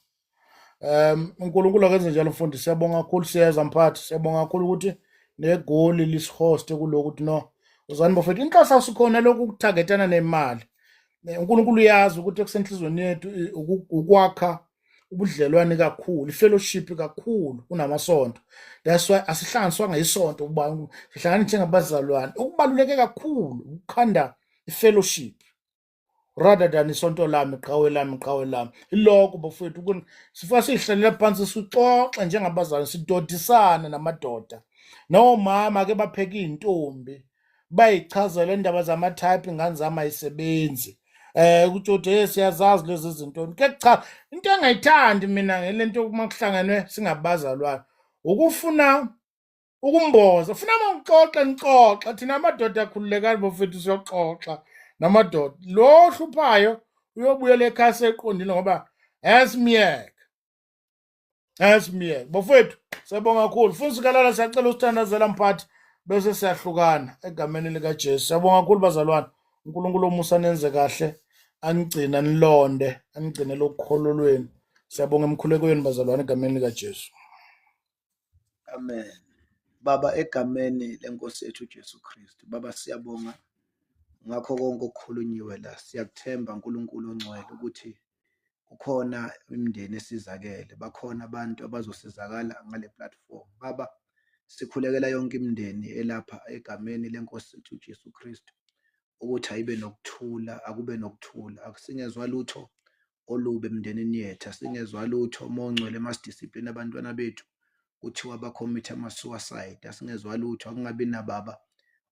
UNkulunkulu akenze njalo mfundisi, siyabonga kakhulu, siyeza mphathi, siyabonga kakhulu ukuthi negoli lisihoste kulokhu ukuthi no uzani bafethu, inhloso asikhona lokhu ukuthagetana nemali. UNkulunkulu uyazi ukuthi okusenhlizweni yethu ukwakha ubudlelwane kakhulu, ifellowship kakhulu kunamasonto. That's why asihlanganiswanga isonto, kuba sihlangana njengabazalwane. Okubaluleke kakhulu ukukhanda ifellowship rather than isonto lami, qhawe lami, qhawe lami. Ilokho bafowethu, sifika siyihlalele phansi sixoxe njengabazali, sidodisane namadoda nomama ke bapheke iy'ntombi, bayichazele indaba zama-type, ingane zami ayisebenzi, ukuthi uthi hey siyazazi lezi zinto ke. Cha, into engayithandi mina ngelento uma kuhlangenwe singabazalwane ukufuna ukumboza, funa uma ngixoxe nixoxe thina amadoda akhululekani bafethu, siyoxoxa namadoda. Lo ohluphayo uyobuyela ekhaya seqondile ngoba esimyeke esimyeke bafethu. Siyabonga kakhulu futhi sikalala, siyacela usithandazela mphathi, bese siyahlukana egameni likaJesu. Siyabonga kakhulu bazalwane, uNkulunkulu omusa nenze kahle, anigcine, anilonde, anigcine lokholo lwenu. Siyabonga emkhulekweni bazalwane egameni likaJesu. Amen. Baba, egameni lenkosi yethu uJesu Kristu, Baba siyabonga ngakho konke okukhulunyiwe la. Siyakuthemba uNkulunkulu ongcwele ukuthi kukhona imindeni esizakele, bakhona abantu abazosizakala ngale platform. Baba, sikhulekela yonke imindeni elapha egameni lenkosi yethu uJesu Kristu ukuthi ayibe nokuthula, akube nokuthula, akusingezwa lutho olubi emndenini yethu, asingezwa lutho mongcwele masidiscipline abantwana bethu kuthiwa ba-commit ama-suicide, asingezwa lutho, akungabi nababa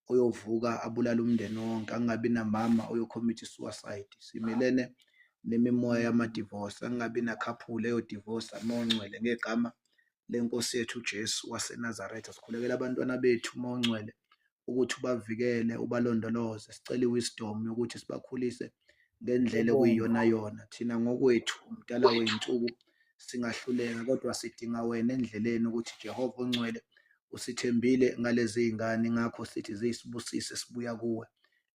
oyovuka abulale umndeni wonke, akungabi namama oyo-commit i-suicide. Simelene nemimoya yama-divorce, akungabi na-couple eyodivosa mongcwele ngegama lenkosi yethu uJesu waseNazaretha. Sikhulekela abantwana bethu mongcwele ukuthi ubavikele, ubalondoloze. Sicela i-wisdom yokuthi sibakhulise ngendlela okuyiyona yona. Thina ngokwethu umdala wey'nsuku singahluleka, kodwa sidinga wena endleleni ukuthi Jehova ongcwele usithembile ngalezi y'ngane, ngakho sithi ziyisibusiso esibuya kuwe.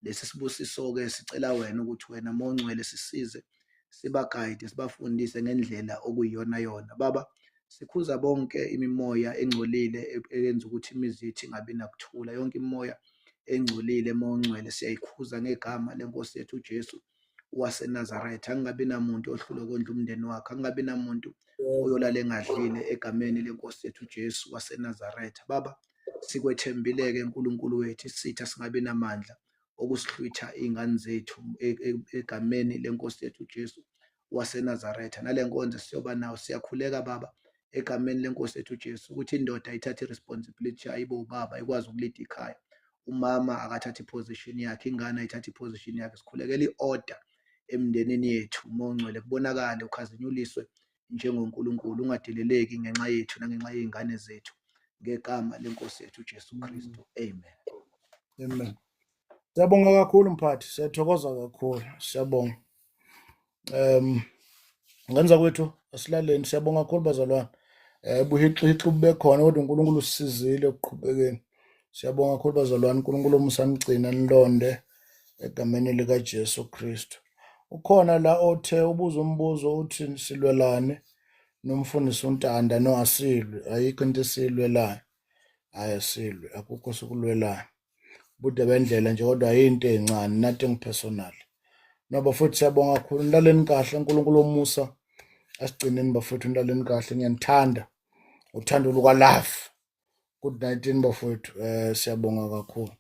Lesi sibusiso-ke sicela wena ukuthi wena mongcwele sisize, sibagayide, sibafundise ngendlela okuyiyona yona. Baba, sikhuza bonke imimoya engcolile eyenza ukuthi imizi yethu ingabi nakuthula. Yonke imimoya engcolile mongcwele siyayikhuza ngegama lenkosi yethu uJesu waseNazaretha. Angingabi namuntu ohlulwe kondla umndeni wakhe, angingabi namuntu oyolala engadlile egameni lenkosi yethu uJesu waseNazaretha. Baba, sikwethembile-ke uNkulunkulu wethu, isitha singabi namandla okusihlwitha iy'ngane zethu egameni lenkosi yethu uJesu waseNazaretha. Nale nkonzo siyoba nawo, siyakhuleka Baba egameni lenkosi yethu uJesu ukuthi indoda ithathe i-responsibility yayo, ibe ubaba, ikwazi ukulida ikhaya. Umama akathathe i-position yakhe, ingane ayithathe i-position yakhe. Sikhulekela i-order emndenini yethu mongcwele, kubonakale ukhazinyuliswe njengoNkulunkulu, ungadeleleki ngenxa yethu nangenxa yey'ngane zethu, ngegama lenkosi yethu uJesu Kristu, amen. Amen. Siyabonga kakhulu mphathi, siyathokoza kakhulu. Siyabonga. Ngenza kwethu asilaleni, siyabonga kakhulu bazalwane. Buhixihixi bube khona kodwa uNkulunkulu usisizile ekuqhubekeni. Siyabonga kakhulu bazalwane, uNkulunkulu omusa nigcina nilonde egameni lika Jesu Kristu. Ukhona la othe ubuza umbuzo uthi silwelane nomfundisi uNtanda, no asilwe, ayikho into esiyilwelayo. Hayi asilwe, akukho sikulwelayo. Bude bendlela nje kodwa yinto encane, nothing personal. No bafowethu, siyabonga kakhulu, nilaleni kahle, uNkulunkulu omusa asigcineni bafowethu, nilaleni kahle, ngiyanithanda uthando luka love. Good night bafowethu, siyabonga kakhulu.